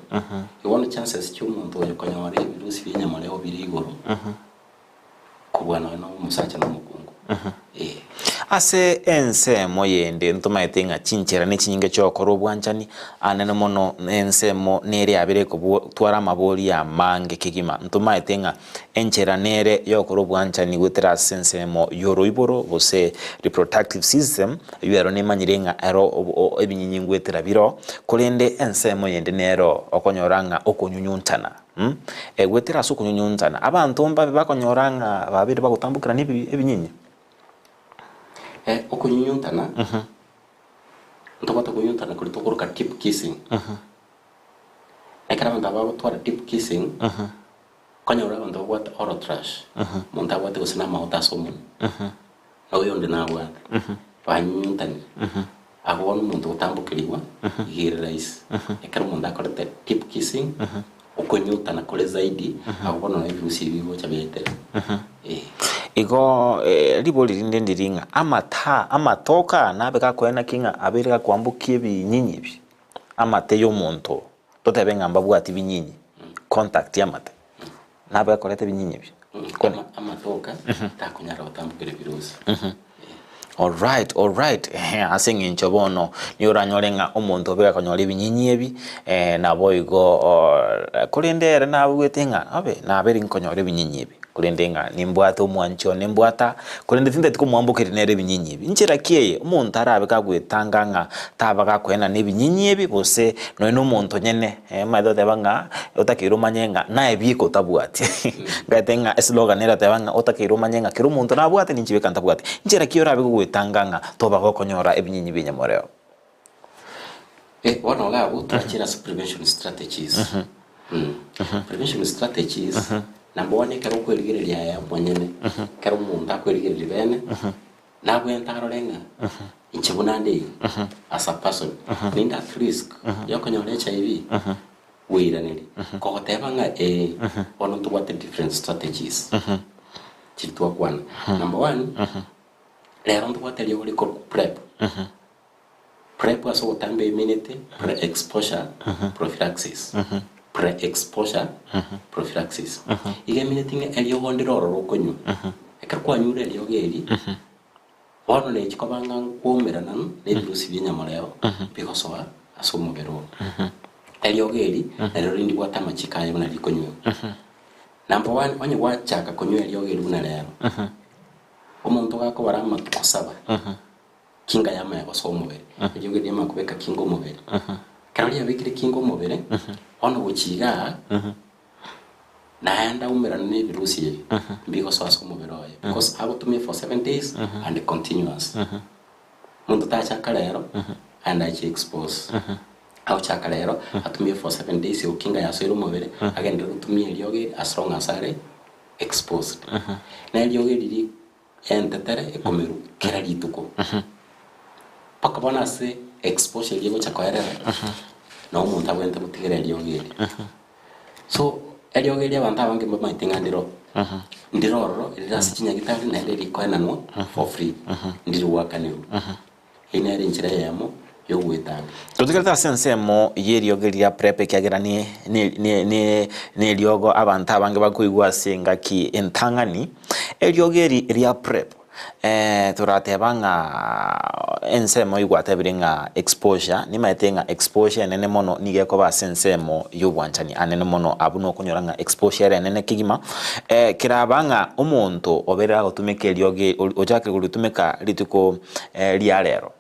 Igo bono chances chia omonto oyo konyora ebirusi bia enyamoreo bire igoro, kobua nonya na omosacha na omokungu, eh. Ase ensemo yende ntomaete ng'a chinchera nechinyinge chi'ogokora obwanchani, anene mono ensemo nere yabere ekobotwara amabori amange kegima. Ntomaete ng'a enchera nere y'ogokora obwanchani goetera ase ensemo y'oroiboro gose reproductive system, eyio ero nemanyire ng'a ero ebinyinyi ngoetera biro, korende ensemo yende nero okonyora ng'a okonyunyuntana. Goetera ase okonyunyuntana, abanto mbabe bakonyora ng'a babere bagotambokera ebinyinyi. Okonyunyuntana, ntobwate okonyunyuntana koria tokoroka deep kissing. Ekero abanto aba bagotwara deep kissing, okonyora abanto babwate oral thrush, omonto abwate gose na amagote ase omonwa, na oyonde nabwate, banyunyuntanire, abwo bono omonto ogotambokerigwa iga ere rahisi. Ekero omonto akorete deep kissing, Okonyutana kore zaidi, agwo bono ebirusia ebi bigocha biaetera. Ee. Igo ribori rinde ndiri ng'a amata amatoka nabe gakoena ki ng'a abeire gakoambokia ebinyinyi ebi, amate y'omonto totebe ng'a mbabwati binyinyi, contact y'amate, nabe gakoreta ebinyinyi ebi? Ama- Amatoka takonyara gotambokera ebirusia. Alright, alright, ehe, ase eng'encho bono nigo oranyore ng'a omonto obe gakonyora ebinyinyi ebi, naboigo korende ere nabuete ng'a obe nabere nkonyora ebinyinyi ebi, korende ng'a nimbwate omwanchi one mbwata, korende tintageti komwambokeria nere ebinyinyi ebi. Nchera ki eye omonto arabe kagwetanga ng'a taba gakoenana ebinyinyi ebi gose nonye na omonto nyene. Omanyete goteba ng'a otakeire omanye ng'a naye bieka otabwati. Ngaete ng'a eslogan erateba ng'a otakeire omanye ng'a kera omonto nabwate ninche bieka ntabwati. Nchera ki orabe gogwetanga ng'a toba gokonyora ebinyinyi bia enyamoreo? Bono iga abwo twachire ase prevention strategies. Prevention strategies, number one ekero okwerigereria aye omonyene, ekero omonto akwerigereria bene, Nabwente arore ng'a inche buna nde iga, as a person, ninde at risk yokonyora HIV? Bweiraneri. Kogoteba ng'a ee, bono ntobwate different strategies chiria twakwana. Number one, rero ntobwate eriogo rikorokwa PrEP. PrEP ase ogotamba emineti, pre-exposure prophylaxis. Pre-exposure prophylaxis. Iga emineti ng'a eriogo ndire ororo okonywa. Ekero kwanyure eriogo eri, bono nechi koba ng'a nkwaumerana na ebirusi bia enyamoreo bigosoa ase omobere oo. Eriogo eri nario rindibwate amachiko aye buna rikonywewa. Number one, onye gwachaka konywa eriogo eri buna rero, omonto gakobara amatuko saba, Kinga yamanya gosoa omobere, eriogi riamanya kobeka kinga omobere. Ekero riabekire kinga omobere, bono gochia igaa, naende aumerane na ebirusi ebi, mbigosoa ase omobere oye, because agotumia for 7 days and continuous. Omonto tachaka rero, aende achie expose. Agochaka rero, atumie for 7 days igo kinga yasoire omobere, agenderere gotumia eriogi eri as long as are exposed. Na eriogi eri ri. Entetere ekomerwa kera rituko, mpaka bono ase exposure eria egocha koerera, nabo omonto abwenerete gotigera eriogi erio. So, eriogi erio abanto abange mbamaete ng'a ndiro, ndire ororo, rire ase chinyagitari naende rikoenanwa for free, ndiri goakanerwa. Eyio nere enchera eyemo y'ogwetanga. Totigarete ase ensemo y'eriogo eria PrEP ekiagera neriogo abanto abange bakoigwa ase engaki entang'ani. Eriogo eri ria PrEP torateba ng'a. ensemo igwatebire ng'a exposure, nimaete ng'a exposure enene mono nigo ekoba ase ensemo y'obwanchani anene mono abwo nokonyora ng'a exposure ere enene kegima, keraba ng'a omonto oberire agotumeka eriogi ochakire koritumeka rituko ria rero,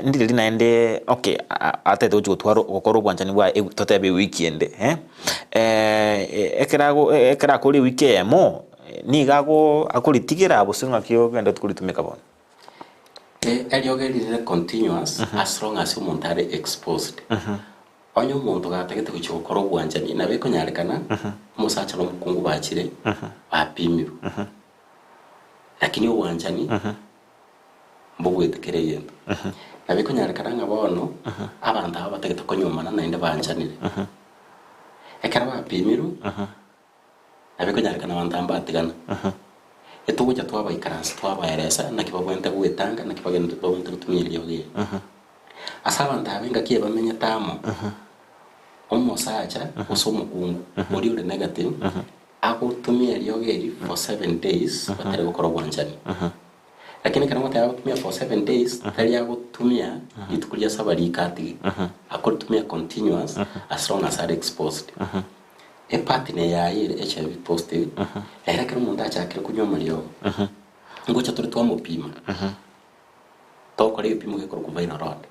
Ndiriri naende okay atagete gochia gotwara gokora obwanchani bwaye ewi totebe ewiki ende eh, ekero ago ekero akore ewiki eyemo, nigo ago akoritigera gose ng'aki ogenderete koritumeka bono? Eriogi rire continuous as long as omonto are exposed. Onye omonto gatagete gochia gokora obwanchani, nabo ekonyarekana omosacha na omokungu bachire bapimirwe, lakini obwanchani mbobwete kera egento. Nabo ekonyarekana ng'a bono abanto aba batagete konyuomana naende banchanire. Ekero bapimirwe, nabo ekonyarekana abanto aba mbatigana. Etogocha twabaikaransa twabaeresa naki babwenerete goetanga, naki bagende babwenerete gotumia eriogi eri. Ase abanto aba engaki eye bamenyete amo, omosacha gose omokungu oria ore negative, agotumia eriogi eri for seven days batari gokora obwanchani. Lakini ekero ngoteba agotumia for seven days, tari agotumia rituko ria saba rika atige, akoritumia continuous as long as are exposed. Epartner yaye ere HIV positive, ere ekero omonto achakire konywa amariogo, ngocha tore twamopima, tokora egepimo gekorokwa viral load.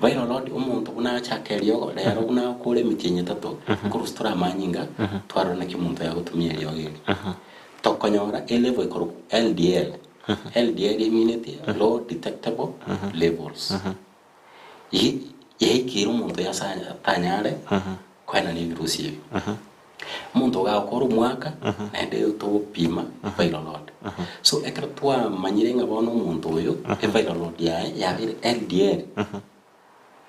Viral load omonto buna achake eriogo, rero buna agokora emetienyi etato, nkorusia tore amanyinga, twarora naki omonto oyo agotumia eriogo eri. Tokonyora elevel ekorokwa LDL, LDL eminetie low detectable levels. Ye yaikeire omonto oyo ase atanyare koenana ebirusia ebi. Omonto iga agokora omwaka, naende togopima viral load. So ekero twamanyire ng'a bono omonto oyo, eviral load yaye yabeire LDL,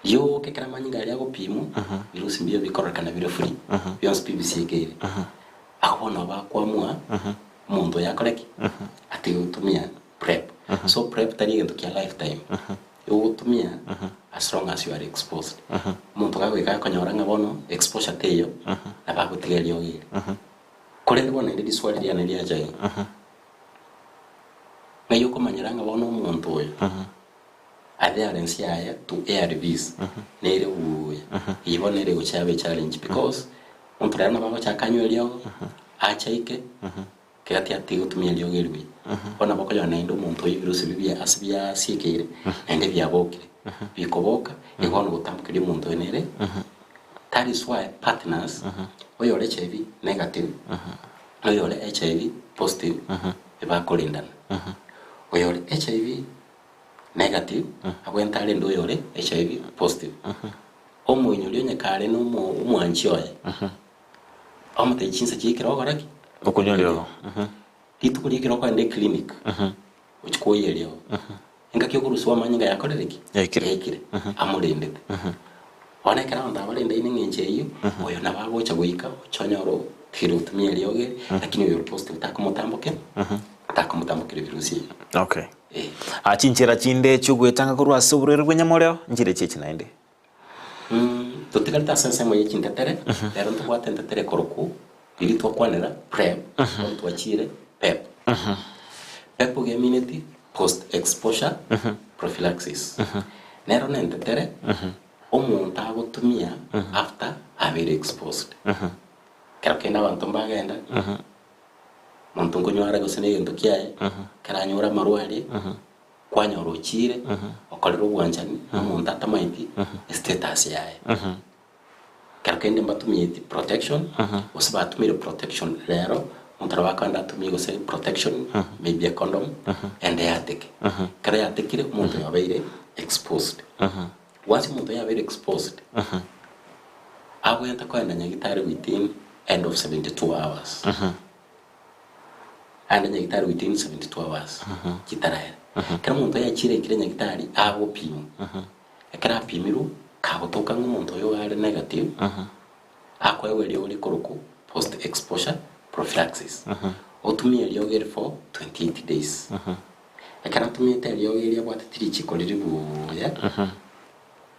rioka ekero amanyinga aria agopimwa, virusi mbiyo bikororekana bire free, bionsi pi bisiekeire. Agwo bono bakwamua, omonto oyo akore ki? Atige gotumia prep. So prep tari egento kia lifetime, ogotumia as long as you are exposed. Omonto gagoika akonyora ng'a bono exposure teiyo, nabo agotiga eriogi eri. Korende bono naende riswali riane riacha iga, ng'ai okomanyera ng'a bono omonto oyo adherence yaye to ARVs nere buya, eyio bono nere egochia yaba echallenge because omonto rero nabo agochaka anywe eriogo, achaike. Kera tiatige gotumia eriogi eri buya. Bono nabo okonyora naende omonto oyio ebirusia ebi bia ase biasiekeire, naende biabokire. Bikoboka, igo bono gotambokeria omonto oyo nere, that is why partners, oyore HIV negative, na oyore HIV positive, ebakorendana. Oyore HIV negative, abwenerete arende oyore HIV positive. Omoinyori onye kare na omo omwanchi oye, Omotebie chinsa chia ekero ogokora ki? Okonywa eriogo. Rituko ria ekero okoenda eclinic, ochie koyia eriogo. Engaki okorusiwa amanyinga yakorire ki? Yaikire. Yaikire. Amorendete. Bono ekero abanto aba barendaine eng'encho eyio, oyo nabo agocha goika, oche onyore otigire gotumia eriogo eri, lakini oyo ore positive takomotambokera, takomotambokera ebirusia ebi. Okay. Ah, chinchera chinde chi'ogoetanga korwa ase oborwaire bw'enyamoreo, nchire chiachi naende. Totigarete ase ensemo ye chintetere, rero ntobwate entetere ekorokwa riria twakwanera PrEP, bono twachire PEP. PEP iga emineti post exposure prophylaxis. Nero nentetere omonto agotumia after abeire exposed. Ekero kende abanto mbagenda, monto nkonyware gose na egento kiaye, ekero anyore amarwa aria, Kwanyora ochiire okorire obwanchani nomonto atamaeti estatus yaye. Ekero kende mbatumieti protection, gose batumire protection rero, omonto nabo akogenda atumie gose protection, maybe a condom, ende yateke. Ekero yatekire, omonto oyo obeire exposed. Once omonto oyo abeire exposed, abwenerete kogenda nyagitari within end of 72 hours. Aende nyagitari within 72 hours chitaraera. Ekero omonto oyo achire aikire nyagitari agopimwa, ekero apimirwe kagotoka ng'a omonto oyo are negative, akoegwa eriogo rikorokwa post exposure prophylaxis. Otumie eriogo eri for 28 days. Ekero atumiete eriogo eri abwateti richiko riri buuya,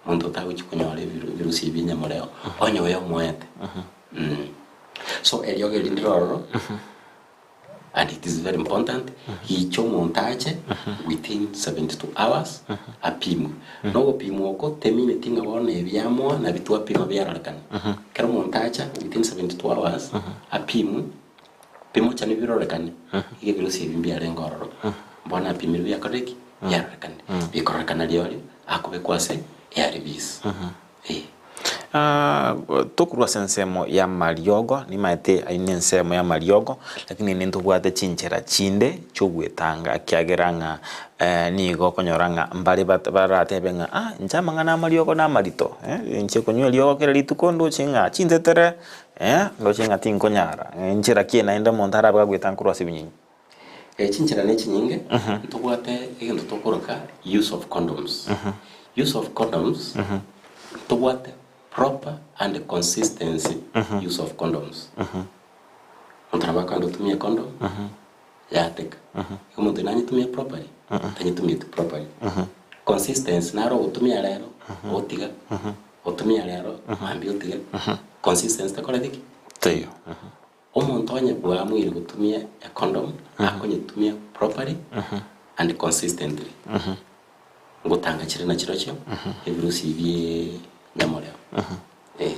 Monto otagochia konyora ebirusia ebi enyamoreo, onye oyo omoete. So eriogo eri ndire ororo, And it is very important gicha omonto ache within 72 hours apimwe. Na ogopimwa oko temineti ng'a bono ebiamoa nabi twapima biarorekana. Ekero omonto acha within 72 hours apimwe, bimochani birorekane, iga ebirusi ebi mbiarenge ororo, bono apimirwe biakorire ki? Biarorekanire. Bikororekana rirorio, akobekwa ase ARVs. Eh. Tokorwa ase ensemo y'amariogo, nimaete ayio nensemo y'amariogo, lakini nintobwate chinchera chinde chi'ogwetanga ekiagera ng'a nigo okonyora ng'a mbare baratebe ng'a ah inche amang'ana amariogo namarito, inche konywa eriogo kera rituko ndoche ng'a chintetere, ndoche ng'a tinkonyara, nchera ki naende omonto arabe agwetanga korwa ase ebinyinyi. Chinchera ne chinyinge, ntobwate egento tokoroka use of condoms. Use of condoms, ntobwate proper and consistency use of condoms. Omonto nabo akogenda otumie condom, yateka. Igo omonto oyio nanyetumia properly? Tanyetumieti properly. Consistency naro ogotumia rero, otiga, otumia rero, mambia otiga. Consistency tekoreti ki? Teiyo. Omonto onye bwaamuire gotumia econdom, akonyetumia properly and consistently. Ngotanga chire na chirochio ebirusi bie nyamorero. Eh.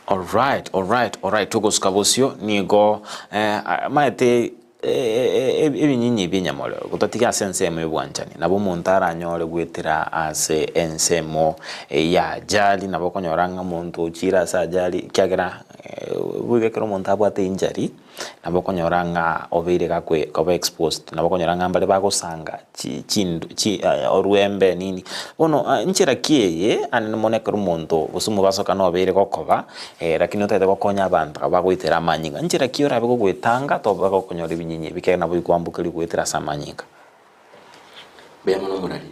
Alright, alright, alright, togosuka bosio nigo eh, maete ebinyinyi bie nyamorero gotatiga ase ensemo y'obwanchani nabo omonto aranyore goetera ase ensemo ya ajali nabo okonyora ng'a omonto ochire ase ajali ekiagera Boigo ekero omonto abwate injury, nabo okonyora ng'a obeire gakwe koba exposed, nabo okonyora ng'a mbare bagosanga chi chindu chi orwembe nini. Bono nchera ki eye anene mono ekero omonto gose omobasoka obeire gokoba lakini otagete gokonya abanto aba bagoitera amanyinga, nchera ki orabe gogoetanga toba gokonyora ebinyinyi ebi ekiagera nabo bikwambokeria goetera ase amanyinga? Mbuya mono omorari.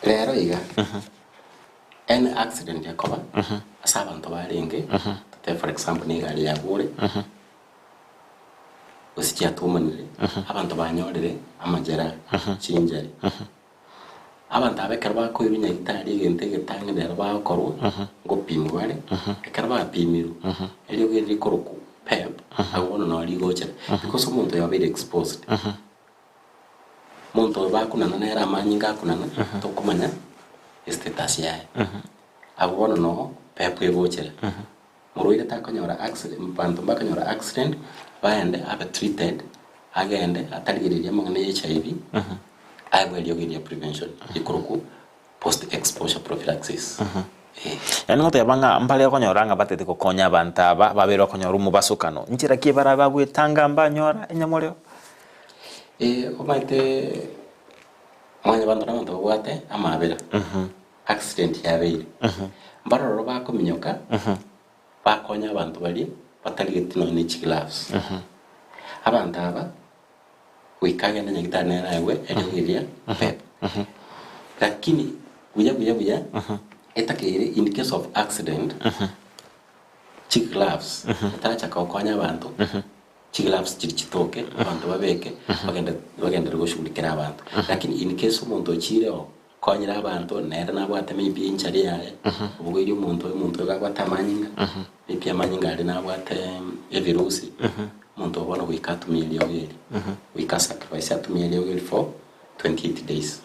Rero iga. Any accident ekoba ase abanto barenge, totebe for example na egari yagure, gose chiatumanire, abanto banyorire amajeraha, chinjari. Abanto aba ekero bakoirwa nyagetari egento egetang'ani rero bagokorwa, ngopimwa bare, ekero bapimirwe, eriogi eri rikorokwa pep, agwo bono noo rigochera, because omonto oyo obeire exposed. Monto oyo bakunana nere amanyinga akunana, tokomanya estatus yaye. Abwo bono noo pep egochera. Morwaire takonyora accident, banto mbakonyora accident, baende abe treated, agende atarigereria amang'ana ya HIV, aegwe eriogi ria prevention rikorokwa post exposure prophylaxis. Eh. Yaani goteba ng'a mbare okonyora ng'a batete gokonya abanto aba, babere okonyora omobasokano, nchera ki barabe bagwetanga mbanyora enyamoreo? Eh, omanyete mwanyabanto na abanto babwate amabera, accident yabeire, mbarororo bakominyoka, bakonya abanto baria batarigeti nonya ne chigloves. Abanto aba, goika agende nyagitari nere aegwe eriogi riria pep. Lakini buya buya buya, etakeire in case of accident, chigloves, etarachaka gokonya abanto. Chigloves chiria chitoke, abanto babeke, bagende bagenderere goshughulikera abanto. Lakini in case omonto ochire oo, okonyire abanto, nere nabwate maybe injury yaye, obogoirie omonto oyo, omonto oyo iga abwate amanyinga, maybe amanyinga aria nabwate evirusi, omonto oyo bono goika atumie eriogo erio, goika asacrifice atumie eriogo erio for 28 days.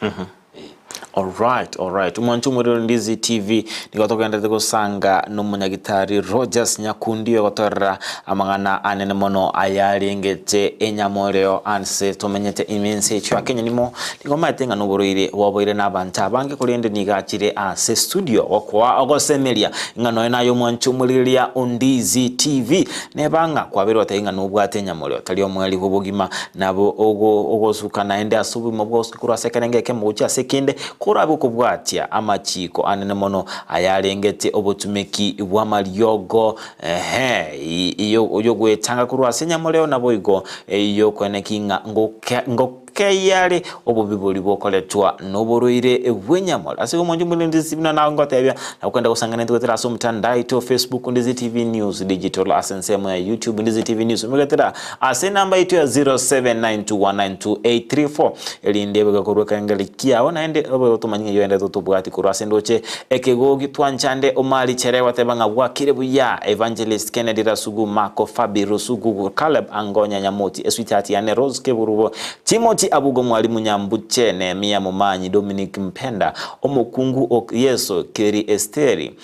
Alright, alright. Omwancho omorero Ndizi TV nigo togenderete gosanga nomonyagitari Rogers Nyakundi ogotorera amang'ana anene mono ayarengete enyamoreo ase tomenyete ime ense echo ya Kenya nimo nigo maete ng'a noborwaire bwaboire n'abanto abange korende nigo achire ase studio gokoa ogosemeria ng'a nonya naye omwancho omorigereria o Ndizi TV neba ng'a kwabeire goteba ng'a nobwate enyamoreo tari omweri bw'obogima nabo ogo ogosuka naende ase obogima bwao Korwa ase ekerengo ekemo gochia ase ekende, korabe okobwatia amachiiko anene mono ayarengete obotumeki bw'amariogo, ehe, y'ogwetanga korwa ase enyamoreo, naboigo ey'okoeneki ng'a ngoke. Nkeyare obobe boria bokoretwa noborwaire bw'enyamore. Ase igo omwancho omonene Ndizi TV buna nago ngotebia, nabo kwenda gosangana intwe goetera ase omotandao aito o Facebook Ndizi TV News Digital ase ensemo ya YouTube Ndizi TV News omegetera ase enamba yaito ya 0792192834 erinde ebe gokorwa ekengeri kiao naende obe gotomanya ng'a eyio totobwati korwa ase ndoche ekegogi twanchande Omari Chere goteba ng'a bwakire buya Evangelist Kennedy Rasugu Marco Fabi Rusugu Caleb Angonya Nyamoti Esweetheart yane Rose Keburubo Timothy Abugo Mwalimu Nyambuche Nehemia Momanyi Dominic Mpenda Omokungu ok Yeso Keri Esteri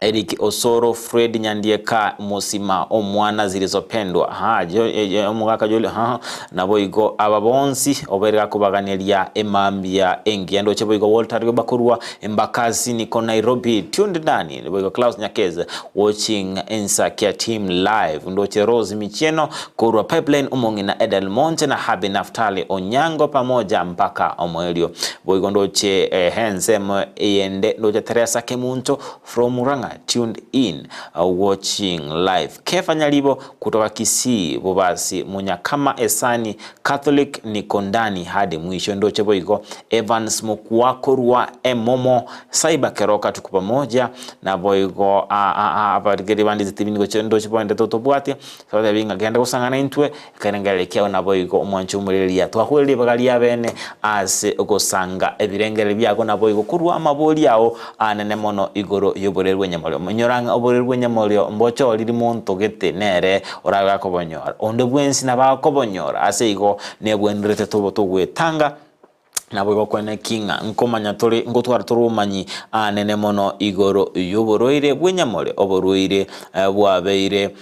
Eric Osoro Fred Nyandieka Mosima Omwana Zilizopendwa ha jo, e, e, omogaka Joli ha naboigo aba bonsi oberega kobaganeria emambia engiya ndoche boigo Walter Rioba korwa Embakasi niko Nairobi tuned ndani boigo Klaus Nyakez watching Ensakia team live ndoche Rose Michieno korwa Pipeline omong'ina Edel Monte na Habi Naftali Onyango pamoja mpaka omoerio boigo ndoche eh, ensemo eyende ndoche Teresa Kemunto from Murang'a tuned in uh, watching live Kefa Nyaribo kutoka Kisii Bobasi Munyakama Esani Catholic niko ndani hadi mwisho ndoche boigo Evans Mokua korwa Emomo Cyber Keroka tuko pamoja naboigo abarigeri bande zitibi nigo ndoche boende totobwate totebi ng'a genda gosang'ana intwe ekerengereri kiao naboigo omwancho omorereria twakwerire ribaga ria bene ase ogosanga ebirengereri biago naboigo korwa amabori ao anene mono igoro y'oboreri bw'enyamorio inyora ng'a oboreri bw'enyamorio mbochoriri monto gete nere orabe gakobonyora onde bwensi nabo akobonyora ase igo nebwenerete tobe togwetanga Naboigo kweneki ng'a nkomanya tore, ngotwara tore obomanyi anene mono igoro y'oborwaire bw'enyamore, oborwaire bwabeire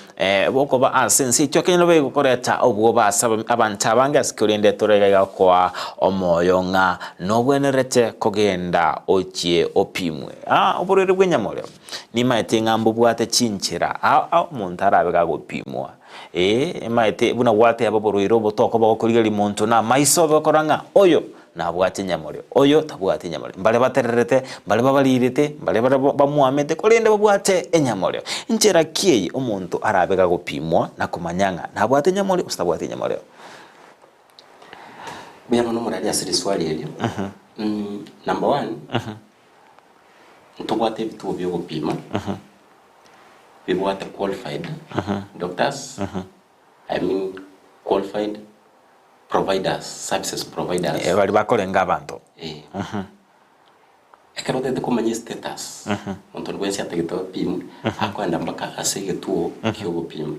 bokoba ase ense yaito ya Kenya nabo egokoreta obwoba ase abanto abange ase korende tore iga iga koa omoyo ng'a nobwenerete kogenda ochie opimwe. Oborwaire bw'enyamore nimaete ng'a mbobwate chinchera ao ao omonto arabe gagopimwa. Ee, emaete buna gwateba oborwaire obo tokoba gokorigereria monto namaiso obe gokora ng'a oyo nabwate enyamorero, oyo tabwati enyamorero. Mbare batererete, mbare babarirete, mbare bare bamwamete, korende babwate enyamorero. Nchera ki eye omonto arabe gagopimwa na komanya ng'a nabwate enyamorero gose tabwati enyamorero? Mbuya mono morari ase riswali erio. Number one, ntobwate ebituo biogopima. Bibwate qualified doctors, I mean qualified providers, services providers. Eh, baria bakorenga abanto. Eh. Ekero otagete komanya status, omonto onde bwensi atagete opimwe, akoenda mpaka ase egetuo kia ogopima.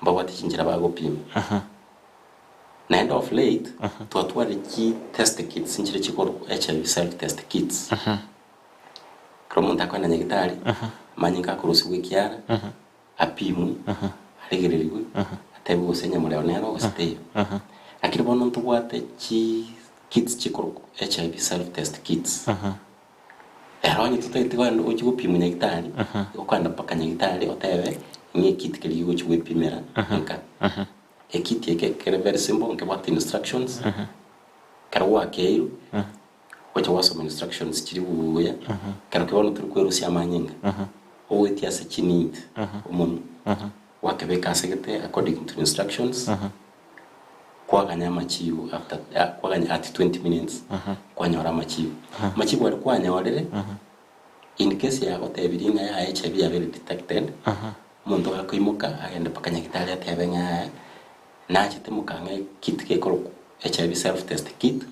Mbabwate chinchera bagopima. Naende of late, twatwarire chi test kits nchire chikorokwa HIV self test kits. Ekero omonto akoenda nyagetari, amanyinga akorusigwa ekiara, apimwe, aregererigwe, atebwe gose enyamorero nero gose teiyo. Lakini bono ntobwate chi kits chikorokwa HIV self test kits. Ero onye totagete kogenda gochia gopimwa nyagetari, igo okogenda mpaka nyagetari otebe ng'a ekit keria gigochia gwepimera nka. Ekit eke kere very simple, nkebwate instructions, ekero gwakeirwe. Gocha gwasoma instructions chiria buya, ekero ki bono tori kwerusia amanyinga, ogoetia ase chineed omonwe, gwakebeka ase gete according to instructions, kwaganya amachibu after kwaganya at 20 minutes, kwanyora amachibu. Amachibu aria kwanyorire, in case yagotebirie ng'a yaya HIV yabeire detected, omonto gakoimoka agende mpaka nyagetari atebe ng'a yaya, nachete mokang'a ekit gekorokwa HIV self test kit.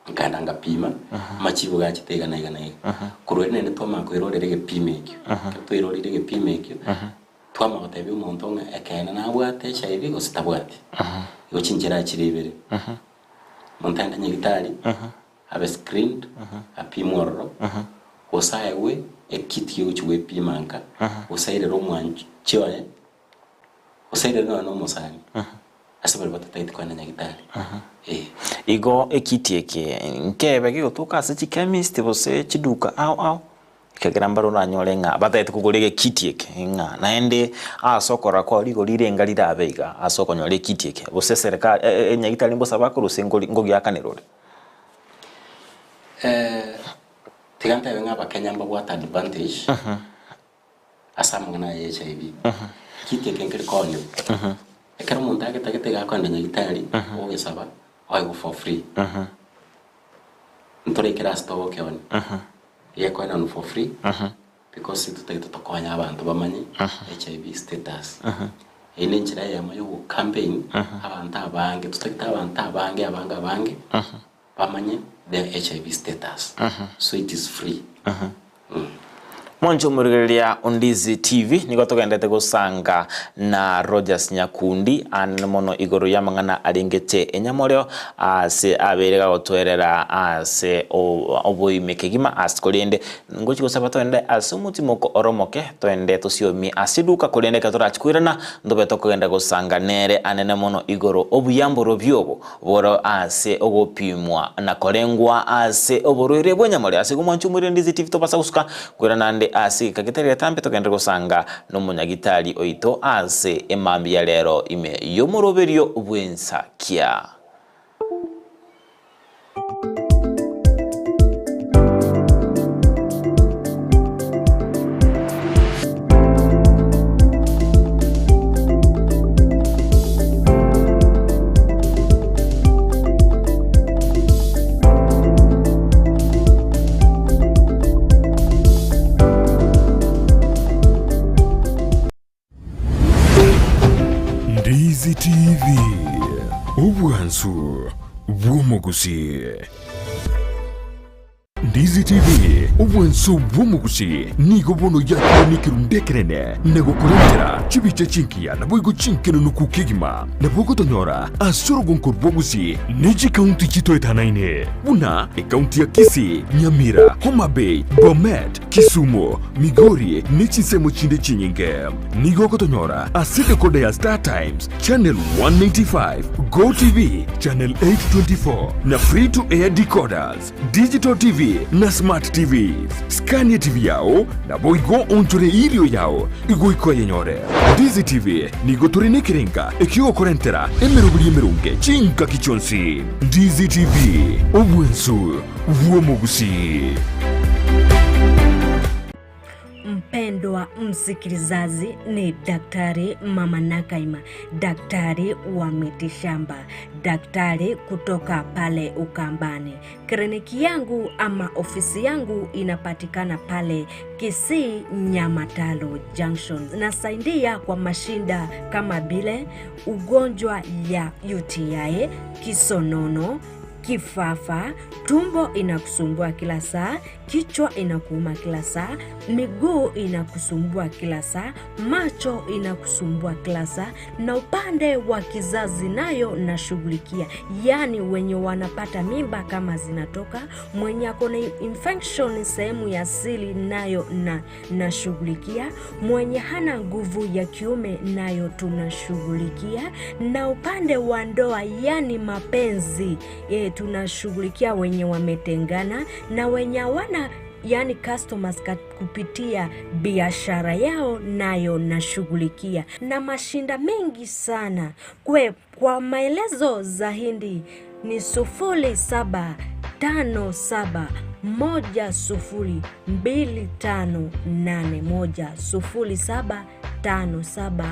Nkaenda ngapima, amachibu gachete iga na iga na iga. Korwa erio naende twamanya koirorera egepimo ekio. Ekero twairorire egepimo ekio, twamanya gotebia omonto ng'a ekeene nabwate HIV gose tabwati. Igo chinchera chire ibere. Omonto aende nyagitari, abe screened, apimwe ororo, gose aegwe ekit gegochi gwepima nka, gose airere omwanchi oye, gose airere nonya na omosani. Ase baria batatagete kogenda nyagitari. Ee. Igo ekiti eke nkebe gegotoka ase chichemist gose chiduka ao ao, ekiagera mbare oranyore ng'a batagete kogora egekiti eke ng'a naende ase okorora kwao rigori rirenga rirabe iga ase okonyora ekiti eke, gose eserekari enyagitari mbosa bakorusia nkori nkogiakanera ore. Tiga ntebe ng'a abakenya mbabwate advantage. Ase amang'ana aya ya HIV, kiti eke nkeri koonigwa. Ekero omonto agetagete iga akoenda nyagitari, ogesaba, oegwe for free. Ntore ekerasi togokeonia, gekoenanwa for free, because intwe totagete tokonye abanto bamanye HIV status. Eyio ne enchera eyemo ya ogo campaign abanto abange, totagete abanto abange abange abange bamanye their HIV status. So it is free. Mwanche omorigereria o Ndizi TV, nigo togendete gosanga na Rogers Nyakundi anene mono igoro y'amang'ana arengete enyamoreo ase abeire gagotwerera ase oboime kegima ase korende ngochi gosaba toende ase omotimoko ore omoke toende tosiomie ase eduka korende ekero torachi koirana ntobe tokogenda gosanga nere anene mono igoro obuya mborobio obo Boro ase ogopimwa na korengwa ase oborwaire bw'enyamore. Ase igo mwanche omoirire Ndizi TV tobasa gosuka koirana ande ase egeka getari getambe togenderere gosanga nomonyagitari oito ase emambia ya rero ime y'omoroberio bw'ensakia. Ndizi TV, obwansu bw'omogusii. Ndizi TV, obwansu bw'omogusii, nigo bono yakire nekerundu ekenene na gokorentera chibicha chingiya naboigo chinkenenuku kegima. Nabo ogotonyora ase orogonko rw'Ogusii ne chikaunti chitoetanaine buna ekaunti ya Kisii, Nyamira, Homa Bay, Bomet, Kisumu, Migori ne chinsemo chinde chinyinge. Nigo ogotonyora ase decoder ya Star Times, Channel 195, Go TV, Channel 824 na Free to Air decoders, Digital TV na Smart TVs. Skania TV yao naboigo onchore irio yao igoika oyenyore. Ndizi TV nigo tore nekerenga ekiogokorentera emeroberi emerunge chingaki chionsi. Ndizi TV, obwensu bw'omogusii. Mpendwa msikilizaji, ni Daktari Mama Nakaima, daktari wa mitishamba, daktari kutoka pale Ukambani. Kliniki yangu ama ofisi yangu inapatikana pale Kisii Nyamatalo Junction. Nasaidia kwa mashinda kama vile ugonjwa ya UTI, kisonono, kifafa, tumbo inakusumbua kila saa, kichwa inakuuma kila saa, miguu inakusumbua kila saa, macho inakusumbua kila saa, na upande wa kizazi nayo nashughulikia, yaani wenye wanapata mimba kama zinatoka, mwenye ako na infection sehemu ya siri nayo na nashughulikia, mwenye hana nguvu ya kiume nayo tunashughulikia, na upande wa ndoa yani mapenzi e, tunashughulikia wenye wametengana na wenye hawana yani customers kupitia biashara yao nayo nashughulikia, na mashinda mengi sana kwe, kwa maelezo zaidi ni 0757 102581 0757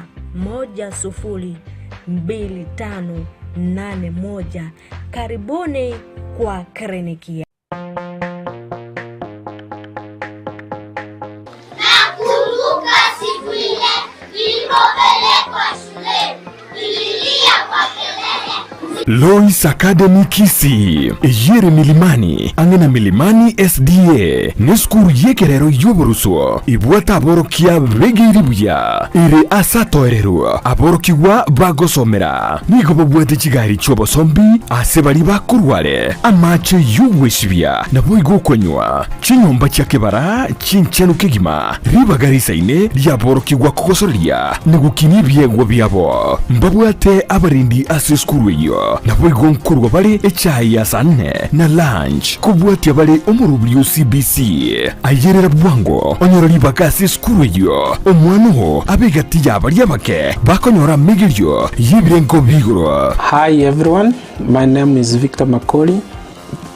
102581. Karibuni kwa kliniki. Nakumbuka siku ile nilipopelekwa shuleni, nililia kwa kelele. Lois Academy Kisii, eyere Milimani, ang'e na Milimani SDA, nesukuru y'ekerero y'oboruswo, ebwate aborokia begeire buya, ere ase atoereru aborokigwa bagosomera. Nigo babwate chigari chi'obosombi ase baria bakorwa are, amache y'ogwesibia, naboigo okonywa. Chinyomba chia kebara chinchenu kegima, ribaga risaine riaborokigwa kogosoreria na gokinia ebiegwa biabo. Mbabwate abarendi ase esukuru eyio, naboigo nkorua bare echae ya saa nne na lunch, kobwatia bare omorobiri o CBC. Ayerera bwango onyore ribaga ase esukuru eyio, omwana oo abe egati ya baria abake bakonyora amegerio y'ebirengo bi'igoro. Hi everyone, my name is Victor Makori,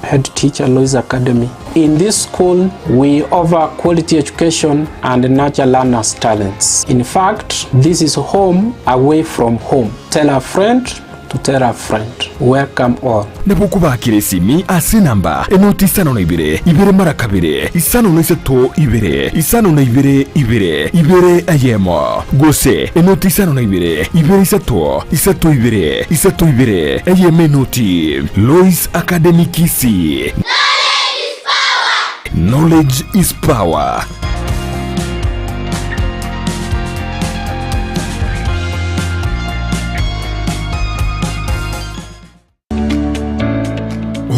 head teacher Lois Academy. In this school, we offer quality education and nurture learners' talents. In fact, this is home away from home. Tell a friend to tell a friend. Welcome all. Nabo okobakera esimi ase enamba enoti isano na ibere, ibere mara kabere, isano na isato ibere, isano na ibere ibere, ibere eyemo, gose enoti isano na ibere, ibere isato, isato ibere, isato ibere, eyemo enoti. Lois Academy Kisii. Knowledge is power.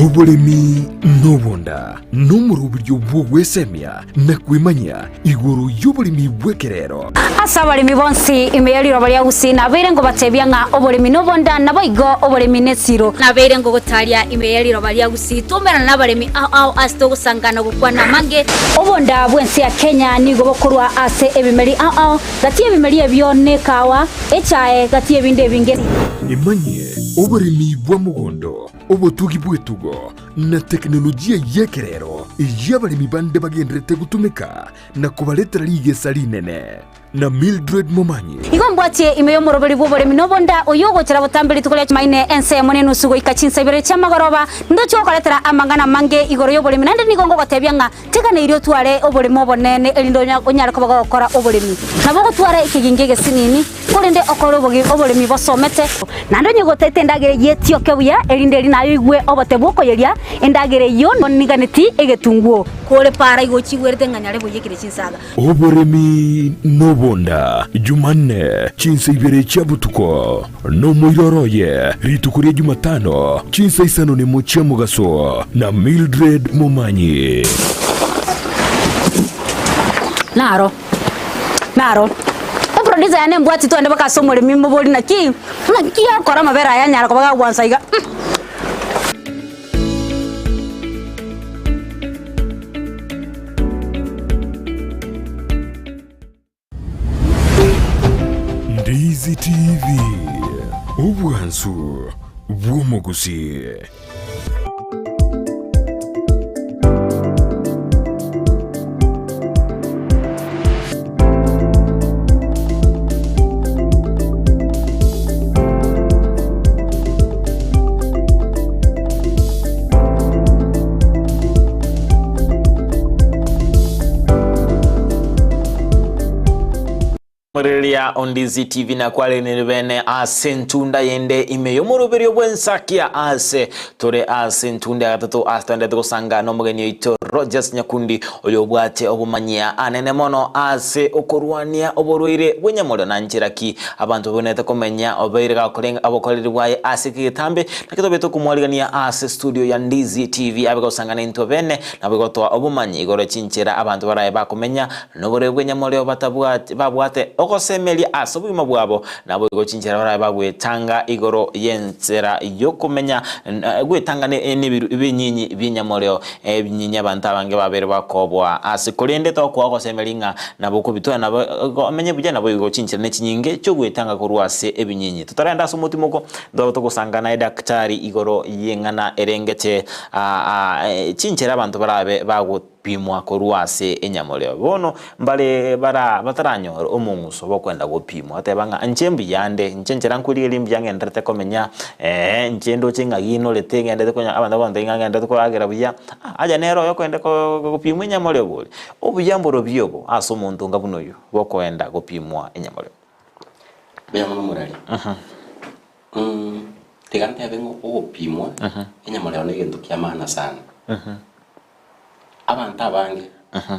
Oboremi nobonda nomoroberio bw'ogwesemia na kwemanyia igoro y'oboremi bw'ekerero. Ase abaremi bonsi ime ye riroba ria Gusii nabeire ngobatebia ng'a oboremi nobonda, naboigo oboremi nesiro. Nabeire ngogotaria ime ye riroba ria Gusii twaumerana nabaremi ao ao ase togosangana gokwana amange. Obonda bw'ense ya Kenya nigo bokorwa ase ebimeri ao ao, gati y'ebimeri ebio nekawa, echae, gati y'ebinde ebinge. Emanyie oboremi bwa mogondo, obotugi bw'etugo, na teknolojia y'ekerero eyio abaremi bande bagendererete gotumeka na kobaretera rigesa rinene. Na Mildred Momanyi. Igo mbwatie ime y'omoroberi bw'oboremi nobonda, oyio ogochera botambe rituko ria Chumaine ensemo nenusu goika chinsa ibere chi'amagoroba, ndoche gokoretera amang'ana amange igoro y'oboremi, naende nigo ngogotebia ng'a teganeirie otware oboremo obonene, erinde onyare koba gogokora oboremi. Nabo ogotwara ekegingi egesinini, korende okore oboremi bosomete. Naende onye gotete endagera eyio etioke buya, erinde eri naye oigwe obote bw'okoyeria endagera eyio, oniganeti egetunguo. Kore para igo ochigwerete ng'a nyare boiyekire chinsaga. Oboremi nobonda, Jumanne, chinsa ibere chia botuko, nomoiroro oye, rituko ria Jumatano, chinsa isano nemo chia mogaso, na Mildred Momanyi. Naro, naro. Eproducer yane embwati twende mpaka ase omoremi mobori naki, naki akora amabere aya anyara koba gagwansa iga. Ndizi TV, obwansu bw'omogusii. Morireria Ondizi TV na kwarenire bene ase entunda yende ime y'omoroberio bw'ensakia ase tore ase entunda ya gatato ase twaendete gosanga n'omogeni oito Rogers Nyakundi oyo obwate obomanyia anene mono ase okorwania oborwaire bw'enyamorero na nchera ki abanto babwenerete komenya obeire gakorenga obokoreri bwaye ase egetambe naki tobete okomwarigania ase studio ya Ndizi TV abe gosanga naintwe bene nabo igotoa obomanyi igoro chinchera abanto baraye bakomenya noborwaire bw'enyamorero batabwati babwate ogosemeria ase obogima bwabo naboigo chinchera barabe bagwetanga igoro y'enchera y'okomenya gwetanga nebiru ebinyinyi bi'enyamorero Ebinyinyi abanto abange babeire bakoboa ase, korende tokoa ogosemeria ng'a nabo okobitwara nabo omenye buya, naboigo chinchera ne chinyinge chi'ogwetanga korwa ase ebinyinyi. Totarenda ase omotimoko, ntobe togosanga naye daktari igoro y'eng'ana erengete chinchera abanto barabe bagopimwa korwa ase enyamorero. Bono mbare bara bataranyora omong'uso bokwenda gopimwa, bateba ng'a inche mbuya nde, inche nchera nkwerigereria mbuya ng'endererete komenya, ee inche ndoche ng'a ginorete ng'endete konya abanto bagontebia ng'a ng'enderete koragera buya, ah aye nere oyo okoenda ko gopimwa enyamoreo bori. Obuya mborobio obo ase omonto onga buna oyio, bokoenda gopimwa enyamoreo. Mbuya mono morari. Tiga ntebe ng'a ogopimwa enyamoreo na egento kia maana sana. Abanto abange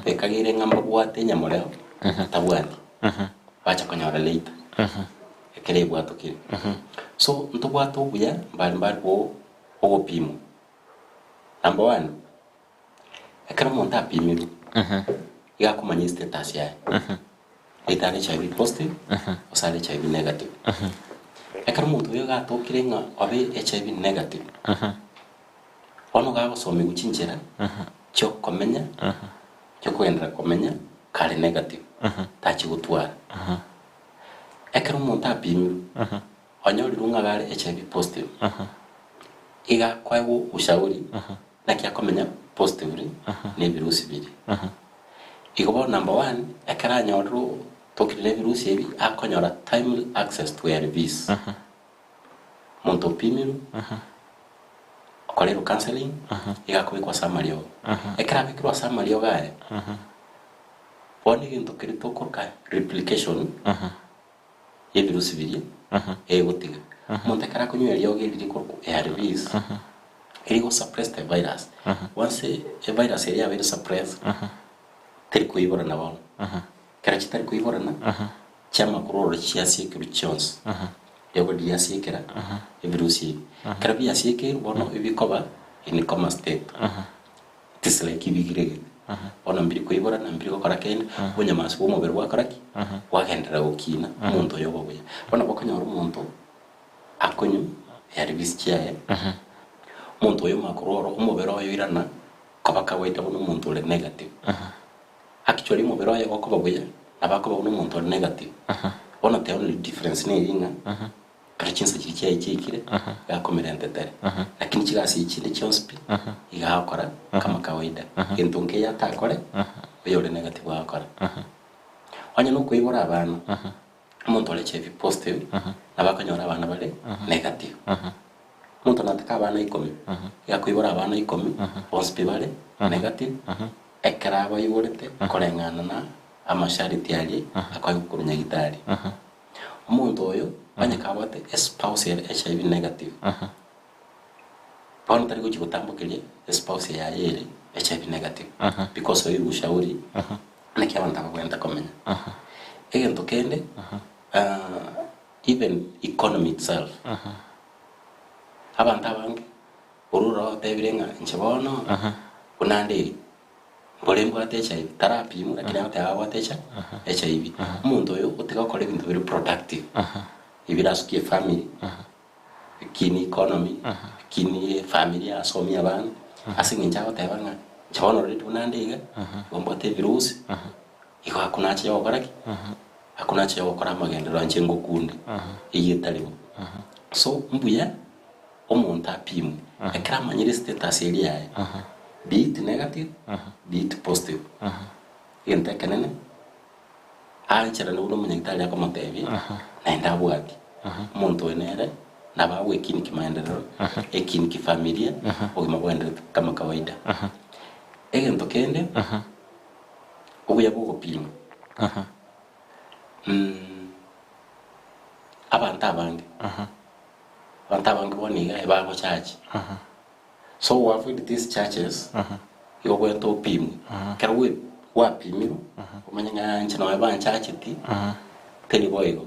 bekageire ng'a mbabwate enyamoreo batabwati, bacha konyora later ekero ebwatokire. So ntobwate obuya mbari mbari bwo ogopimwa. Number one, ekero omonto apimirwe, iga akomanya estatus yaye, either are HIV positive gose are HIV negative. Ekero omonto oyo iga atokire ng'a obe HIV negative, Bono gagosomigwa chinchera chi'okomenya, chi'okogenderera komenya kare negative, tachi gotwara. Ekero omonto apimirwe, onyorirwe ng'a gare HIV positive, iga akoegwa ushauri. Naki akomenya positively na ebirusi biria. Igo bono number one, ekero anyorire otokire na ebirusi ebi, akonyora timely access to ARVs. Omonto opimirwe, okorerwe counselling, iga akobekwa ase amariogo. Ekero abekirwe ase amariogo aya, bono egento keria tokoroka replication y'ebirusi biria egotiga. Omonto ekero akonywa eriogo eri rikorokwa ARVs, erigo suppress the virus. Once evirus eria yabeire suppressed, teri koiborana bono. Ekero chitari koiborana, chiamakuru ororo chiasiekerwa chionsi. Riogo riasiekera ebirusi ebi. Ekero biasiekeirwe bono ebikoba in coma state. It is like ibigiregete. Bono mbiri koiborana, mbiri gokora kende, obonyamasi bwa omobere bwakora ki? Bwagenderera gokina, omonto oyo oba buya. Bono bokonyora omonto akonywa ARVs chiaye, omonto oyo omanye korwa oro omobere oye oirana koba kawaida buna omonto ore negative. Actually omobere oye gokoba buya, nabo akoba buna omonto ore negative. Bono the only difference neri ng'a, Ekero chinsa chiria chiaye chiaikire, iga akomera entetere. Lakini chigasi echi chinde chionsi pi, iga agokora kama kawaida. Gento nkeiyo atakore, oyore negative agokora. Onye nokoibora abana, omonto ore HIV positive, nabo akonyora abana bare negative. Omonto natake abana ikomi, iga akoibora abana ikomi, bonsi pi bare negative, ekero abaiborete koreng'ana na amashariti aria akoegwa korwa nyagitari. Omonto oyo onye kabwate espouse ere HIV negative, bono tari gochia gotambokeria espouse yaye ere HIV negative because oirwe ushauri naki abanto abagwenerete komenya. Egento kende even economy itself, abanto abange ororo ogotebire ng'a inche bono buna nde iga. Mbore mbwate HIV, tarapimwa lakini agoteba abwate echa HIV. Omonto oyo otiga gokora ebinto bire productive, ebirasukie efamiri, ekinie economy, ekinie efamiri asomie abana, ase eng'encho agoteba ng'a inche bono already buna nde iga, igo mbwate ebirusi, igo hakuna haja ya gokora ki? Hakuna haja ya gokora amagenderero inche ngokunde, eyio etari bo. So mbuya. Omonto apimwe ekero amanyire status eria yaye, be it negative, be it positive. Egento ekenene, aancherane buna omonyagitari akomotebia, naende abwatie. Omonto oyo nere nabo agwekini kimaenderero, ekini kifamilia, obogima bwaenderete kama kawaida. Egento kende, obuya bwa ogopima, abanto abange. Abanto abange bono iga ebagochachi. So go avoid these churches, igo ogwete opimwe. Ekero gwe gwapimirwe, omanye ng'a inche nonye banchacheti, teri boigo.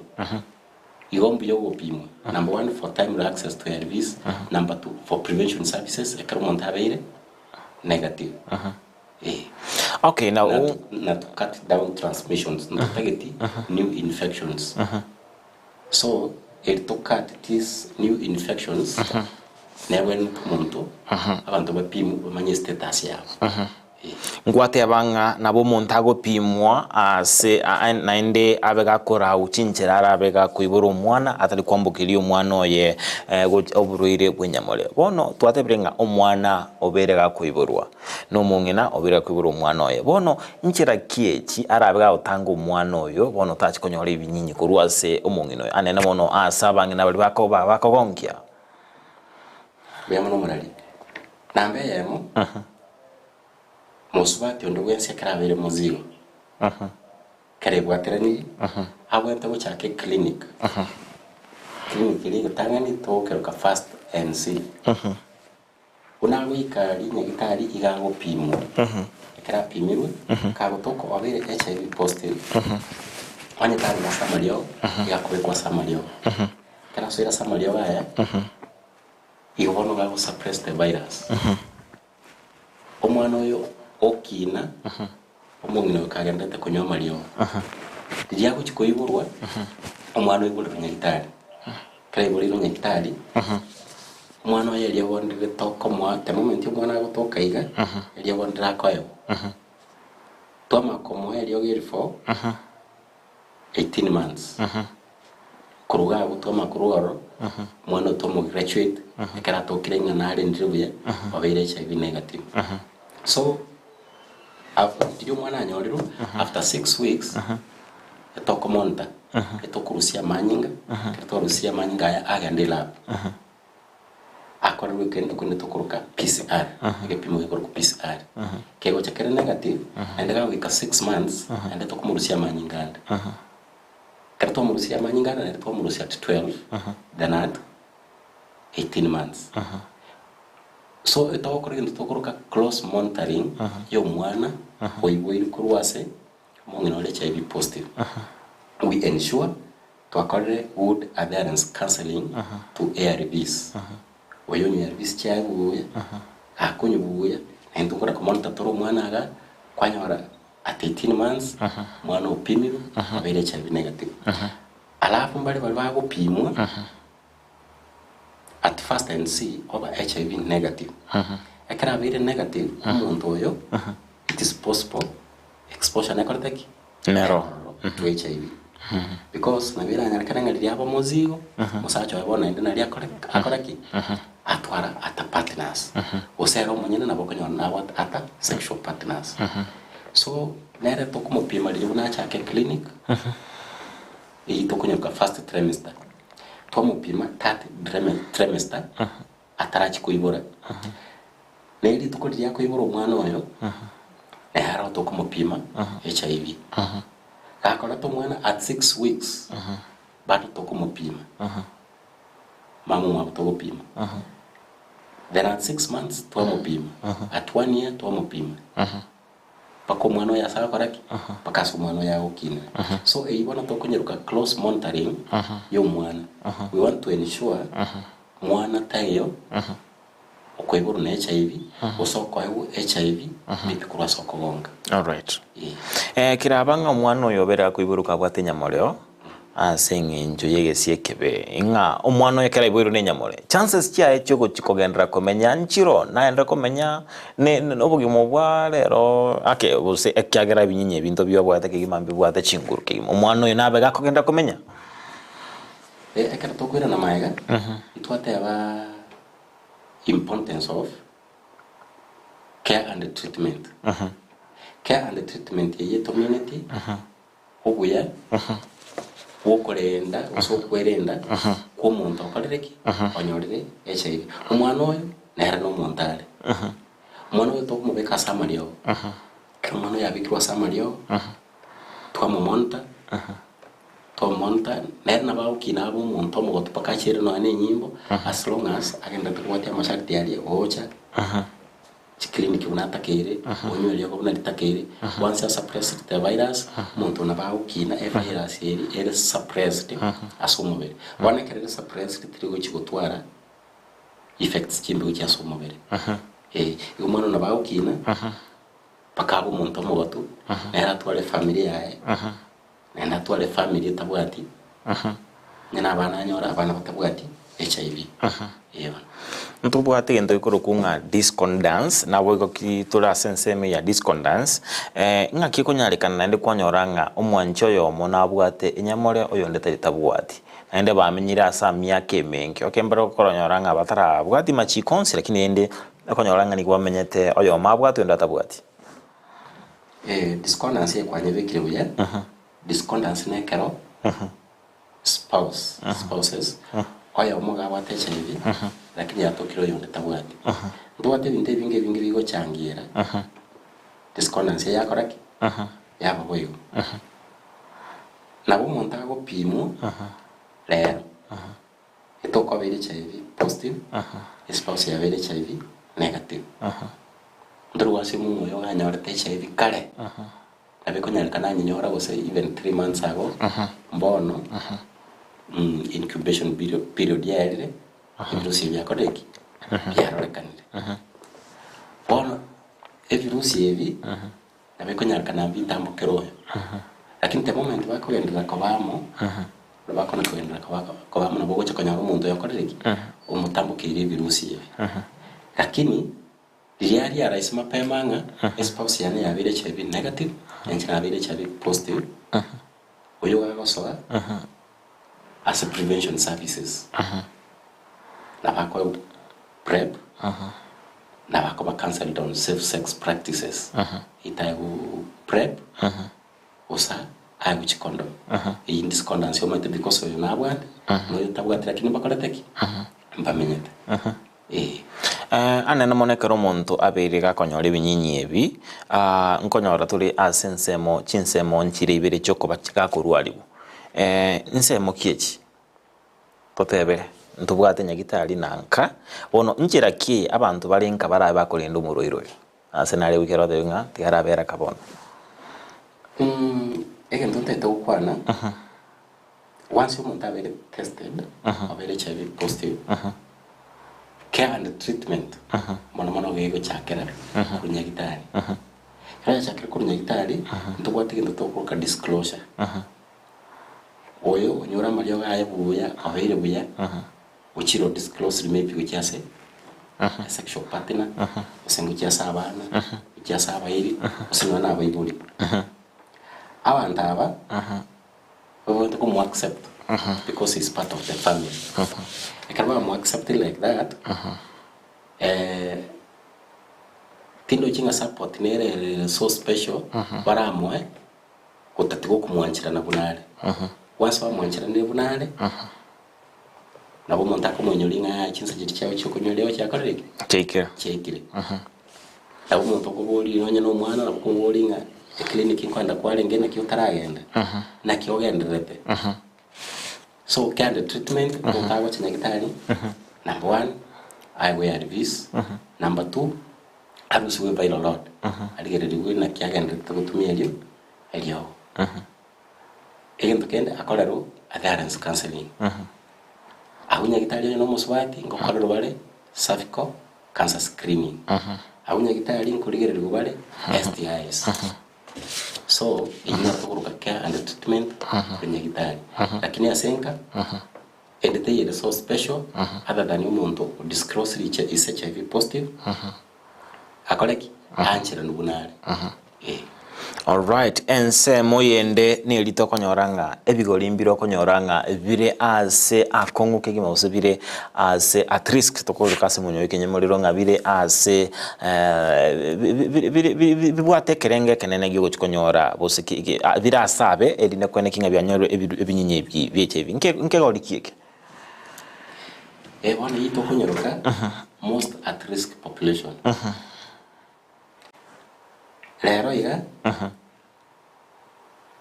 Igo mbuya ogopimwa. Number one, for timely access to ARVs. Number two, for prevention services, ekero omonto abeire negative. Eh. Okay, now Na to, na to cut down transmissions, ntotageti new infections. So eri to cut these new infections nebwenerete omonto abanto bapimwe bamanye status yabo. Eh. Ngwateba ng'a nabo omonto agopimwa ase naende abe gakorau chinchera arabe gakoibora omwana atari kwambokeria omwana oye oborwaire bw'enyamore. Bono twatebire ng'a omwana obeire gakoiborwa. Na omong'ina obeire akoibora omwana oye. Bono nchera ki echi arabe gagotanga omwana oyo bono tachi konyora ebinyinyi korwa ase omong'ina oyo? Anene mono ase abang'ina baria bakoba bakogonkia. Mbuya mono omorari. Namba eyemo, mosubati onde bwensi ekero abeire moziro, ekero ebwateranirie, abwenerete gochaka eclinic. Clinic eria egetang'ani togokeroka first NC. Buna agoika rinyagitari iga agopimwa. Ekero apimirwe, kagotoka obeire HIV positive, onye tari ase amariogo, iga akobekwa ase amariogo. Ekero asoire ase amariogo aya, igo bono iga ago suppress the virus. Omwana oyo okina, omong'ina oyo kagenderete konywa amariogo, riria agochia koiborwa, omwana oiborerwe nyagitari. Ekero aiboreirwe nyagitari, omwana oye eriogo ndire tokomoa the moment omwana agotoka iga, eriogo ndire akoegwa. Twamanya komoa eriogo eri for 18 months. Korwa iga abwo twamanya korwa ororo. Omwana oito omograduate, ekero atokire ng'a narendire buya, obeire HIV negative. So, af- riria omwana anyorirwe, after 6 weeks, etokomonitor, etokorusia amanyinga, ekero twarusirie amanyinga aya agende elab, akorerwe kende kende tokoroka PCR, egepimo gekorokwa PCR. Kegocha kere negative, naende gagoika 6 months, naende tokomorusia amanyinga ande. Ekero twamorusirie amanyinga ande, naende twamorusia at 12, then at 18 months. So etogokora egento tokoroka close monitoring ya omwana oiboirwe korwa ase omong'ina ore HIV positive. We ensure twakorire good adherence counseling to ARVs. Oyo onywa ARVs chiaye buya, gakonywa buya, naende tokora komonitor tore omwana iga, kwanyora at 18 months, omwana opimirwe, obeire HIV negative. Alafu mbare baria bagopimwa, at first and see oba HIV negative. Ekero abeire negative, omonto oyo, it is possible exposure nekorete ki? Nero. To HIV. Because nabo eranyarekane ng'a riria aba omozigo, omosacha oye bono naende nari akore akore ki? Atwara ata partners. Gose ere omonyene nabo okonyora nabwate ata sexual partners. So, nere tokomopima riria buna achake clinic, eyio tokonyoka first trimester. Twamopima third trimester, atarachia koibora. Na rituko riria akoibora omwana oyo, nere aro tokomopima HIV. Gakoreta omwana at 6 weeks, bado tokomopima. Mama omwabo togopima. Then at 6 months twamopima. At one year twamopima. Mpaka omwana oyo ase agokora ki? Mpaka ase omwana oyo agokinera. So eyio bono tokonyeruka close monitoring ya omwana. We want to ensure mwana taiyo okoiborwa na HIV, gose okoegwa HIV maybe korwa ase okogonga. Alright. Eh, keraba ng'a omwana oyo obere akoiborwa kabwate enyamoreo ase eng'encho y'egesie ekebe, ng'a omwana oyo ekero aiboirwe na enyamore, chances chiaye chiogochi kogenderera komenya nchiro, naende komenya ne ne obogima bwa rero ake gose ekiagera ebinyinyi ebinto biobwate kegima mbibwate chinguru kegima. Omwana oyo nabe gakogenderera komenya? Eh, ekero tokoirana magega, ntwateba importance of care and treatment. Care and treatment eye etomineti obuya bw'okorenda gose okwerenda kw'omonto okorire ki? Onyorire HIV. Omwana oyo nere nomonto are. Omwana oyo tokomobeka ase amariogo. Ekero omwana oyo abekirwe ase amariogo, twamomonta, twamomonta, nere nabo agokina abe omonto omogotu mpaka achiere nonya na enyimbo, as long as agenderete kobwatia amasharti aria gocha. Chiclinic buna atakeire, onywe eriogo buna ritakeire, once a suppressed the virus, omonto nabo agokina evirus eri ere suppressed ase omobere. Bono ekero ere suppressed teri gochi gotwara effects chimbe gochia ase omobere. Eh, igo omwana nabo agokina, mpaka abe omonto omogotu, nere atware efamiri yaye, naende atware efamiri etabwati, onye na abana anyore abana batabwati HIV. Eeh bono. Ntobwate egento gekorokwa ng'a discordance, naboigo ki tore ase ensemo eye ya discordance, ng'aki ekonyarekana naende kwanyora ng'a omwanchi oyomo nabwate enyamore oyonde tari tabwati, naende bamenyire ase amiaka emenge. Okay mbare okoronyora ng'a batarabwati machiko onsi lakini rende okonyora ng'a nigo bamenyete oyomo abwate oyonde atabwati. Discordance eye kwanyebekire buya, discordance nekero spouse, spouses, oyomo iga abwate HIV, lakini yatokire oyonde tabwati. Ntobwate ebinto ebinge ebinge bigochangiera discordance eye yakora ki? Yaba boigo. Nabo omonto agopimwa rero, etokoba ere HIV positive, espouse yabeire HIV negative. Ntorigwa ase omong'ina oyo oganyorete HIV kare, nabo ekonyarekana anyenyora gose even 3 months ago, mbono incubation period yaerire, ebirusi ebi biakorire ki? Biarorekanire. Bono ebirusi ebi, nabo ekonyarekana mbitambokere oyo, lakini the moment bakogenderera koba amo, bakona kogenderera koba amo nabo ogocha konyora omonto oyo okorire ki? Omotambokeire ebirusi ebi. Lakini, riria riarahisi mapema ng'a espouse yane yabeire HIV negative, na inche nabeire HIV positive, oyo gagosoa. Ase prevention services, nabo akoegwa PrEP, nabo akoba counselled on safe sex practices, itaegwa PrEP gose aegwe chicondom. Eyio discordance omanyete because oyo nabwate na oyo tabwati lakini mbakorete ki? Mbamenyete. Ee. Anene mono ekero omonto abeire gakonyora ebinyinyi ebi, nkonyora tore ase ensemo chinsemo nchire ibere chiokoba gakorwarigwa. Nsemo ki echi? Totebere, ntobwate nyagitari na nka, bono nchera ki abanto bare nka barabe bakorenda omorwaire oria? Ase nare goikera otebe ng'a tiga arabe eraka bono. Egento ntagete gokwana, Once omonto abeire tested, obeire HIV positive, care and treatment mono mono iga egochakera korwa nyagitari. Ekero yachakire korwa nyagitari, ntobwate egento tokoroka disclosure. Oyo onyore amariogo aye buya, obeire buya, ochire o disclosed maybe gochia ase sexual partner, gose gochia ase abana, gochia ase abairi, gose nonya na abaibori. Abanto aba. Babwenerete komo accept because he's part of the family. Ekero bamo accept like that, eh, tindochi ng'a support nere ere so special baramoe gotatiga okomwancherana buna are. Once bamwancheranire buna are, nabo omonto akomoinyoria ng'a yaya chinsa chiria chiago chiokonywa riago chiakorire ki? Chiaikire. Chiaikire. Nabo omonto okoboria nonye na omwana nabo okomoboria ng'a eclinic nkoenda kwarenge naki otaragenda, naki ogendererete. So kende treatment omonto agocha nyagitari, number one, aegwe ARVs, number two, arusiwe viral load, arigereriwe naki agendererete gotumia erio eriogo. Egento kende akorerwe adherence counselling. Abwo nyagitari onye na omosubati ngokorerwa bare cervical cancer screening. Abwo nyagitari nkorigererigwa bare STIs. So eyio nero tokoroka care and treatment korwa nyagitari. Lakini ase enka ende teiyo ere so special other than omonto o disclose riche is HIV positive akore ki? Aancheranwe buna are. Eh. Alright, ensemo yende neri tokonyora ng'a ebigori mbire okonyora ng'a bire ase akong'u kegima gose bire ase at risk tokoruka ase omonyo bw'ekenyamorero ng'a bire ase bibwate ekerengo ekenene giogochi konyora gose ki ki bire ase abe erinde kwane ki ng'a bianyorwe ebiru ebinyinyi ebi bia HIV. Nke nkegori ki eke? Eh, bono eyio tokonyoroka most at risk population. Rero iga,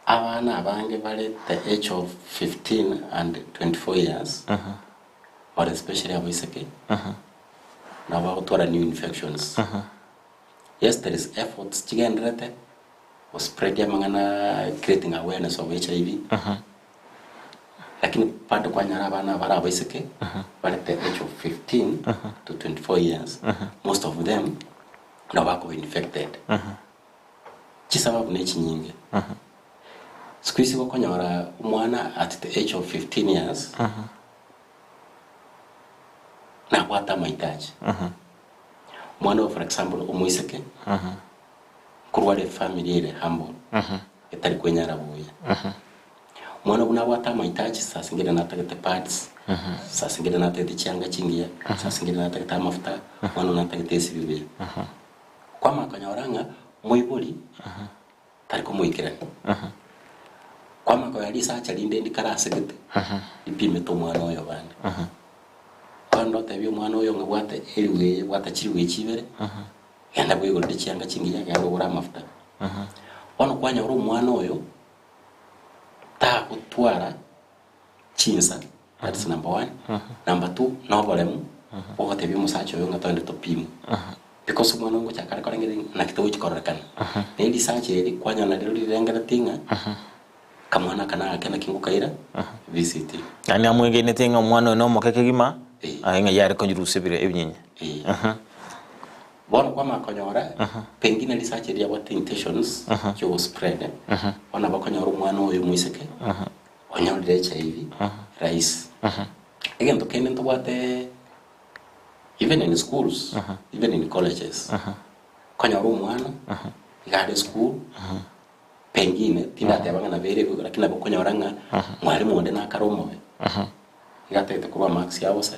abana abange bare the age of 15 and 24 years, more especially abaiseke, nabo bagotwara new infections. Yes, there is efforts chigendererete go spread amang'ana creating awareness of HIV, lakini bado kwanyora abana abare abaiseke bare the age of 15 to 24 years, most of them nabo bakoba infected. Chisababu ne chinyinge. Siku hizi gokonyora omwana at the age of 15 years nabwate amahitaji. Omwana oyo for example omoiseke nkorwa are efamily ere humble etari kwenyara buya. Omwana obwo nabwate amahitaji saa zingine natagete pads, saa zingine natagete chianga chingiya, saa zingine natagete amafuta, omwana oyo natagete esibi buya. Kwamanya konyora ng'a moibori tari komoikerania. Kwamanya konyora risacha rinde ndikarasegete ripimete omwana oyo bande. Bono otebie omwana oyo ng'a bwata eribu eye, bwata chiribu echi ibere, genda bwegorere chianga chingiya, genda ogore amafuta. Bono kwanyora omwana oyo tagotwara chinsa, that is number one. Number two, na oboremu bogotebia omosacha oyo ng'a togende topimwe. Because omwana oyo ngochaka are korengereria ng'a naki togochi kororekana. Na erisacha eri kwanyora nario rirengeretie ng'a kamwana aka nagake naki ngokaira VCT. Yaani amwegenete ng'a omwana oyo nomoke kegima, aye ng'ai are konyerusia ebire ebinyinya. Bono kwamanya konyora pengine risacha eria riabwate intentions chiogo spread, bono nabo okonyora omwana oyo omoiseke onyorire HIV rahisi. Egento kende ntobwate even in schools, even in colleges, okonyora omwana iga are esukuru pengine tindateba ng'a nabo ere igo lakini nabo okonyora ng'a mwalimu onde nakare omobe. Iga atagete korwa amarks ya bosa,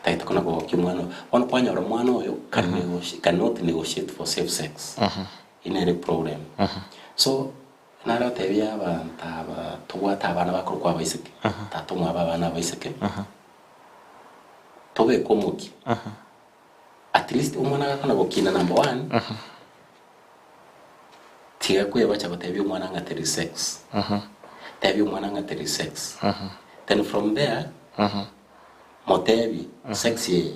atagete kona kogokia omwana oyo. Bono kwanyora omwana oyo can negotia cannot negotiate for safe sex. Eyio nere eproblem. So, nare gotebia abanto aba tobwate abana bakorokwa abaiseke, tata omwabo abana abaiseke, tobeke omokia. At least omwana gakona gokina number one, tiga kwebacha gotebia omwana ng'a there is sex. Tebia omwana ng'a there is sex. Then from there, motebie sex eye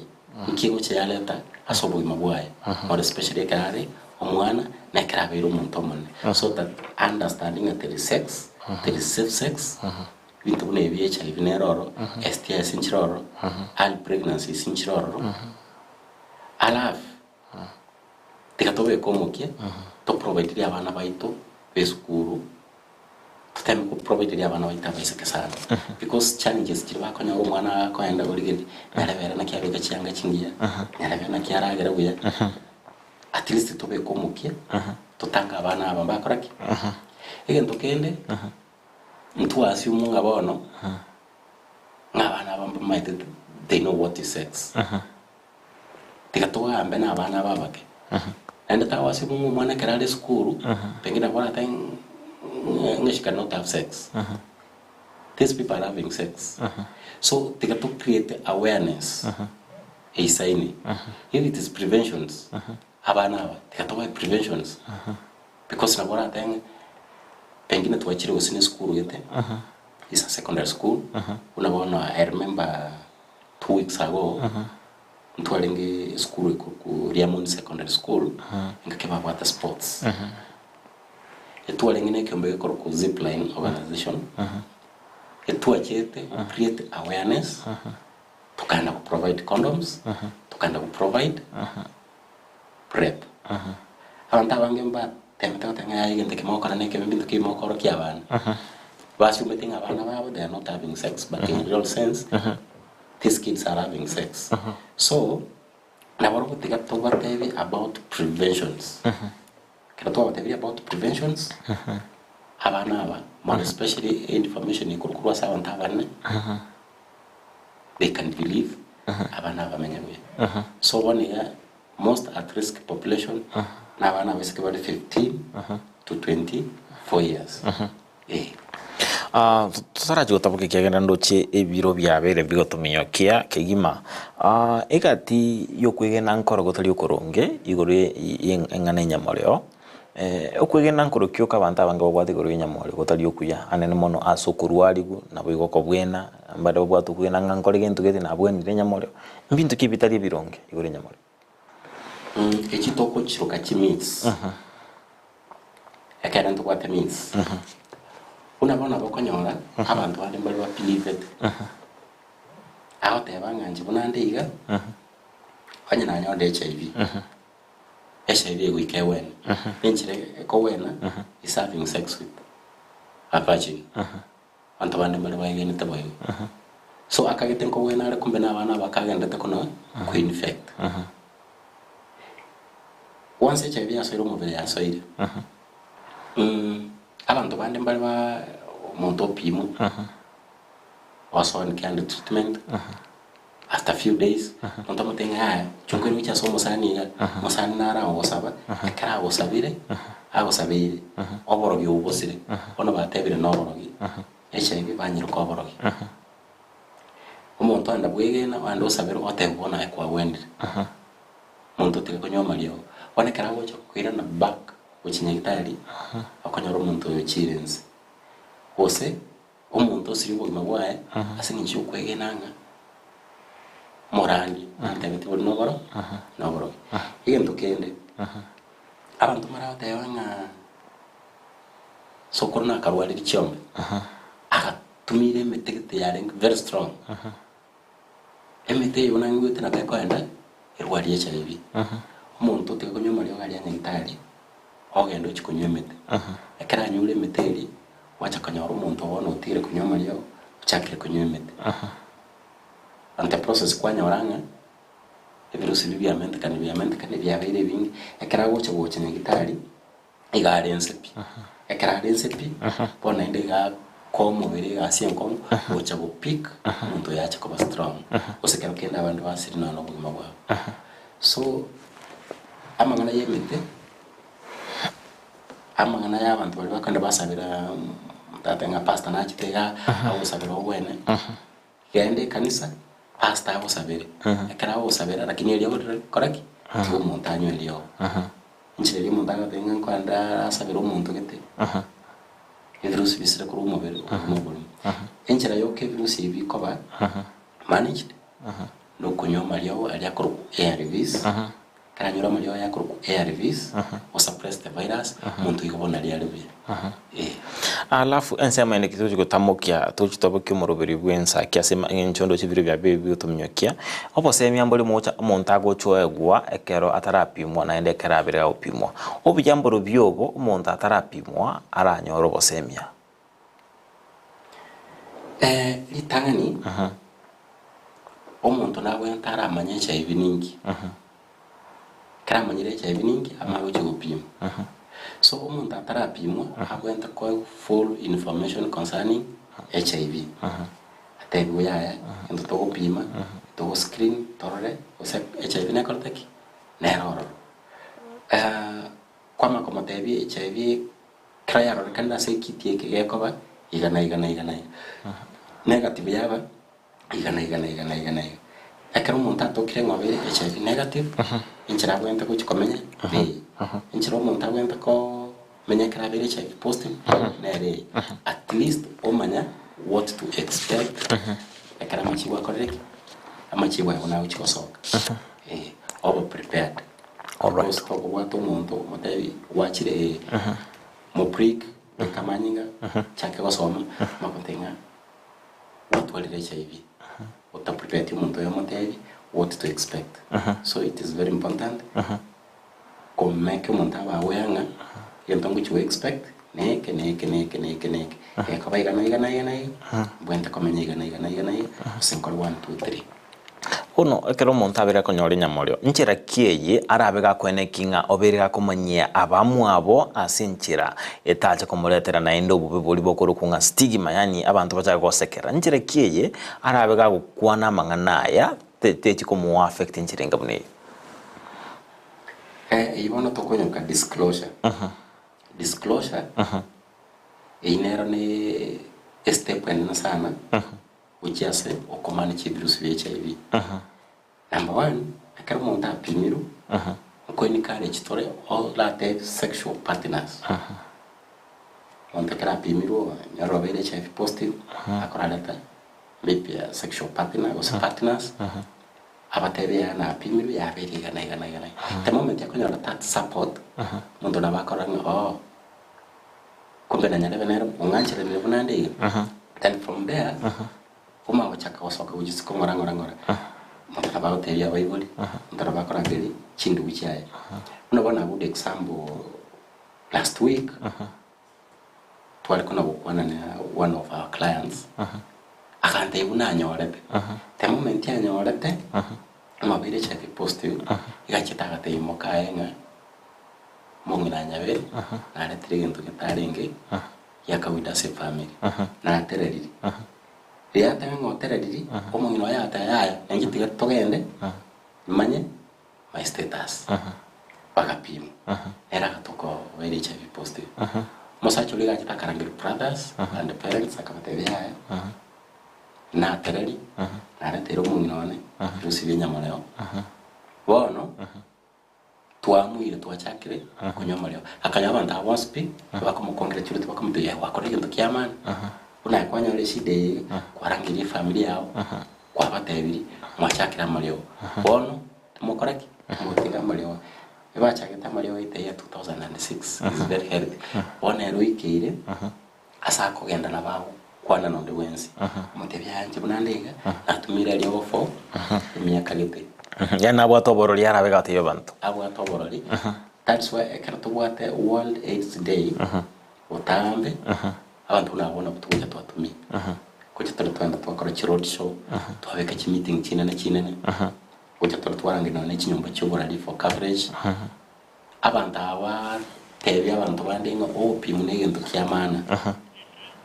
nki egocha yareta ase obogima bwaye, more especially ekero are omwana na ekero abeire omonto omonene. So that understanding ng'a there is sex, there is safe sex, Ebinto buna ebi HIV nere ororo, STIs nchire ororo, early pregnancies nchire ororo, alafu tiga tobeke omokia toproviderie abana baito b'esukuru, toteme koprovideria abana baito abaiseke sana because challenges chiria bakonyora omwana akoenda origereria nyarebe ere naki abeka chianga chingiya, nyarebe naki aragere buya, at least tobeke omokia totange abana aba mbakora ki? Egento kende. Ntwasiumwa ng'a bono, ng'a abana aba mbamaete they know what is sex. Tiga togambe na abana aba abake. Naende tagwasiumwa ng'a omwana ekero are esukuru, pengine nabo oratae ng'a she cannot have sex. These people are having sex. So tiga to create awareness eisaine. If it is preventions, abana aba tiga tobae preventions because nabo oratae ng'a Pengine twachire gose ne esukuru gete, is a secondary school, buna bono I remember 2 weeks ago, ntwarenge esukuru ekorokwa Riamoni Secondary School, engaki babwate sports. Etwarenge na ekeombe gekorokwa Zipline Organization, etwachete go create awareness, tokaenda go provide condoms, tokaenda go provide PrEP. Abanto abange mbatemete goteba ng'a yaya egento eke mogokora nekebe mbinto ki mokorokia abana. Basiumete ng'a abana babo they are not having sex but in real sense these kids are having sex. So nabarobwo tiga tobatebie about preventions. Ekero twabatebirie about preventions, abana aba more especially information ekorwa korwa ase abanto abanene, they can believe abana aba bamenye buya. So bono iga most at risk population na abana abaiseke bare 15 to 24 years. Eh. Ah, totarachi gotaboka ekiagera ndoche ebiro biabeire bigotominyokia kegima. Ah, egati y'okwegena nkoro gotari okoronge igoro y'eng'ana enyamoreo, okwegena nkorokio ka abanto abange babwate igoro y'enyamoreo gotari okuya, anene mono ase okorwariwu, naboigo okobwena, mbare babwate okwegena ng'a nkore gento gete nabwenire enyamoreo. Mbinto ki bitari ebironge igoro y'enyamoreo? Echi tokochiroka chimins, ekero ntobwate mins, buna bono nabo okonyora abanto bande mbare babilivete, agoteba ng'a inche buna nde iga, onye nanyore HIV, HIV egoika ewene, nenchera ekowena is having sex with a virgin. Abanto bande mbare baegenete boigo. So akagete nkobwena are kumbe na abana aba kagenderete kono koinfect. Once HIV yasoire omobere yasoire. Abanto bande mbare ba omonto opimwa, osoa on care and treatment, after few days, omonto amotebie ng'a yaya chunga gochia ase omosani iga, omosani naro agogosaba, ekero agosabire, agosabeire, oborogi obwo bosire, bono batebire na oborogi, HIV banyeroka oborogi. Omonto aenda bwegena, oende osabere otebe bono aye kwagwenire, omonto otiga konywa amariogo. Bono ekero agocha koirana back gochia nyagetari, okonyora omonto oyo ochire inse, gose. Omonto osirie obogima bwaye ase engencho y'okwegena ng'a morandi nantebetie bori noboro noborogi. Egento kende, abanto mbaragoteba ng'a sokoro nakarwarire chiombe, agatumire emete gete yarenge very strong, emete eye buna ng'igwete nabo ekoenda erwarie HIV. Omonto otiga konywa amariogo aria nyagetari, ogende ochie konywa emete. Ekero anyure emete eria, gwacha konyora omonto bono otigire konywa amariogo, ochakire konywa emete. And the process kwanyora ng'a ebirusi ebi biamentekanire biamentekanire biabeire ebinge, ekero agocha gocha nyagetari, iga are nse pi. Ekero are nse pi, bono naende iga. Koa omobere egasi enkong'u gocha go peak omonto oyo ache koba strong. Gose ekero kende abande basiri nonya na obogima bwabo. So, amang'ana ya emete, amang'ana ya abanto baria bakogenda basabera tata ng'a pastor nachete igaa, agosabera obwene, genda ekanisa, pastor agosabere, ekero agosabera lakini eriogo rire kora ki? Tiga omonto anywe eriogo. Inche riria omonto agoteba ng'a nkoenda asabere omonto gete, ebirusi bisire korwa omobere obwo noborimo. Enchera yoka ebirusi ebi bikoba managed, nokonywa amariogo aria akorokwa ARVs, ekero anyure amariogo aya akorokwa ARVs, o suppress the virus, omonto igo bono aria are buya. Eh. Alafu ensemo ende ki tochi gotamokia tochi tobokie omoroberi bw'ensaki ase eng'encho ndoche ebiro biabe ebi bigotominyokia, obosemia mbore mocha omonto agochoegwa ekero atarapimwa naende ekero abere agopimwa. Obuya mborobio obo omonto atarapimwa aranyore obosemia. Ritang'ani, omonto nabwenerete aramanye HIV ninki. Ekero amanyire HIV ninki, amanye gochia gopimwa. So omonto atarapimwa, abwenerete koegwa full information concerning HIV. Atebiwe yaya, egento togopima, togo screen, torore gose HIV nekorete ki? Nere ororo. Kwamanya komotebia HIV ekero yarorekanire ase ekiti eke gekoba iga na iga na iga na iga. Negative yaba iga na iga na iga na iga na iga. Ekero omonto atokire ng'a obeire HIV negative, enchera abwenerete gochia komenya neye. Enchera omonto abwenerete komenya ekero abeire HIV positive nere eye. At least omanya what to expect ekero amachibu akorire ki? Amachibu aye buna agochia gosoka. Eh, obe prepared. Because tokobwata omonto omotebi gwachire ee, moprick, beka amanyinga, chake gosoma, magote ng'a gwatwarire HIV, otaprepeti omonto oyo omotebi what to expect. So it is very important komake omonto abe aware ng'a egento ngochi go expect neke neke neke neke neke, gekoba iga na iga na iga na iga, mbwenerete komenya iga na iga na iga na iga, gose nkore one two three. Bono ekero omonto abeire akonyora enyamorio, nchera ki eye arabe gakoeneki ng'a obeire gakomanyia abamwabo ase enchera etache komoretera naende obobe boria bokorokwa ng'a stigma, yaani abanto bachake gosekera? Nchera ki eye arabe gagokwana amang'ana aya techi komoaffect enchera enga buna eyio? Eyio bono tokonyoka disclosure. Disclosure, eyio nero ne estep enene sana. Gochia ase okomanage ebirusu bia HIV. Number one, ekero omonto apimirwe, nko encourage tore oratebe sexual partners. Omonto ekero apimirwe onyore obeire HIV positive, akorareta maybe a sexual partner gose partners, abatebie yaya napimirwe yabeire iga na iga na iga na iga. The moment akonyora that support, omonto nabo akorora ng'a oh. Kumbe na nyarebe nere ong'ancheranire buna ande iga. Then from there, omanye gochaka gosoka gochia isiko ng'ora ng'ora ng'ora. Omonto nabo agotebia abaibori, omonto nabo akorangeria chindugu chiaye. Buna bono a good example, last week, tware kona gokwana na one of our clients, agantebia buna anyorete. The moment anyorete, amabeire HIV positive, iga achete agatebia mokaye ng'a. Omong'ina nyabere naretire egento getarenge gia kawaida ase efamiri, natereriri. Riria ateba ng'a otereriri, omong'ina oye agateba yaya nainche tiga togende manye my status. Bagapimwa, nere agatoka obeire HIV positive. Omosacha oria iga achete akarangeria brothers and parents akabatebia yaya, natereri, nareteire omong'ina one ebirusi bia enyamoreo, bono. Twamoire twachakire konywa amariogo. Akanyora abanto aba bonsi pi, bakomocongratulate bakomotebia aye gwakorire egento kia maana, buna aye kwanyora eshida eye iga, kwarangeria efamiri yao, kwabatebirie, mwachakire amariogo. Bono, timokora ki? Timotiga amariogo. Ebachagete amariogo ete ya 2006, is very healthy. Bono ere oikeire, ase akogenda nabo agokwana nonde bwensi, omotebia aye inche buna nde iga, natumire eriogo for emiaka gete. Yaani nabwate oborori arabe gati y'abanto. Abwate oborori, that's why ekero tobwate World AIDS Day, botambe, abanto buna abwo nabwo togocha twatumia. Gocha tore twagenda twakora chiroad show, twabeka chimeeting chinene chinene, gocha tore twarangeria nonye na chinyomba chia oborari for coverage. Abanto aba bateebie abanto bande ng'a ogopimwa negento kia maana.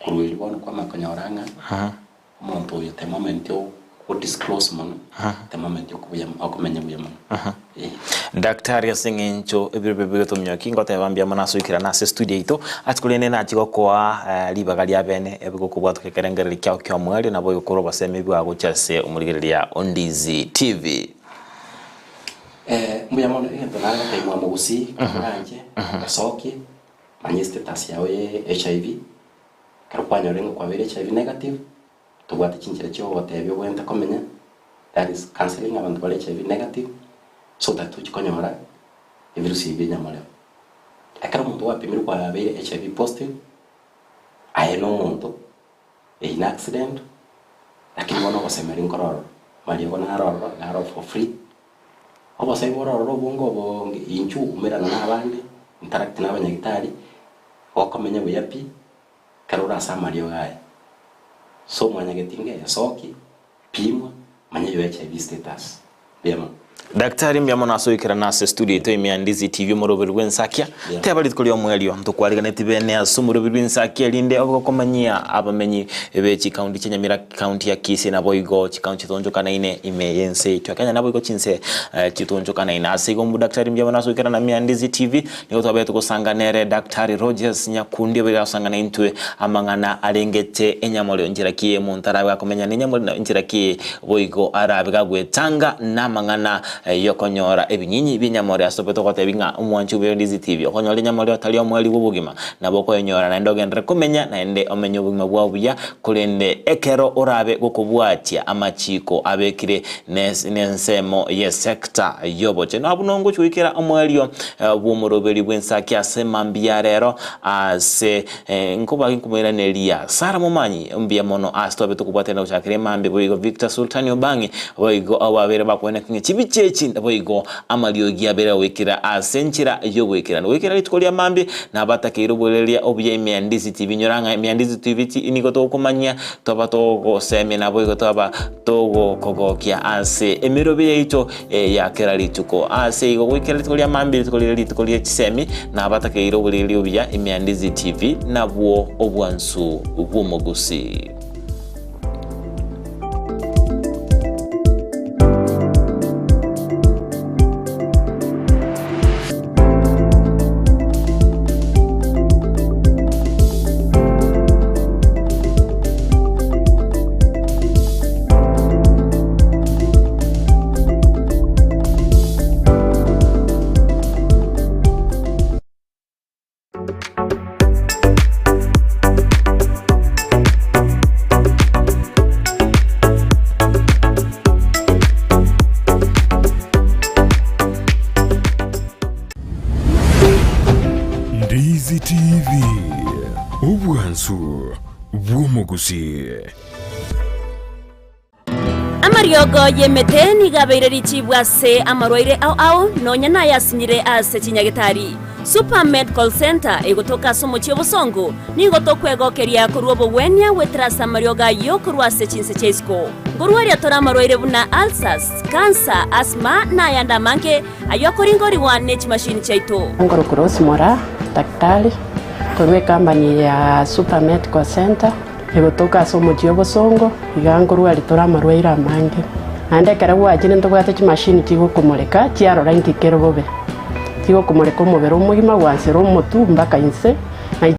Korwa erio bono kwamanya konyora ng'a omonto oyo the moment o disclose mono, the moment okobuya okomenya buya mono. Eh. Daktari ase eng'encho ebiro bibe bigotominyokia ngoteba mbuya mono ase oikerana ase estudio yaito ase korende nachi gokoa eh, ribaga ria bene ebigokobwatoka ekerengererio kiao kia omwerio nabo ogokorwa obosemi bwao gochia ase omorigereria o Ndizi TV. Eh, mbuya mono egento nare gotebia mwamogusii, oranche, esokie, manya estatus yao ye HIV, Ekero kwanyorire ng'a kwabeire HIV negative, tobwate chinchera chia ogotebia obwenerete komenya, that is counselling abanto bare HIV negative, so that tochi konyora ebirusi ebi bia enyamorero. Ekero omonto gwapimirwe kwabeire HIV positive, aye na omonto, eyio na accident, lakini bono ogosemeria nkoro ororo, mariogo naro ororo, naro for free, Obosae bore ororo obonge obonge, inchuo umerana na abande, interact na abanyagitari, gokomenya buya pi, ekero ore ase amariogo aya. So mwanyageti ngesoki, pimwa, manya your HIV status. Mbuya mono. Daktari mbuya mono ase oikerana ase studio yaito ime ya Ndizi TV omoroberi bw'ensakia. Teba rituko ri'omoerio ntokwariganeti bene ase omoroberi bw'ensakia erinde obe gokomanyia abamenyi be chikaunti chia Nyamira County ya Kisii naboigo chikaunti chitonchokanaine ime y'ense yaito ya Kenya naboigo chinse chitonchokanaine. Ase igo Daktari mbuya mono ase oikerana ime ya Ndizi TV nigo twabete togosanga nere Daktari Rogers Nyakundi obeire agosanga naintwe amang'ana arengete enyamorero nchera ki omonto arabe gakomenya nenyamorero nchera ki boigo arabe gagwetanga namang'ana Y'okonyora ebinyinyi bi'enyamorero ase obobe togotebi ng'a omwanchi obuya Ndizi TV. Okonyora enyamorero tari omoerio bw'obogima, nabo okoyenyora naende ogenderere komenya naende omenye obogima bwao buya, korende ekero orabe gokobwatia amachiko abekire nensemo y'esector y'obochenu. Abwo nongochia goikera omoerio bw'omoroberi bw'ensaki ase mambia ya rero ase Nkoba nkomoiraneria Sara Momanyi mbuya mono ase twabe tokobwatana gochakera emambia boigo Victor Sultani Obang'i boigo abo babere bakoeneka ng'a chibicha echi boigo amariogi abere goikera ase enchera y'ogoikeranu goikera rituko ria mambia nabatakeire oborereria obuya ime ya Ndizi TV nyora ng'a ime ya Ndizi TV nigo togokomanyia twaba togosemia naboigo twaba togokogokia ase emerobe yaito ya kera rituko. Ase igo goikera rituko ria mambia, rituko riria rituko rie chisemi, na abatakeire oboriri obuya ime ya Ndizi TV, nabwo obwansu bw'omogusii. Ndizi TV, obwansu bw'omogusii. Amariogo y'emete nigo abeire richibu ase amarwaire ao ao, nonya nayasinyire ase chinyagetari. Super Medical Centre egotoka ase omochie obosongo, nigo tokwegokeria korwa obogwenia goetera ase amariogo ayio korwa ase chinse chia isiko. Nkorwaria tore amarwaire buna ulcers, cancer, asthma na ayande amange ayio akoringorigwa ne chimashini chiaito. Nkorokwa Rose Moraa, daktari korwa ecompany ya Super Medical Centre. Egotoka ase omochie obosongo, iga nkorwaria tore amarwaire amange. Naende ekero gwachire ntobwate chimashini chigokomoreka chiarora inki kere bobe. Chigokomoreka omobere omogima gwansera omotwe mpaka inse.